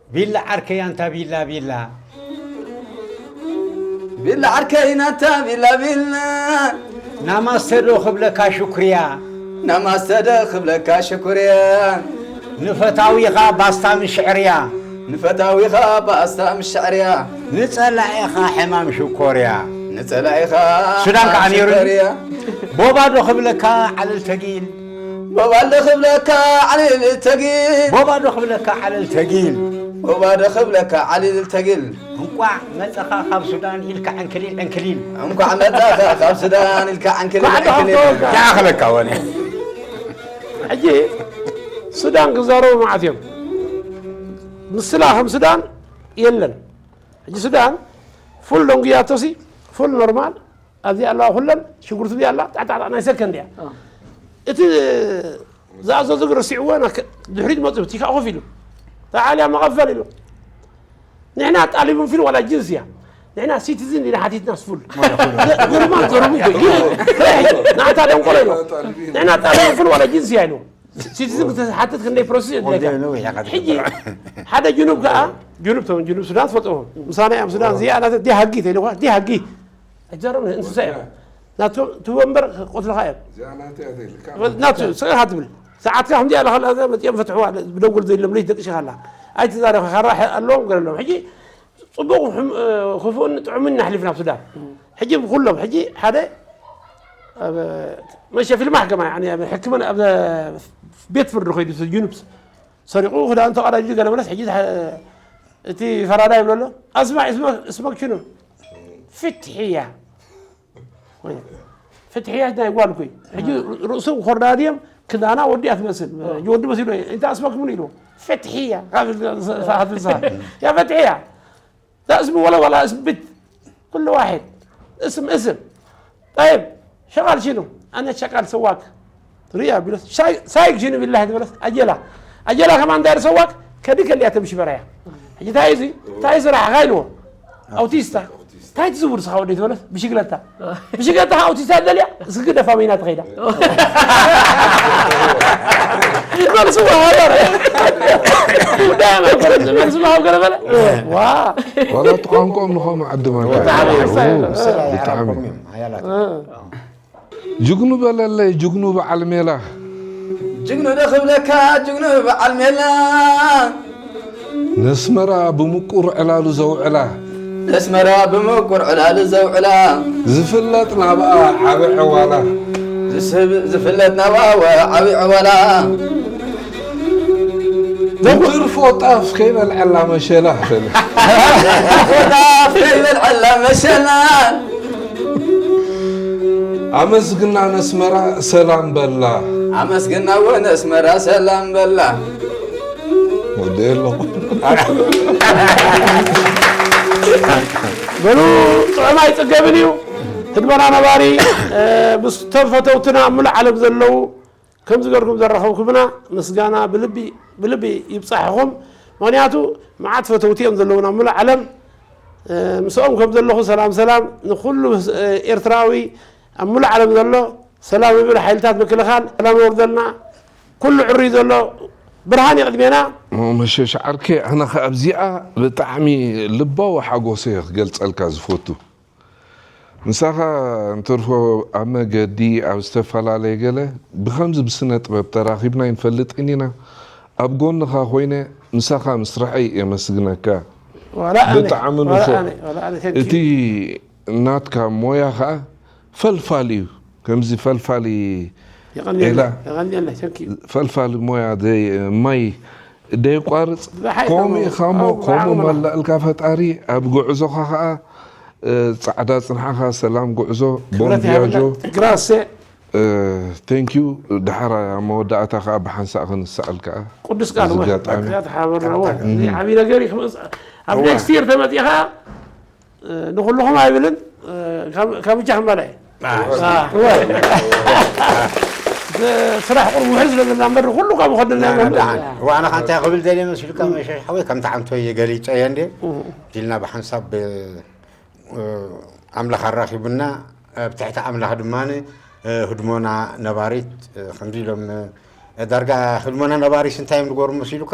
ቢላ ዓርከይ ኣንታ ቢላ ቢላ። ቢላ ዓርከይ ናታ ቢላ ቢላ። ናማስተ ዶ ክብለካ ሽኩርያ። ናማስተ ዶ ክብለካ ሽኩርያ። ንፈታዊኻ ባስታ ምሽዕርያ። ንፈታዊኻ ባስታ ምሽዕርያ። ንጸላኢኻ ሕማም ሽኮርያ። ንጸላኢኻ ሱዳን ከኣ ነይሩ። ሽኮርያ። ቦባ ዶ ክብለካ ዓለል ተጊል። ቦባ ዶ ክብለካ ዓለል ተጊል። ቦባ ዶ ክብለካ ዓለል ተጊል። ቦባ ዶ ክብለካ ዓለል ተጊል። እንቋዕ መጸኻ ካብ ሱዳን ኢልካ ዕንክሊል ዕንክሊል። እንቋዕ መጸኻ ካብ ሱዳን ኢልካ ዕንክሊል እንቋዕ ደሓን ዕንክሊል። ተወልካ። ይኣኽለካ ወኒ። ሕጂ ሱዳን ክዛረቡ መዓት እዮም። ምስላ ከም ሱዳን የለን። ሕጂ ሱዳን ፉል ዶንግያቶሲ ፉል ኖርማል ኣብዚኣ ኣለዋ ኩለን ሽጉርቲ እዚኣ ኣላ ጣዕጣዕጣዕ ናይ ሰከንድ እያ። አ። እቲ ዝኣዘዙ ግን ረሲዕዎ ና ከ-፣ ድሕሪት መፁ እቲ ከዓ ኮፍ ኢሉ ተዓልያ መቐፈል ኢሉ ንሕና ጣሊቡን ፊል ዋላ ጅንስ እያ ንሕና ሲቲዝን ኢና ሓቲትና ስፉል ግርማ ገርሙ እኮ እዩ። ንዓታ ደንቆሮ ኢሎ ንሕና ጣሊቡን ፊል ዋላ ጅንስ እያ ኢሉ ሲቲዝን ክትሓትት ክንደይ ፕሮሰስ የድልየካ። ሕጂ ሓደ ጅኑብ ከዓ ጅኑብ ቶም ጅኑብ ሱዳን ትፈልጥዎ ምሳና እዮም ሱዳን እዚኣ ናተ ዲ ሃጊ ተይልኳ ዲ ሃጊ ኣይትዛረብ እንስሳ እዮም ናቱ ትወንበር ቆትልኻ እዮም እዚኣ ናተይ እያ ዘይልካ። ናቱ ስቕኻ ትብል ሰዓትካ ከምዚ ኣላ ከላ እዛ መፂኦም ፈትሕዋ ብደንጎል ዘይሎም ለይት ደቅሽኻ ኣላ ኣይትዛረብ ካራ ኣለዎም ገለሎም ሕጂ ፅቡቕ ክፉእን ጥዑምን ኣሕሊፍና ኣብ ሱዳን ሕጂ ብኩሎም ሕጂ ሓደ ኣብ መሸ ፊልም ማሕከማ ያኒ ኣብ ሕክምና ኣብ ቤት ፍርዲ ኮይዱ ጅኑብስ ሰሪቑ ክዳን ተቐዳዲዱ ገለ መለስ ሕጂ እቲ ፈራዳ ይብሎ ኣሎ ኣስማዕ እስመክሽኑ ፍትሕያ ፍትሕያ ናይ ጓል ኮይ ሕጂ ርእሱ ኮርዳድዮም ክዳና ወዲያ ትመስል ሕጂ ወዲ መሲሉ እንታይ ኣስመክሙን ኢሉ ፍትሕያ ካብ ሰዓት ብሰዓት ያ ፍትሕያ لا اسم ولا ولا اسم بت كل واحد اسم اسم طيب شغال شنو؟ انا شغال سواق ريا بلس شاي سايق شنو بالله بلس اجلا اجلا كمان داير سواق كديك اللي اتمشي برايا حجي تايزي تايزي راح غايلو اوتيستا تايت زور سخاو دي تبلس بشكلتا بشكلتا اوتيستا دليا سكده فامينا تخيدا መልስዋ ሃገር ጉዳይ መፈረዝ መልስዋ ሃገር በለ ዋ ዋላ እቲ ቋንቋኦም ንኸምኡ ዓድማ ብጣዕሚ እዩ። ብጣዕሚ ጅግኑ በለለይ ጅግኑ በዓል ሜላ ጅግኑ ዶ ክብለካ ጅግኑ በዓል ሜላ ነስመራ ብምቁር ዕላሉ ዘውዕላ ነስመራ ብምቁር ዕላሉ ዘውዕላ ዝፍለጥ ናብኣ ዓቢ ዕዋላ ዝስብ- ዝፍለጥ ናብኣ ዓቢ ዕዋላ ንትርፎ ጣፍ ከይበልዐላ መሸላ ትብል ጣፍ ከይበልዐላ መሸላ ኣመስግና ነስመራ ሰላም በላ ኣመስግና እውን ኣስመራ ሰላም በላ ወደ ኣለኹ በሉ ጥዑም ኣይፅገብን እዩ ህድሞና ነባሪ እ፣ ምስ ተፈተውትና ኣብ ሙሉእ ዓለም ዘለዉ ከምዚ ገርኩም ዘራኸብኩምና ምስጋና ብልቢ ብልቢ ይብፃሕኹም ምክንያቱ መዓት ፈተውቲ እዮም ዘለዉና ኣብ ሙሉእ ዓለም እ፣ ምስኦም ከም ዘለኹ ሰላም ሰላም ንኩሉ እ፣ ኤርትራዊ ኣብ ሙሉእ ዓለም ዘሎ ሰላም ይብል ሓይልታት ምክልኻል ሰላም የውርደልና ኩሉ ዕሩይ ዘሎ ብርሃን ይቕድሜና መሸሽ ዓርከይ ኣነ ከ ኣብዚኣ ብጣዕሚ ልባዊ ሓጎሰ ክገልጸልካ ዝፈቱ ምሳኻ እንተርፎ ኣብ መገዲ ኣብ ዝተፈላለየ ገለ ብኸምዚ ብስነ ጥበብ ተራኺብና ይንፈልጥን ኢና ኣብ ጎንኻ ኮይነ ምሳኻ ምስርሐይ የመስግነካ። ዋላ ኣነ ብጣዕሚ ዋላ ንፉዕ። ኣነ ዋላ ኣነ thank you። እቲ ናትካ ሞያ ኸዓ ፈልፋሊ እዩ። ከምዚ ፈልፋሊ የቐንየለ ኤላ። የቐንየለ thank you። ፈልፋሊ ሞያ ደይ- ማይ ደየቋርፅ። ብሓይ ከምኡ ከምኡ። ኢኻ እሞ ኣው፣ ከምኡ ብዓቕምና። መላእልካ ፈጣሪ ኣብ ጉዕዞኻ ኸዓ እ፣ ፃዕዳ ፅንሓኻ ሰላም ጉዕዞ ክብረት ቦንድያጆ ይሃበልና። ግራሴ ቴንኪዩ። ድሓር ኣብ መወዳእታ ከዓ ብሓንሳእ ክንሰኣል ከዓ ቅዱስ ቃል እዚ ወይ ኣጋጣሚ ባክያ ተሓበርና ወይ እዚ ዓብዪ ነገር እዩ ክመፅእ ኣብ next year ተመፂኻ እ፣ ንኩልኹም ኣይብልን እ፣ ካብ- ካብ እጃ ክመላ እዩ ኣይ። እ፣ ወይ። ስራሕ ቁርብ ውሕድ ስለዘላ እምበር ኩሉ ካብ ኸድና ደሓን ዋዕና ካንታ ክብል ደልየ መስሉካ መሸሽ ሓወይ ከምቲ ዓንቶ ገሊፀ እየ እንዴ ዲልና ብሓንሳብ ብ- ኣምላኽ ኣራኺቡና ኣብ ትሕቲ ኣምላኽ ድማ ህድሞና ነባሪት ከምዚ ኢሎም ዳርጋ ህድሞና ነባሪት እንታይ እዮም ዝገብሩ መሲሉካ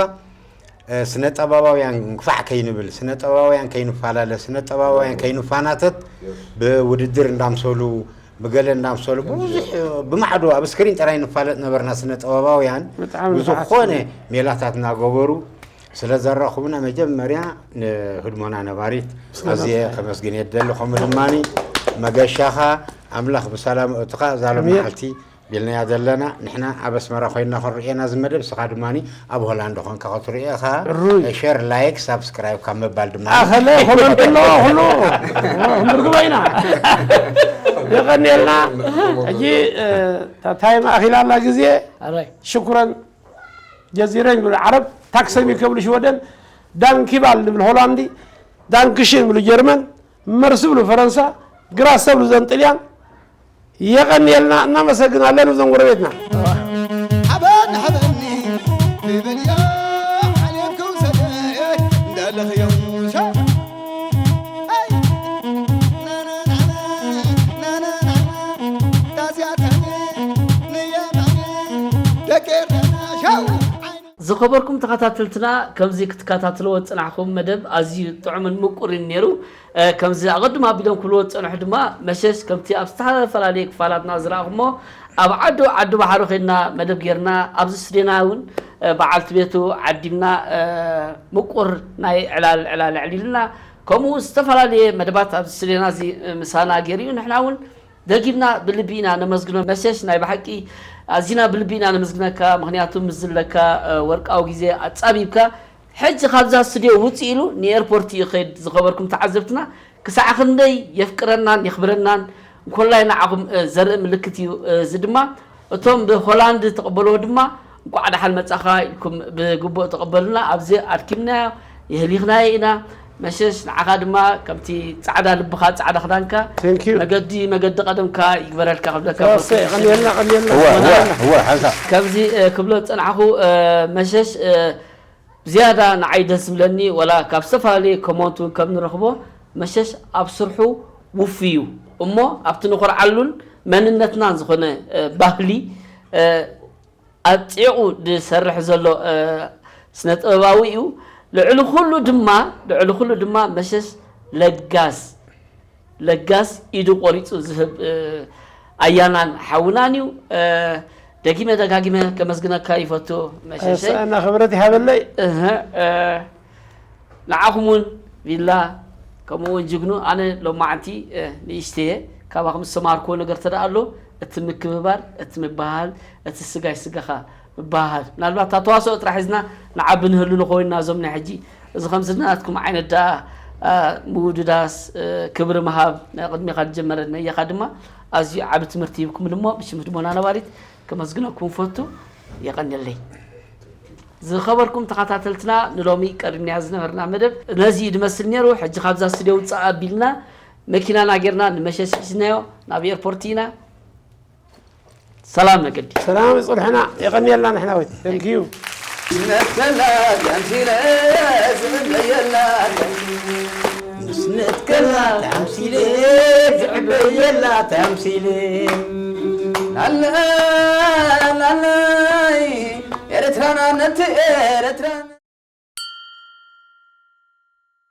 ስነ ጠባባውያን ግፋዕ ከይንብል ስነ ጠባባውያን ከይንፈላለ ስነ ጠባባውያን ከይንፋናተት ብውድድር እንዳምሰሉ ብገለ እንዳምሰሉ ብዙሕ ብማዕዶ ኣብ ስክሪን ጥራይ ንፋለጥ ነበርና ስነ ጠባባውያን ብጣዕሚ ብዝኾነ ሜላታት እናገበሩ ስለ ዘራኹብና መጀመርያ ንህድሞና ነባሪት ኣዝየ ከመስግን የደሊ ከምኡ ድማ መገሻኻ ኣምላኽ ብሰላም እትኻ ዛሎም ኣሜን። መዓልቲ ቢልናያ ዘለና ንሕና ኣብ ኣስመራ ኮይና ክንርእየና ዝመደብ ስኻ ድማ ኣብ ሆላንድ ኾንካ ክትርእየኻ ሩይ። ሸር ላይክ ሳብስክራይብ ካብ ምባል ድማ ኣኸለ ኮመንት ኣለዎ ኩሉ ምርግባ ኢና የቐንየልና ሕጂ እ፣ ታይም ኣኺላና ግዜ ኣራይ ሽኩረን ጀዚረን ይብሉ ዓረብ ታክሰሚ ከብሉ ሽወደን ዳንኪባል ንብል ሆላንዲ ዳንክሽን ይብሉ ጀርመን መርሲ ብሉ ፈረንሳ ግራስ ተብሉ ዘን ጥልያን የቐንየልና እናመሰግናለን እዞም ጎረቤትና ሓበን ሓበኒ ክብል ዮ ሓልየኩም ሰደይ እንዳለኽዮም ሻ ዝኸበርኩም ተኸታተልትና ከምዚ ክትከታተልዎ ዝፅናሕኹም መደብ ኣዝዩ ጥዑምን ምቁርን ነይሩ። ከምዚ ኣቐድም ኣቢሎም ክብልዎ ዝፀንሑ ድማ መሸሽ ከምቲ ኣብ ዝተፈላለየ ክፋላትና ዝረኣኹሞ ኣብ ዓዱ ዓዱ ባሕሪ ኮይና መደብ ጌርና ኣብዚ ስቱድዮና እውን በዓልቲ ቤቱ ዓዲምና ምቁር ናይ ዕላል ዕላል ኣዕሊልና ከምኡ ዝተፈላለዩ መደባት ኣብዚ ስቱድዮና እዚ ምሳና ገይሩ እዩ። ንሕና እውን ደጊምና ብልቢ ኢና ነመስግኖ። መሸሽ ናይ ብሓቂ ኣዚና ብልቢ ኢና ነመስግነካ፣ ምኽንያቱ ምስ ዝለካ ወርቃዊ ግዜ ኣጻቢብካ ሕጂ ካብዛ ስቱድዮ ውጽእ ኢሉ ንኤርፖርት እዩ ኸይድ። ዝኸበርኩም ተዓዘብትና ክሳዕ ክንደይ የፍቅረናን የኽብረናን እንኮላይ ንዓኹም ዘርኢ ምልክት እዩ። እዚ ድማ እቶም ብሆላንድ ተቐበልዎ ድማ እንቋዕ ደሓን መጻኻ ኢልኩም ብግቡእ ተቐበሉና። ኣብዚ ኣድኪምናዮ የህሊኽናዮ ኢና። መሸሽ ንዓኻ ድማ ከምቲ ጻዕዳ ልብኻ ጻዕዳ ክዳንካ Thank you። መገዲ መገዲ ቀደምካ ይግበረልካ ክብለካ ራሰ ቀንየልና ቀንየልና እወ እወ እወ ሓንሳ ከምዚ እ፣ ክብሎ ዝጸናሕኹ እ፣ መሸሽ እ፣ ዝያዳ ንዓይ ደስ ዝብለኒ ወላ ካብ ዝተፈላለዩ ኮመንት እውን ከም ንረኽቦ መሸሽ ኣብ ስርሑ ውፉይ እዩ እሞ ኣብቲ ንኾርዓሉን መንነትናን ዝኾነ እ፣ ባህሊ እ፣ ኣጽዒቑ ዝሰርሕ ዘሎ እ፣ ስነ ጥበባዊ እዩ። ልዕሊ ኩሉ ድማ ልዕሊ ኩሉ ድማ መሸሽ ለጋስ ለጋስ ኢዱ ቆሪፁ ዝህብ እ፣ ኣያናን ሓውናን እዩ። እ፣ ደጊመ ደጋጊመ ከመስግነካ ይፈቱ መሸሸይ። ሰእና ክብረት ይሃበለይ። እህ፣ እ፣ ንዓኹም እውን ቪላ ከምኡ እውን ጅግኑ ኣነ ሎማዓንቲ እ፣ ንእሽተየ ካባኹም ዝተማሃርክዎ ነገር ተደኣ ኣሎ እቲ ምክብባር እቲ ምበሃል እቲ ስጋይ ስጋኻ ምበሃል ምናልባት እታ ተዋስኦ ጥራሕ ሒዝና ንዓቢ ንህሉ ንኸውን ኢና እዞም ናይ ሕጂ እዚ ከምዚ ናትኩም ዓይነት ደኣ እ፣ ምውድዳስ እ፣ ክብሪ ምሃብ ናይ ቅድሚኻ ዝጀመረ ነየኻ ድማ ኣዝዩ ዓቢ ትምህርቲ ሂብኩምኒ እሞ ብሽም ህድሞና ነባሪት ከመስግነኩም ፈቱ የቐንየለይ። ዝኸበርኩም ተኸታተልትና ንሎሚ ቀሪብናያ ዝነበርና መደብ ነዚ እዩ ዝመስል ነይሩ። ሕጂ ካብዛ ስቱድዮ ውፅእ ኣቢልና መኪናና ጌርና ንመሸሽ ሒዝናዮ ናብ ኤርፖርት ኢና። ሰላም መገዲ። ሰላም ይፅንሕና የቐንየልና ንሕና ወይ thank you። ነከላ ተምሲለ ዝዕበየላ ምስ ነትከላ ተምሲለ ዝዕበየላ ተምሲለ ላለ ላለ ኤርትራና ነቲ ኤርትራ